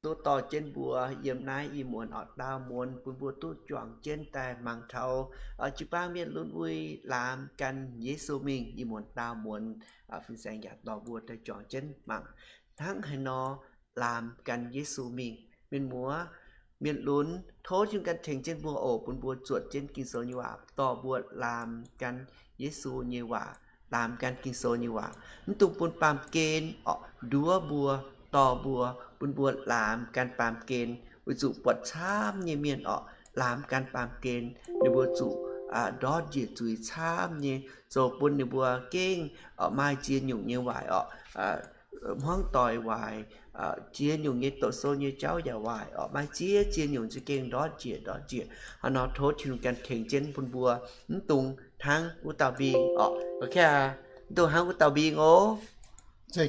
Duqv dorh jienv mbuo yiem naaiv ih muonz orqc, daauh muonz bun mbuo duqv juangc jienv daaih mangc taux jiu-baang mienh lunx uix laamz gan Yesu mingh. Ih muonz daauh muonz fin-saeng yaac dorh mbuo daaih juangc jienv mangc hnangv haaix nor laamz gan Yesu mingh. Mienh muoz, mienh lunx, tov Tin-Hungh ganh tengx jienv mbuo oc, bun mbuo zuotc jienv Ging-Sou nyei waac dorh mbuo laamz gan Yesu nyei waac, laamz gan Ging-Sou nyei waac. Mv dungx bun baamh gen orqc nduov mbuo, dorh mbuo, bun mbuo laamz gan baamh gen, weic zuqc buatc camv nyei mienh orqc, laamz gan baamh gen ninh mbuo zuqc ndortv njiec zuiz camv nyei, zoux bun ninh mbuo gengh maaih ziex nyungc nyei waaic orqc, hmuangv doic waaic, ziex nyungc nyei doqc sou nyei jauv yaac waaic orqc, maaih ziex ziex nyungc za'gengh ndortv njiec ndortv njiec. Hnangv nor tov Tin-Hungh ganh tengx jienv bun mbuo mv dungx hnangv wuov dauh mbing orqc. Mv dungx hnangv wuov dauh mbing oc. Mv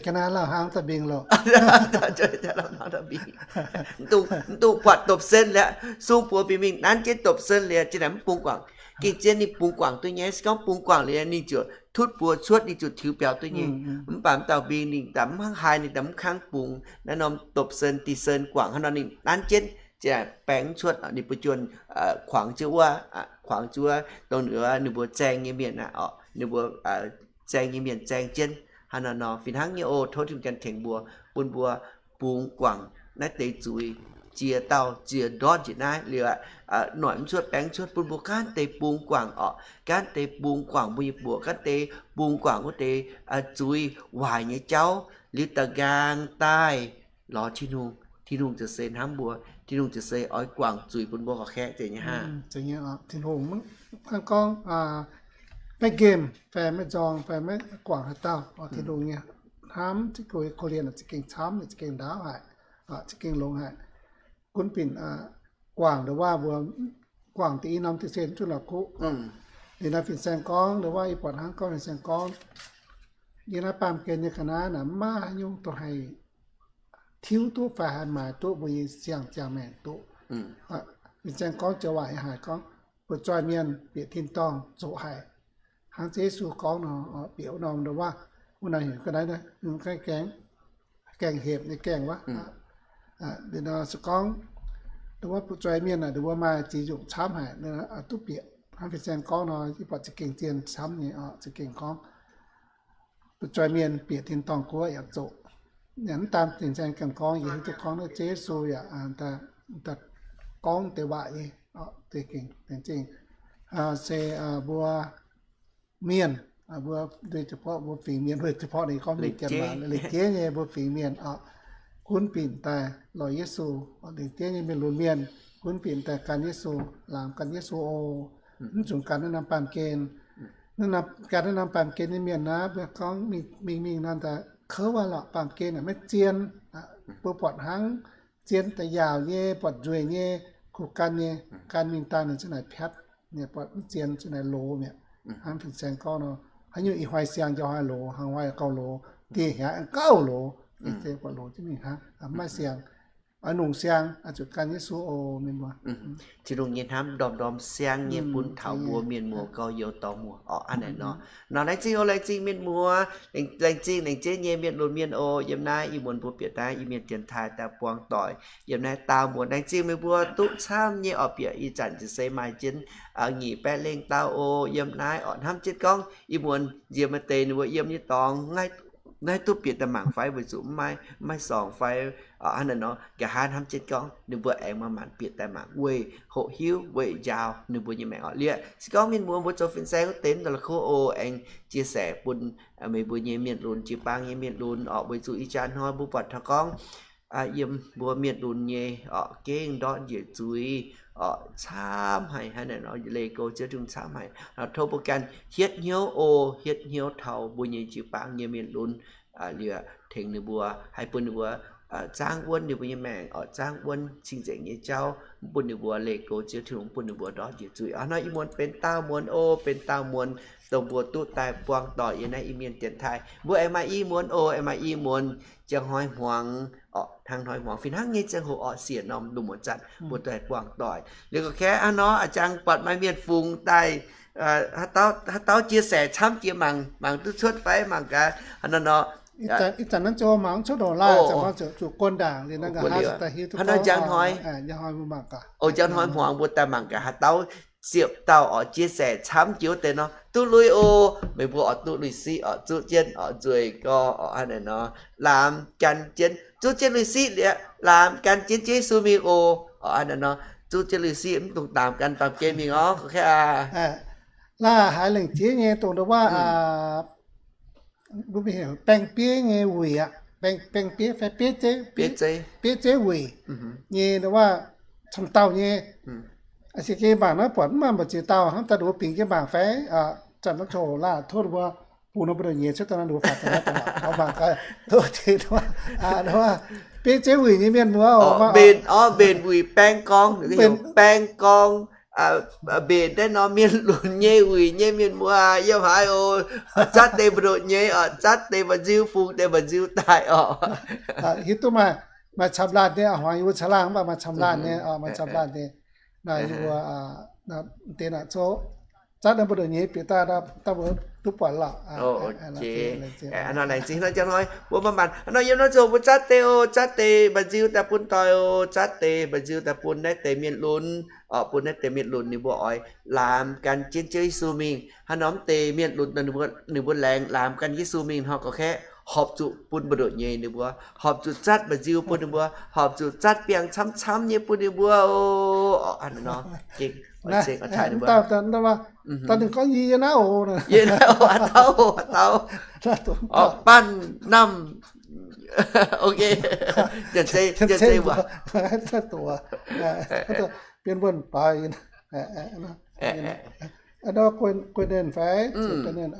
dungx, mv dungx buatc dopc-sen liuz, sung buoz bieqc mingh nanv jienv dopc-sen liuz, jiex naaic mv bungx guangc. Gengh zien ninh bungx guangc duqv nyei, se gorngv bungx guangc liuz ninh ziouc tutv buoz cuotv, ninh ziouc tiux biaux duqv nyei. Mv baac mv dauh mbing ninh daaih mv hnangv haaix, ninh daaih mv kangv bungx naaiv norm dopc-sen, dih-sen guangc. Hnangv nor ninh nanv jienv, jiex naaic baengx cuotv, ninh buo juonh kuangx jienv wuov, kuangx jienv wuov dongh ninh mbuo zaeng nyei mienh aqv orqc, ninh mbuo zaeng nyei mienh zaeng jienv. Hnangv nor nor fih hnangv nyei oc. Tov Tin-Hungh ganh tengx mbuo, bun mbuo bungx guangc naaiv deix zuiz, ziex dauh ziex ndortv njiec naaiv liuz, noic mv cuotv baengx cuotv, bun mbuo gaanv deix bungx guangc orqc, gaanv deix bungx guangc mbuo nyei buoqc, gaanv deix bungx guangc wuov deix zuiz waaic nyei jauv liuz da'nqaang daaih lorz Tin-Hungh. Tin-Hungh ziouc se hnamv mbuo, Tin-Hungh ziouc se oix guangc zuiz bun mbuo gauh kaeqv zeiz nyei hnangv. Tin-Hungh mv gorngv maiv nqemh fai maiv nzorng fai maiv guangc haaix dauh. Tin-Hungh nyei hnamv za'gengh korv-lienh, za'gengh camv, za'gengh ndaauv haic, za'gengh longx haic. Gunv binc guangc nduov waac mbuo, guangc deix i norm dih-sen zuqc la'kuqv. Liuz naaiv fin-saeng gorngv nduov waac, yie buatc hnangv gorngv fin-saeng gorngv, yie naaiv baamh gen nyei ga'naaiv naaic mv maaih haaix nyungc dongh haih tiuv duqv fai haih maaiz duqv mbuo nyei siang-ziangh maengc duqv. Fin-saeng gorngv joux waac yaac haiz gorngv, fu'jueiv mienh bieqc tin-dorngh zoqc haic. Hnangv Yesu gorngv nor, bieqc wuov norm nduov waac, wuov norm heuc ga'naaiv gaeng, gaeng hepc nyei gaeng wuov. Liuz nor se gorngv nduov waac fu'jueiv mienh naaic, nduov maaih ziex nyungc camv haic, duqv bieqc. Hnangv fin-saeng gorngv nor, yie buatc za'gengh zien camv nyei, za'gengh gorngv fu'jueiv mienh bieqc tin-dorngh guoqv yaac zoqc. Yaac mv daan fin-saeng ganh gorngv, yie hiuv duqv gorngv naaiv Yesu yaac gorngv deix waac nyei, se mbuo mienh, mbuo nduov jiex porqv mbuo fingx mienh, nduov jiex porqv ninh gorngv mienh, lengc jeiv nyei mbuo fingx mienh gunv binc daaih lorz Yesu. Lengc jeiv nyei mienh lunx mienh gunv binc daaih gan Yesu, laamz gan Yesu oc. Mv zungx gan naaiv norm baamh gen. Gan naaiv norm baamh gen nyei mienh naaiv, mbuo gorngv mingh mingh nor, daaih kouv aqv lorqc. Baamh gen maiv zien. Mbuo buatc hnangv zien daaih yaauc nyei, buatc nzueic nyei, kuh gan nyei, gan mingh daaih ninh ziouc naaic piatv, buatc mv zien ziouc naaic loz mi'aqv. Hnangv fin-saeng gorngv nor, haaix nyungc ih hnoi siang, jauv hnoi loz, hnangv hnoi gauh loz, dieh hnyangx gauh loz, se buatc loz jienv mingh hnangv, mv maaih siang. Oix longc siang, oix zuqc gan Yesu oc, mienh muoz. Tin-Hungh nyei hnamv ndorm-ndorm siang nyei bun taux mbuo mienh muoz gorx-youz dorh muoz orqc. Hnangv naaic nor, nor laengz zingh oc, laengz zingh mienh muoz, laengz zingh lengc jeiv nyei mienh lunx mienh oc. Yiem naaiv ih muonz mbuo bieqc daaih Iu-Mienh dienx taaih daaih buang doic yiem naaiv daauh muonz. Laengz zingh meih mbuo duqv camv nyei orqc. Bieqc ih zanc jiez se maaih jienv nyic baeqv lengh dauh oc. Yiem naaiv orqc, hnamv jienv gorngv ih muonz nziex maaih deix ninh mbuo yiem nyei dorngx naaiv duqv bieqc daaih mangc fai weic zuqc mv maaih sorngx fai hnangv naaic nor, nqa'haav hnamv jienv gorngv ninh mbuo aengx maaih maanc bieqc daaih mangc weic hoqc hiuv, weic njaaux ninh mbuo nyei maengc orqc. Liuz se gorngv mienh muoz mbuo zoux fin-saeng wuov deix mv daaih la'kuqv oc, aengx chia sẻ bun meih mbuo nyei mienh lunx, jiu-baang nyei mienh lunx orqc. Weic zuqc ih jaax hnoi mbuo buatc taux gorngv yiem mbuo mienh lunx nyei orqc, gengh ndortv njiec zuiz orqc, camv haic. Hnangv naaic nor, leih goux Ziouv Tin-Hungh camv haic. Tov mbuo ganh hietv hnyouv oc, hietv hnyouv taux mbuo nyei jiu-baang nyei mienh lunx liuz, tengx ninh mbuo, haih bun ninh mbuo zaangv wuonv ninh mbuo nyei maengc orqc, zaangv wuonv cing-nzengc nyei jauv, mv bun ninh mbuo leih goux Ziouv Tin-Hungh, mv bun ninh mbuo ndortv njiec zuiz. Hnangv nor ih muonz benx daauh muonz oc, benx daauh muonz dongh mbuo duqv daaih buang doic yiem naaiv Iu-Mienh dienx taaih. Mbuo aengx maaih i muonz oc, aengx maaih i muonz, ziangh hnoi hmuangx Orqc, hnangv hnoi hmuangx fih hnangv nyei ziangh hoc orqc, siec norm lungh muonz zanc mbuo daaih buangh doic. Liuz ga'kengx hnangv nor, a'jang buatc maaih mienh fungx daaih, haaix dauh, haaix dauh jiex saengc camv jiex mangc, mangc duqv cuotv fai mangc gaax hnangv nor. Ih zanc naaiv zoux mangc cuotv ndongc laaih, zuqc guon ndaangc liuz, hnangv nor njang hnoi, o, njang hnoi hmuangx mbuo daaih mangc gaax haaix dauh ziepc dauh orqc, jiex saengc camv jiex wuov deix nor, duqv lui oc. Meih mbuo orqc, duqv lui siqv orqc, zuqv jienv orqc, nzueic gorx orqc, hnangv naaic nor, laamx gan jienv, zuqv jienv lui siqv liuz, laamx gan jienv Ziouv Yesu mingh oc. Orqc, hnangv naaic nor, zuqv jienv lui siqv mv dungx daamx gan baamh gen mingh orqc, ga'kengx aqv. Laaih haiz lengc jeiv nyei dongh ndau wuov, mbuo mingh heuc baeng-bieiv nyei wuic aqv. Baeng, baeng-bieiv fai bieiv zeiv, bieiv zeiv wuic nyei ndau wuov, camv dauh nyei. Aa, siec geh mangc naaiv buatc mv maaih mbu'ziex dauh hnangv daaih nduov bingx geh mangc fai, zanc naaiv coc laaih tov mbuo bungx nor mbuo ndoqc nyei cuotv daaih naaiv nduov faaux daaih naaiv dongh mangc gaax, tov tengx nduov, bieiv zeiv wuic nyei mienh muoz oc, mbenc orv, mbenc wuic baeng gorngv, baeng gorngv, mbenc naaiv norm mienh lunx nyei wuic nyei mienh muoz yiem haaix oc. Zatv deix mbu'ndoqc nyei oc, zatv deix mba'nziu, fungx deix mba'nziu daaih oc. Hiuv duqv maaih, maaih camv laanh nyei, a'hnoi yie mbuo caangh laangh mv baac maaih camv laanh nyei, maaih camv laanh nyei. Naaiv yie mbuo deix naaic coqv zatv naaiv mbu'ndoqc nyei bieqc daaih, daaih mbuo duqv buatc lorqc. Laengz zingh hnoi njang hnoi mbuo maiv maanc hnoi yiem naaiv zoqc mbuo zatv deix oc, zatv deix mba'nziu daaih bun doic oc, zatv deix mba'nziu daaih bun naaiv deix mienh lunx oc, bun naaiv deix mienh lunx ninh mbuo oix laamx gan jienv Ziouv Yesu mingh. Hnangv nor mv deix mienh lunx ninh mbuo laengz laamx gan Yesu mingh hnangv gorqv-kaeqv horpc zuqc bun mbu'ndoqc nyei ninh mbuo, horpc zuqc zatv mba'nziu bun ninh mbuo, horpc zuqc zatv biangh camv-camv nyei bun ninh mbuo oc. Hnangv nor, gengh oix ceng oix taaih ninh mbuo. Daaih ninh gorngv, yie naaiv oc, yie naaiv oc, a'dauh, a'dauh, banh namh, ok, janx-zei, janx-zei waac, bienv wuonh baaix, guei nernh fai, guei nernh,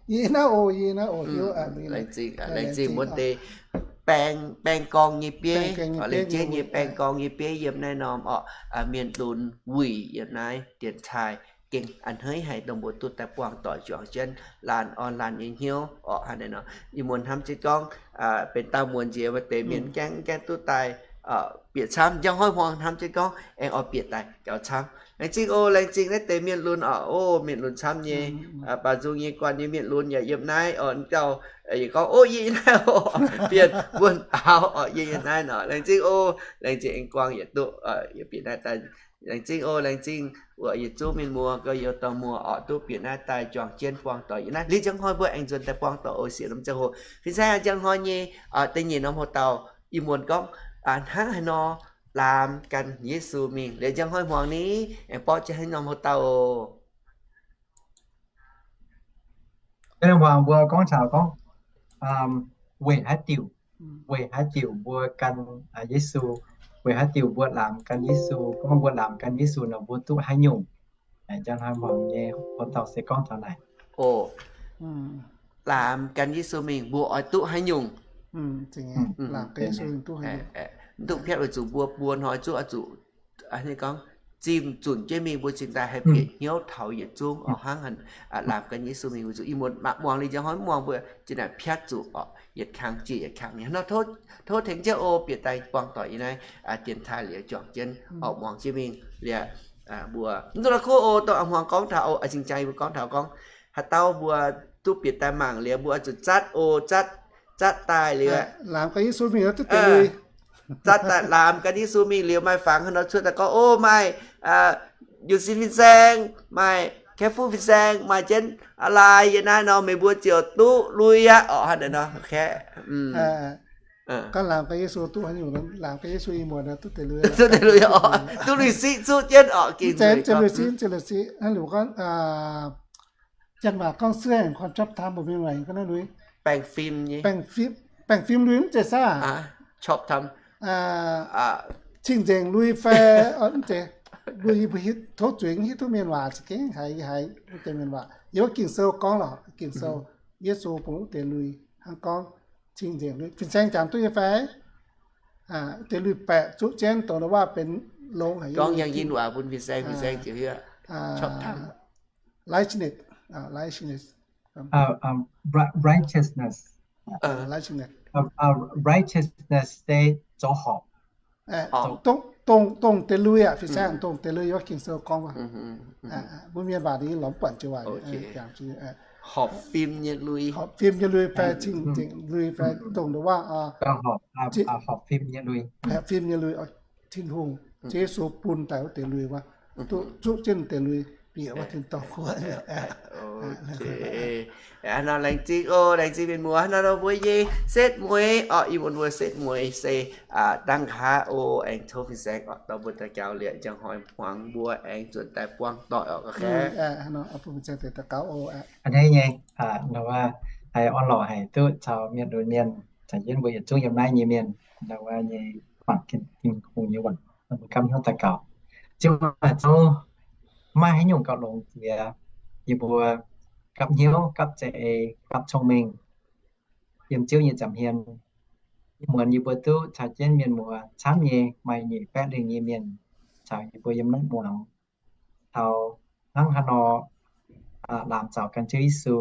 yie naaiv oc, yie naaiv oc, hiuv, laengz zingh, laengz zingh mbuo deix baeng, baeng gorngv nyei bieiv, lengc jeiv nyei baeng gorngv nyei bieiv yiem naaiv norm orqc, mienh lunx wuic yiem naaiv dienx taaih gengh a'hneiv haic dongh mbuo duqv daaih buangh doic juangc jienv laanh orn laanh nyei hnyouv orqc. Hnangv naaiv nor, ih muonz hnamv jienv gorngv benx dauh muonz nziex maaih deix mienh gaengh gaengh duqv daaih bieqc camv. Njang hnoi hmuangx hnamv jienv gorngv aengx oix bieqc daaih gaux camv. Laengz zingh oc, laengz zingh naaiv deix mienh lunx oc. O, mienh lunx camv nyei, baaux nzung nyei guanh nyei mienh lunx yaac yiem naaiv oc. Dauh yie gorngv, o, yie yiem naaiv oc, bienh wuonh baaux oc, yie yiem naaiv nor. Laengz zingh oc, laengz zingh aengx guangc yietc duqv yie bieqc naaiv daaih. Laengz zingh oc, laengz zingh wuov yietc zungv mienh muoz, gorx-youz dorh muoz oc, duqv bieqc naaiv daaih juangc jienv buangh doic yiem naaiv. Liuz njang hnoi mbuo aengx nzuonx daaih buangh doic oc. Sieqv norm ziangh hoc, fin-saeng, njang hnoi nyei da'nyeic norm hoc-dauh, ih muonz gorngv hnangv haaix nor laamx gan Yesu mingh. Liuz njang hnoi hmuangx ni aengx borqv jienv haaix norm hoc-dauh oc. Hmuangx mbuo gorngv taux gorngv weic haaix diuc, weic haaix diuc mbuo gan Yesu, weic haaix diuc mbuo laamx gan Yesu, gorngv mbuo laamx gan Yesu nor mbuo duqv haaix nyungc. Njang hnoi hmuangx nyei hoc-dauh se gorngv taux naaic. O, laamx gan Yesu mingh mbuo oix duqv haaix nyungc? Mv dungx piatv weic zuqc mbuo buo hnoi zuqv oix zuqc gorngv zimh zunc jienv mingh mbuo cingx daaih haih bieqc hnyouv taux yietc zungv oc. Hnangv laamx gan Yesu mingh weic zuqc ih muonz mangc muangx liuz njang hnoi mv muangx mbuo cingx daaih piatv zuqc oc, yietc kangx jiex yietc kangx. Hnangv nor tov tengx jienv o bieqc daaih buangh doic yiem naaiv dienx taaih liuz juangc jienv oix muangx jienv mingh liuz mbuo mv dungx la'kuqv o, dongh a'hmuangx gorngv taux o, cingx jang mbuo gorngv taux gorngv haaix dauh mbuo duqv bieqc daaih mangc liuz mbuo oix zuqc zatv o, zatv, zatv daaih liuz, laamx gan Yesu mingh duqv deix lui, zatv daaih laamx gan Yesu mingh liuz maaih fangx haaix nor cuotv daaih gorngv, o, maaih Yunh Sin fin-saeng, maaih Kaeqv Fuqv fin-saeng, maaih jienv Laaix yiem naaiv nor meih mbuo ziouc duqv lui aqv oc. Hnangv naaiv nor, gan laamx gan Yesu duqv haaix nyungc, laamx gan Yesu ih muonz duqv deix lui, duqv deix lui oc, duqv lui siqv zuqv jienv oc. Gengh lui siqv, lui siqv, hnangv liuz gorngv janx waac gorngv แสดงความชอบธรรม mbuo mienh waac gorngv naaiv lui, baengh fim nyei, baengh fim lui mv zeiz saah, cing-nzengc lui fai mv zeiz, lui yie mbuo hiuv tov zuiz, hiuv duqv mienh waac za'gengh haiz, haiz mv deix mienh waac. Yiem wuov Ging-Sou gorngv lorqc, Ging-Sou, Yesu bun wuov deix lui hnangv gorngv cing-nzengc lui. Fin-saeng jangx duqv nyei fai? Deix lui baeqc zuqv jienv dongh waac benx longx haic, gorngv yangh yinh waac bun fin-saeng, fin-saeng ziouc hiuv, righteousness, righteousness, righteousness. righteousness se zoux horpc. Dongh, dongh deix lui aqv, fin-saeng dongh deix lui, Ging-Sou gorngv wuov. Mbuo mienh waac ninh lorz mv buatc joux waac, horpc fim nyei lui fai cing-nzengc lui fai dongh ndongc waac, horpc fim nyei lui, horpc fim nyei lui, Tin-Hungh, Ziouv Yesu bun daaih wuov deix lui wuov, duqv zuqv jienv deix lui bieqc wuov tin-dorngh guoqv. Haaix nor laengz zingh oc, laengz zingh mienh muoz. Haaix nor mbuo nyei setv mueiz orqc, ih muonz mbuo setv mueiz se dangh nqa'haav oc. Aengx tov fin-saeng orqc dorh mbuo daux gaux liepc njang hnoi hmuangx mbuo aengx zuotc daaih buangh doic orqc ga'naaiv. A'hneiv nyei, haih orn-lorqc haic duqv caux mienh lunx mienh caux jienv mbuo yietc zungv yiem naaiv nyei mienh, ndau wuov nyei mangc Tin-Hungh nyei waac, mbuo gapv hnyouv daux gaux. Ziouv aac, Ziouv, maiv maaih haaix nyungc gauh longx jiex yie mbuo gapv hnyouv, gapv za'eix, gapv cong-mengh yiem Ziouv nyei nza'hmien. Ih muonz yie mbuo duqv caux jienv mienh muoz camv nyei maaih nyeic baeqv lingh nyei mienh caux yie mbuo yiem naaiv muangx taux hnangv haaix nor laamc zaux gan Ziouv Yesu.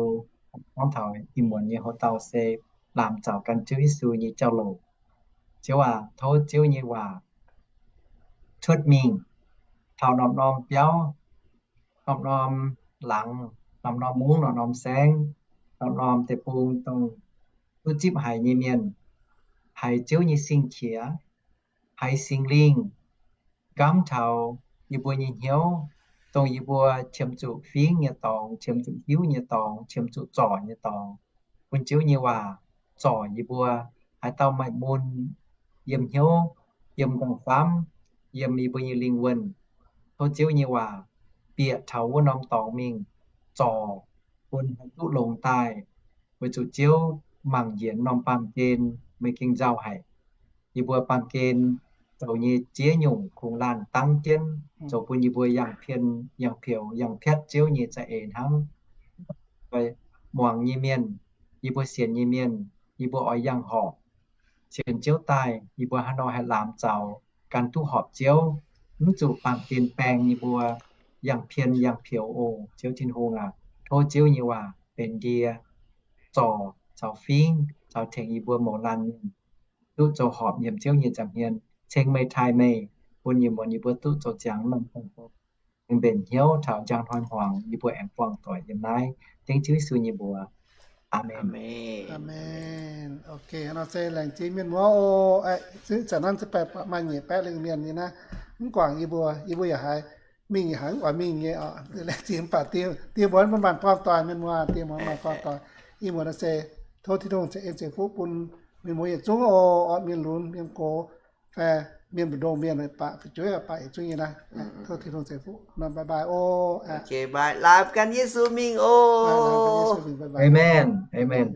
Gorngv taux ih muonz nyei hoc-dauh se laamc zaux gan Ziouv Yesu nyei jauv-louc. Ziouv aac, tov Ziouv nyei waac cuotv mingh taux norm-norm biauv, norm-norm laangz, norm-norm mungv, norm-norm saengv, norm-norm deic-bung, dongh duqv zipv haic nyei mienh, haiz Ziouv nyei sing-qiex, haiz Singx Lingh nqamv taux yie mbuo nyei hnyouv, dongh yie mbuo qiemx zuqc fingv nyei dorngx, qiemx zuqc hiuv nyei dorngx, qiemx zuqc zorc nyei dorngx, bun Ziouv nyei waac zorc yie mbuo haaix dauh maaih mun yiem hnyouv, yiem nqorngv-famv, yiem yie mbuo nyei lingh wuonh. Tov Ziouv nyei waac bieqc taux wuov norm dorngx mingh zorc, bun haih duqv longx daaih, weic zuqc Ziouv mangc njiec norm baamh gen meih gengh nzauh haic. Yie mbuo baamh gen zoux nyei ziex nyungc kungx laanh dangv jienv zoux bun yie mbuo yangh pien, yangh peux, yangh piatv Ziouv nyei za'eix hnangv. Muangx nyei mienh, yie mbuo sienx nyei mienh, yie mbuo oix yangh horpc. Sienx Ziouv daaih, yie mbuo haaix nor haih laamc zaux gan duqv horpc Ziouv, mv zuqc baamh gen baeng yie mbuo yangh pien yangh peux oc. Ziouv Tin-Hungh aac, tov Ziouv nyei waac benx ndie zorc caux fingv caux tengx yie mbuo mouz laanh mienh duqv zoux horpc yiem Ziouv nyei nza'hmien, ceng meih taaih meih, bun yie muonz yie mbuo duqv zoux ziangx norm mbenc hnyouv taux njang hnoi hmuangx yie mbuo aengx buangh doic yiem naaiv. Dengv Ziouv Yesu nyei mbuox. Aamen. Aamen. Ok, nor se laengz zingh mienh muoz oc. Zanc naaiv se maaih nyeic baeqv lingh mienh nyei naaiv, mv guangc yie mbuo, yie mbuo yaac haiz mingh yaac haiz mv oix mingh nyei oc. Laengz zingh mv baac diex muonz mv maaih buangh doic, mienh muoz, diex muonz mv maaih buangh doic. Ih muonz nor se tov Tin-Hungh ceix en ceix fuqv bun mienh muoz yietc zungv oc, mienh lunx, mienh gox, fai mienh mbu'ndongx mienh baac fu'jueiv baac yietc zungv nyei naaiv. Tov Tin-Hungh ceix fuqv nor, bye bye oc. Laamc gan Yesu mingh oc. Amen. Amen.